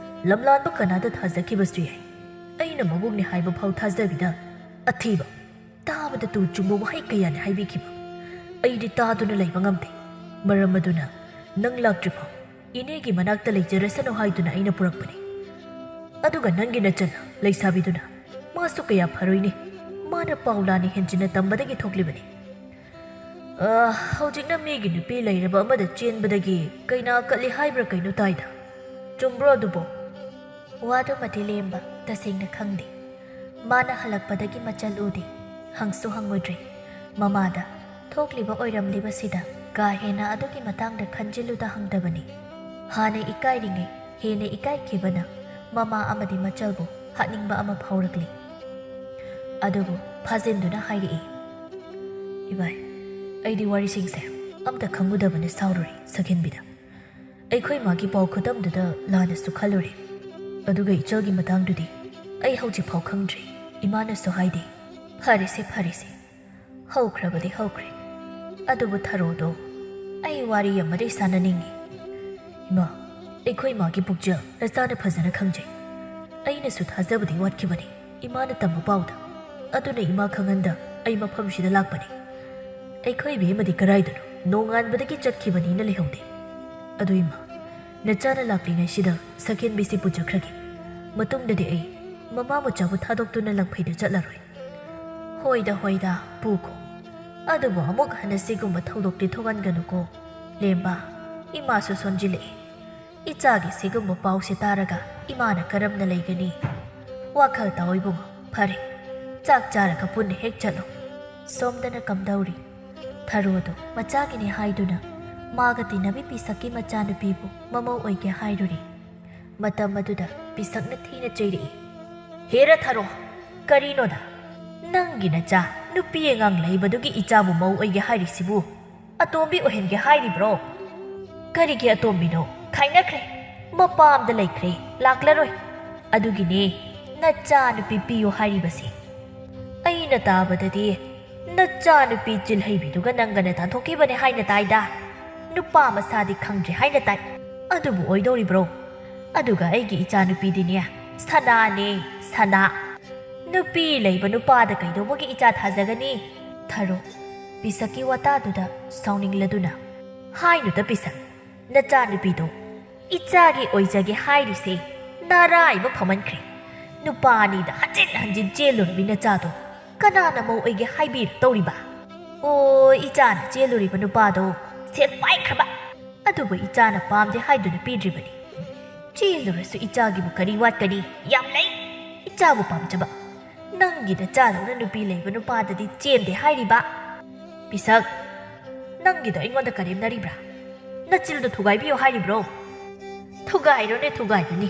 ꯂꯝꯂꯥꯟꯕ ꯀꯅꯥꯗ ꯊꯥꯖꯈꯤꯕꯁꯨ ꯌꯥꯏ꯫ ꯑꯩꯅ ꯃꯕꯨꯡꯅꯤ ꯍꯥꯏꯕ ꯐꯥꯎ ꯊꯥꯖꯕꯤꯗ ꯑꯊꯤꯕ, ꯇꯥꯕꯗ ꯇꯨ ꯆꯨꯝꯕ ꯋꯥꯍꯩ ꯀꯌꯥꯅꯤ ꯍꯥꯏꯕꯤꯈꯤꯕ꯫ ꯑꯩꯗꯤ ꯇꯥꯗꯨꯅ ꯂꯩꯕ ꯉꯝꯗꯦ꯫ ꯃꯔꯝ ꯑꯗꯨꯅ ꯅꯪ ꯂꯥꯛꯇ꯭ꯔꯤꯐꯥꯎ ꯏꯅꯦꯒꯤ ꯃꯅꯥꯛꯇ ꯂꯩꯖꯔꯁꯅꯨ ꯍꯥꯏꯗꯨꯅ ꯑꯩꯅ ꯄꯨꯔꯛꯄꯅꯤ꯫ ꯑꯗꯨꯒ ꯅꯪꯒꯤ ꯅꯆꯟ ꯂꯩꯁꯥꯕꯤꯗꯨꯅ ꯃꯥꯁꯨ ꯀꯌꯥ ꯐꯔꯣꯏꯅꯦ꯫ ꯃꯥꯅ ꯄꯥꯎ ꯂꯥꯟꯅ ꯍꯦꯟꯖꯤꯟꯅ ꯇꯝꯕꯗꯒꯤ ꯊꯣꯛꯂꯤꯕꯅꯤ꯫ ꯑ, ꯍꯧꯖꯤꯛꯅ ꯃꯤꯒꯤ ꯅꯨꯄꯤ ꯂꯩꯔꯕ ꯑꯃꯗ ꯆꯦꯟꯕꯗꯒꯤ ꯀꯩꯅꯥ ꯀꯠꯂꯤ ꯍꯥꯏꯕ꯭ꯔꯥ ꯀꯩꯅꯣ ꯇꯥꯏꯗ꯫ ꯆꯨꯝꯕ꯭ꯔꯣ ꯑꯗꯨꯕꯣ?" ꯋꯥꯗꯨꯃꯗꯤ ꯂꯦꯝꯕ ꯇꯁꯦꯡꯅ ꯈꯪꯗꯦ꯫ ꯃꯥꯅ ꯍꯜꯂꯛꯄꯗꯒꯤ ꯃꯆꯜ ꯎꯗꯦ꯫ ꯍꯪꯁꯨ ꯍꯪꯉꯨꯗ꯭ꯔꯦ꯫ ꯃꯃꯥꯗ ꯊꯣꯛꯂꯤꯕ ꯑꯣꯏꯔꯝꯂꯤꯕꯁꯤꯗ ꯀꯥ ꯍꯦꯟꯅ ꯑꯗꯨꯒꯤ ꯃꯇꯥꯡꯗ ꯈꯟꯖꯤꯜꯂꯨꯗ ꯍꯪꯗꯕꯅꯤ꯫ ꯍꯥꯟꯅ ꯏꯀꯥꯏꯔꯤꯉꯩ ꯍꯦꯟꯅ ꯏꯀꯥꯏꯈꯤꯕꯅ ꯃꯃꯥ ꯑꯃꯗꯤ ꯃꯆꯜꯕꯨ ꯍꯥꯠꯅꯤꯡꯕ ꯑꯃ ꯐꯥꯎꯔꯛꯂꯤ꯫ ꯑꯗꯨꯕꯨ ꯐꯥꯖꯤꯟꯗꯨꯅ ꯍꯥꯏꯔꯛꯏ, "ꯏꯕꯥꯏ, ꯑꯩꯗꯤ ꯋꯥꯔꯤꯁꯤꯡꯁꯦ ꯑꯝꯇ ꯈꯪꯉꯨꯗꯕꯅ ꯁꯥꯎꯔꯨꯔꯦ ꯁꯛꯍꯦꯟꯕꯤꯗ꯫ ꯑꯩꯈꯣꯏ ꯃꯥꯒꯤ ꯄꯥꯎ ꯈꯨꯗꯝꯗꯨꯗ ꯂꯥꯟꯅꯁꯨ ꯈꯜꯂꯨꯔꯦ꯫ ꯑꯗꯨꯒ ꯏꯆꯜꯒꯤ ꯃꯇꯥꯡꯗꯨꯗꯤ ꯑꯩ ꯍꯧꯖꯤꯛꯐꯥꯎ ꯈꯪꯗ꯭ꯔꯤ꯫ ꯏꯃꯥꯅꯁꯨ ꯍꯥꯏꯗꯦ꯫ ꯐꯔꯦꯁꯦ, ꯐꯔꯦꯁꯦ꯫ ꯍꯧꯈ꯭ꯔꯕꯗꯤ ꯍꯧꯈ꯭ꯔꯦ꯫ ꯑꯗꯨꯕꯨ ꯊꯔꯣꯗꯣ ꯑꯩ ꯋꯥꯔꯤ ꯑꯃꯗꯤ ꯁꯥꯟꯅꯅꯤꯡꯉꯤ꯫" "ꯏꯃꯥ, ꯑꯩꯈꯣꯏ ꯃꯥꯒꯤ ꯄꯨꯛꯆꯦꯜ ꯅꯆꯥꯅ ꯐꯖꯅ ꯈꯪꯖꯩ꯫ ꯑꯩꯅꯁꯨ ꯊꯥꯖꯕꯗꯤ ꯋꯥꯠꯈꯤꯕꯅꯤ꯫ ꯏꯃꯥꯅ ꯇꯝꯕ ꯄꯥꯎꯗ꯫ ꯑꯗꯨꯅ ꯏꯃꯥ ꯈꯪꯍꯟꯗ ꯑꯩ ꯃꯐꯝꯁꯤꯗ ꯂꯥꯛꯄꯅꯤ꯫ ꯑꯩꯈꯣꯏ ꯏꯕꯦꯝꯃꯗꯤ ꯀꯔꯥꯏꯗꯅꯣ ꯅꯣꯡꯉꯥꯟꯕꯗꯒꯤ ꯆꯠꯈꯤꯕꯅꯤꯅ ꯂꯩꯍꯧꯗꯦ꯫ ꯑꯗꯨ ꯏꯃꯥ, ꯅꯆꯥꯅ ꯂꯥꯛꯂꯤꯉꯩꯁꯤꯗ ꯁꯛꯍꯦꯟꯕꯤꯁꯤ ꯄꯨꯖꯈ꯭ꯔꯒꯦ꯫ ꯃꯇꯨꯡꯗꯗꯤ ꯑꯩ ꯃꯃꯥ ꯃꯆꯥꯕꯨ ꯊꯥꯗꯣꯛꯇꯨꯅ ꯂꯪꯐꯩꯗ ꯆꯠꯂꯔꯣꯏ꯫ ꯍꯣꯏꯗ ꯍꯣꯏꯗ, ꯄꯨꯈꯣ꯫ ꯑꯗꯨꯕꯨ ꯑꯃꯨꯛ ꯍꯟꯅ ꯁꯤꯒꯨꯝꯕ ꯊꯧꯗꯣꯛꯇꯤ ꯊꯣꯛꯍꯟꯒꯅꯨꯀꯣ꯫ ꯂꯦꯝꯕ, ꯏꯃꯥꯁꯨ ꯁꯣꯟꯖꯤꯜꯂꯛꯏ꯫ ꯏꯆꯥꯒꯤ ꯁꯤꯒꯨꯝꯕ ꯄꯥꯎꯁꯦ ꯇꯥꯔꯒ ꯏꯃꯥꯅ ꯀꯔꯝꯅ ꯂꯩꯒꯅꯤ? ꯋꯥꯈꯜ ꯇꯧ ꯏꯕꯨꯡꯉꯣ꯫ ꯐꯔꯦ, ꯆꯥꯛ ꯆꯥꯔꯒ ꯄꯨꯟꯅ ꯍꯦꯛ ꯆꯠꯂꯣ꯫ ꯁꯣꯝꯗꯅ ꯀꯝꯗꯧꯔꯤ? ꯊꯔꯣꯗꯣ ꯃꯆꯥꯒꯤꯅꯤ ꯍꯥꯏꯗꯨꯅ ꯃꯥꯒ ꯇꯤꯟꯅꯕꯤ ꯄꯤꯁꯛꯀꯤ ꯃꯆꯥꯅꯨꯄꯤꯕꯨ ꯃꯃꯧ ꯑꯣꯏꯒꯦ ꯍꯥꯏꯔꯨꯔꯦ꯫ ꯃꯇꯝ ꯑꯗꯨꯗ ꯄꯤꯁꯛꯅ ꯊꯤꯅ ꯆꯩꯔꯛꯏ꯫ "ꯍꯦꯔ ꯊꯔꯣ, ꯀꯔꯤꯅꯣꯗ? ꯅꯪꯒꯤ ꯅꯆꯥ ꯅꯨꯄꯤ ꯑꯉꯥꯡ ꯂꯩꯕꯗꯨꯒꯤ ꯏꯆꯥꯕꯨ ꯃꯧ ꯑꯣꯏꯒꯦ ꯍꯥꯏꯔꯤꯁꯤꯕꯨ ꯑꯇꯣꯝꯕꯤ ꯑꯣꯏꯍꯟꯒꯦ ꯍꯥꯏꯔꯤꯕ꯭ꯔꯣ?" "ꯀꯔꯤꯒꯤ ꯑꯇꯣꯝꯕꯤꯅꯣ? ꯈꯥꯏꯅꯈ꯭ꯔꯦ꯫ ꯃꯄꯥꯝꯗ ꯂꯩꯈ꯭ꯔꯦ, ꯂꯥꯛꯂꯔꯣꯏ꯫ ꯑꯗꯨꯒꯤꯅꯦ ꯅꯆꯥ ꯅꯨꯄꯤ ꯄꯤꯌꯨ ꯍꯥꯏꯔꯤꯕꯁꯦ꯫ ꯑꯩꯅ ꯇꯥꯕꯗꯗꯤ ꯅꯆꯥ ꯅꯨꯄꯤ ꯆꯤꯜꯍꯩꯕꯤꯗꯨꯒ ꯅꯪꯒꯅ ꯇꯥꯟꯊꯣꯛꯈꯤꯕꯅꯦ ꯍꯥꯏꯅ ꯇꯥꯏꯗ꯫ ꯅꯨꯄꯥ ꯃꯁꯥꯗꯤ ꯈꯪꯗ꯭ꯔꯦ ꯍꯥꯏꯅ ꯇꯥꯏ꯫ ꯑꯗꯨꯕꯨ ꯑꯣꯏꯗꯧꯔꯤꯕ꯭ꯔꯣ? ꯑꯗꯨꯒ ꯑꯩꯒꯤ ꯏꯆꯥ ꯅꯨꯄꯤꯗꯤꯅꯦ, ꯁꯅꯥꯅꯦ, ꯁꯅꯥ꯫ ꯅꯨꯄꯤ ꯂꯩꯕ ꯅꯨꯄꯥꯗ ꯀꯩꯗꯧꯕꯒꯤ ꯏꯆꯥ ꯊꯥꯖꯒꯅꯤ?" ꯊꯔꯣ ꯄꯤꯁꯛꯀꯤ ꯋꯥꯇꯥꯗꯨꯗ ꯁꯥꯎꯅꯤꯡꯂꯗꯨꯅ, "ꯍꯥꯏꯅꯨꯗ ꯄꯤꯁꯛ, ꯅꯆꯥ ꯅꯨꯄꯤꯗꯣ ꯏꯆꯥꯒꯤ ꯑꯣꯏꯖꯒꯦ ꯍꯥꯏꯔꯤꯁꯦ ꯅꯥꯔꯥꯏꯕ ꯐꯃꯟꯈ꯭ꯔꯦ꯫ ꯅꯨꯄꯥ ꯑꯅꯤꯗ ꯍꯟꯖꯤꯟ ꯍꯟꯖꯤꯟ ꯆꯦꯜꯂꯨꯔꯕꯤ ꯅꯆꯥꯗꯣ ꯀꯅꯥꯅ ꯃꯧ ꯑꯣꯏꯒꯦ ꯍꯥꯏꯕꯤꯔꯛꯇꯧꯔꯤꯕ? ꯑꯣ, ꯏꯆꯥꯅ ꯆꯦꯜꯂꯨꯔꯤꯕ ꯅꯨꯄꯥꯗꯣ ꯁꯦꯜ ꯄꯥꯏꯈ꯭ꯔꯕ, ꯑꯗꯨꯕꯨ ꯏꯆꯥꯅ ꯄꯥꯝꯗꯦ ꯍꯥꯏꯗꯨꯅ ꯄꯤꯗ꯭ꯔꯤꯕꯅꯤ꯫ ꯆꯦꯜꯂꯨꯔꯁꯨ ꯏꯆꯥꯒꯤꯕꯨ ꯀꯔꯤ ꯋꯥꯠꯀꯅꯤ? ꯌꯥꯝ ꯂꯩ ꯏꯆꯥꯕꯨ ꯄꯥꯝꯖꯕ꯫ ꯅꯪꯒꯤ ꯅꯆꯥꯗꯧꯅ ꯅꯨꯄꯤ ꯂꯩꯕ ꯅꯨꯄꯥꯗꯗꯤ ꯆꯦꯟꯗꯦ ꯍꯥꯏꯔꯤꯕ꯫ ꯄꯤꯁꯛ, ꯅꯪꯒꯤꯗꯣ ꯑꯩꯉꯣꯟꯗ ꯀꯔꯦꯝꯅꯔꯤꯕ꯭ꯔꯥ? ꯅꯆꯤꯜꯗꯣ ꯊꯨꯒꯥꯏꯕꯤꯌꯣ ꯍꯥꯏꯔꯤꯕ꯭ꯔꯣ?" "ꯊꯨꯒꯥꯏꯔꯣꯅꯦ, ꯊꯨꯒꯥꯏꯔꯣꯅꯦ꯫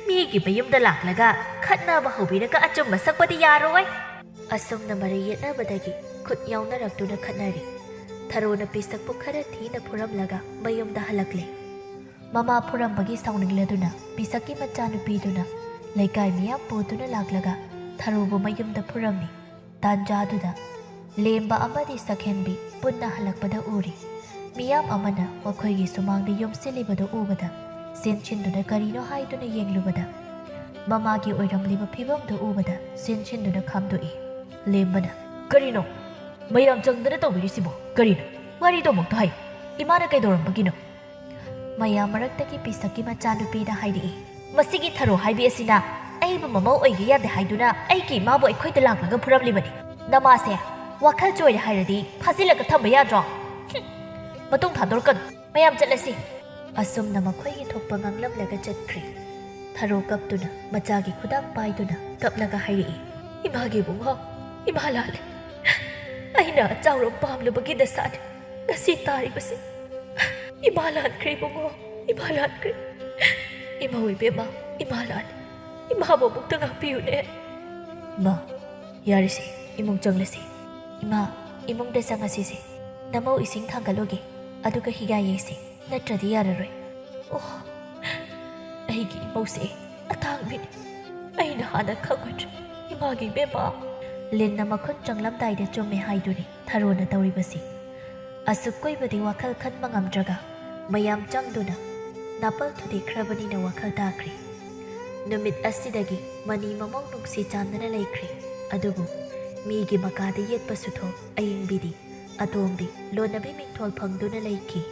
ꯃꯤꯒꯤ ꯃꯌꯨꯝꯗ ꯂꯥꯛꯂꯒ ꯈꯠꯅꯕ ꯍꯧꯕꯤꯔꯒ ꯑꯆꯨꯝꯕ ꯁꯛꯄꯗꯤ ꯌꯥꯔꯣꯏ!" ꯑꯁꯨꯝꯅ ꯃꯔꯩ ꯌꯦꯠꯅꯕꯗꯒꯤ ꯈꯨꯠ ꯌꯥꯎꯅꯔꯛꯇꯨꯅ ꯈꯠꯅꯔꯤ꯫ ꯊꯔꯣꯅ ꯄꯤꯁꯛꯄꯨ ꯈꯔ ꯊꯤꯅ ꯐꯨꯔꯝꯂꯒ ꯃꯌꯨꯝꯗ ꯍꯜꯂꯛꯂꯦ꯫ ꯃꯃꯥ ꯐꯨꯔꯝꯕꯒꯤ ꯁꯥꯎꯅꯤꯡꯂꯗꯨꯅ ꯄꯤꯁꯛꯀꯤ ꯃꯆꯥꯅꯨꯄꯤꯗꯨꯅ ꯂꯩꯀꯥꯏ ꯃꯤꯌꯥꯝ ꯄꯨꯗꯨꯅ ꯂꯥꯛꯂꯒ ꯊꯔꯣꯕꯨ ꯃꯌꯨꯝꯗ ꯐꯨꯔꯝꯃꯤ꯫ ꯇꯥꯟꯖꯥꯗꯨꯗ ꯂꯦꯝꯕ ꯑꯃꯗꯤ ꯁꯛꯍꯦꯟꯕꯤ ꯄꯨꯟꯅ ꯍꯜꯂꯛꯄꯗ ꯎꯔꯤ꯫ ꯃꯤꯌꯥꯝ ꯑꯃꯅ ꯃꯈꯣꯏꯒꯤ ꯁꯨꯃꯥꯡꯗ ꯌꯣꯝꯁꯤꯜꯂꯤꯕꯗꯨ ꯎꯕꯗ ꯆꯦꯟꯁꯤꯟꯗꯨꯅ ꯀꯔꯤꯅꯣ ꯍꯥꯏꯗꯨꯅ ꯌꯦꯡꯂꯨꯕꯗ ꯃꯃꯥꯒꯤ ꯑꯣꯏꯔꯝꯂꯤꯕ ꯐꯤꯕꯝꯗꯨ ꯎꯕꯗ ꯆꯦꯟꯁꯤꯟꯗꯨꯅ ꯈꯥꯝꯗꯣꯛꯏ꯫ ꯂꯦꯝꯕꯅ, "ꯀꯔꯤꯅꯣ? ꯃꯌꯥꯝ ꯆꯪꯗꯅ ꯇꯧꯕꯤꯔꯤꯁꯤꯕꯣ ꯀꯔꯤꯅꯣ? ꯋꯥꯔꯤꯗꯣ ꯑꯃꯨꯛꯇ ꯍꯥꯏꯌꯨ꯫ ꯏꯃꯥꯅ ꯀꯩꯗꯧꯔꯝꯕꯒꯤꯅꯣ?" ꯃꯌꯥꯝ ꯃꯔꯛꯇꯒꯤ ꯄꯤꯁꯛꯀꯤ ꯃꯆꯥꯅꯨꯄꯤꯅ ꯍꯥꯏꯔꯛꯏ꯫ "ꯃꯁꯤꯒꯤ ꯊꯔꯣ ꯍꯥꯏꯕꯤ ꯑꯁꯤꯅ ꯑꯩꯕꯨ ꯃꯃꯧ ꯑꯣꯏꯒꯦ ꯌꯥꯗꯦ ꯍꯥꯏꯗꯨꯅ ꯑꯩꯒꯤ ꯏꯃꯥꯕꯨ ꯑꯩꯈꯣꯏꯗ ꯂꯥꯛꯂꯒ ꯐꯨꯔꯝꯂꯤꯕꯅꯤ꯫ ꯅꯃꯥꯁꯦ ꯋꯥꯈꯜ ꯆꯣꯏꯔꯦ ꯍꯥꯏꯔꯗꯤ ꯐꯥꯖꯤꯜꯂꯒ ꯊꯝꯕ ꯌꯥꯗ꯭ꯔꯣ? ꯍꯨꯝ! ꯃꯇꯨꯡ ꯊꯥꯗꯣꯔꯛꯀꯅꯨ꯫ ꯃꯌꯥꯝ ꯆꯠꯂꯁꯤ꯫" ꯑꯁꯨꯝꯅ ꯃꯈꯣꯏꯒꯤ ꯊꯣꯛꯄ ꯉꯥꯡꯂꯝꯂꯒ ꯆꯠꯈ꯭ꯔꯦ꯫ ꯊꯔꯣ ꯀꯞꯇꯨꯅ ꯃꯆꯥꯒꯤ ꯈꯨꯗꯥꯡ ꯄꯥꯏꯗꯨꯅ ꯀꯞꯂꯒ ꯍꯥꯏꯔꯛꯏ꯫ "ꯏꯃꯥꯒꯤ ꯏꯕꯨꯡꯉꯣ, ꯏꯃꯥ ꯂꯥꯜꯂꯦ꯫ ꯑꯩꯅ ꯑꯆꯥꯎꯔꯝ ꯄꯥꯝꯂꯨꯕꯒꯤ ꯗꯁꯥꯅꯤ ꯉꯁꯤ ꯇꯥꯔꯤꯕꯁꯤ꯫ ꯏꯃꯥ ꯂꯥꯟꯈ꯭ꯔꯦ ꯏꯕꯨꯡꯉꯣ, ꯏꯃꯥ ꯂꯥꯟꯈ꯭ꯔꯦ꯫ ꯏꯃꯧ ꯏꯕꯦꯝꯃ, ꯏꯃꯥ ꯂꯥꯜꯂꯦ꯫ ꯏꯃꯥꯕꯨ ꯑꯃꯨꯛꯇ ꯉꯥꯛꯄꯤꯌꯨꯅꯦ꯫" "ꯏꯃꯥ, ꯌꯥꯔꯤꯁꯦ, ꯏꯃꯨꯡ ꯆꯪꯂꯁꯤ꯫ ꯏꯃꯥ, ꯏꯃꯨꯡꯗ ꯆꯪꯉꯁꯤꯁꯦ꯫ ꯅꯃꯧ ꯏꯁꯤꯡ ꯊꯥꯡꯒꯠꯂꯨꯒꯦ, ꯑꯗꯨꯒ ꯍꯤꯒꯥꯏ ꯌꯩꯁꯤ, ꯅꯠꯇ꯭ꯔꯗꯤ ꯌꯥꯔꯔꯣꯏ꯫" "ꯑꯣ, ꯑꯩꯒꯤ ꯏꯃꯧꯁꯦ ꯑꯇꯥꯡꯕꯤꯅꯤ꯫ ꯑꯩꯅ ꯍꯥꯟꯅ ꯈꯪꯉꯨꯗ꯭ꯔꯦ꯫ ꯏꯃꯥꯒꯤ ꯏꯕꯦꯝꯃ꯫" ꯂꯤꯟꯅ ꯃꯈꯨꯠ ꯆꯪꯂꯝꯗꯥꯏꯗ ꯆꯨꯝꯃꯦ ꯍꯥꯏꯗꯨꯅꯤ ꯊꯔꯣꯅ ꯇꯧꯔꯤꯕꯁꯤ꯫ ꯑꯁꯨꯛ ꯀꯨꯏꯕꯗꯤ ꯋꯥꯈꯜ ꯈꯟꯕ ꯉꯝꯗ꯭ꯔꯒ ꯃꯌꯥꯝ ꯆꯪꯗꯨꯅ ꯅꯥꯄꯜ ꯊꯨꯗꯦꯛꯈ꯭ꯔꯕꯅꯤꯅ ꯋꯥꯈꯜ ꯇꯥꯈ꯭ꯔꯦ꯫ ꯅꯨꯃꯤꯠ ꯑꯁꯤꯗꯒꯤ ꯃꯅꯤ ꯃꯃꯧ ꯅꯨꯡꯁꯤ ꯆꯥꯟꯅꯅ ꯂꯩꯈ꯭ꯔꯦ꯫ ꯑꯗꯨꯕꯨ ꯃꯤꯒꯤ ꯃꯀꯥꯗ ꯌꯦꯠꯄꯁꯨ ꯊꯣꯛ ꯑꯌꯤꯡꯕꯤꯗꯤ ꯑꯇꯣꯝꯕꯤ ꯂꯣꯟꯅꯕꯤ ꯃꯤꯡꯊꯣꯜ ꯐꯪꯗꯨꯅ ꯂꯩꯈꯤ꯫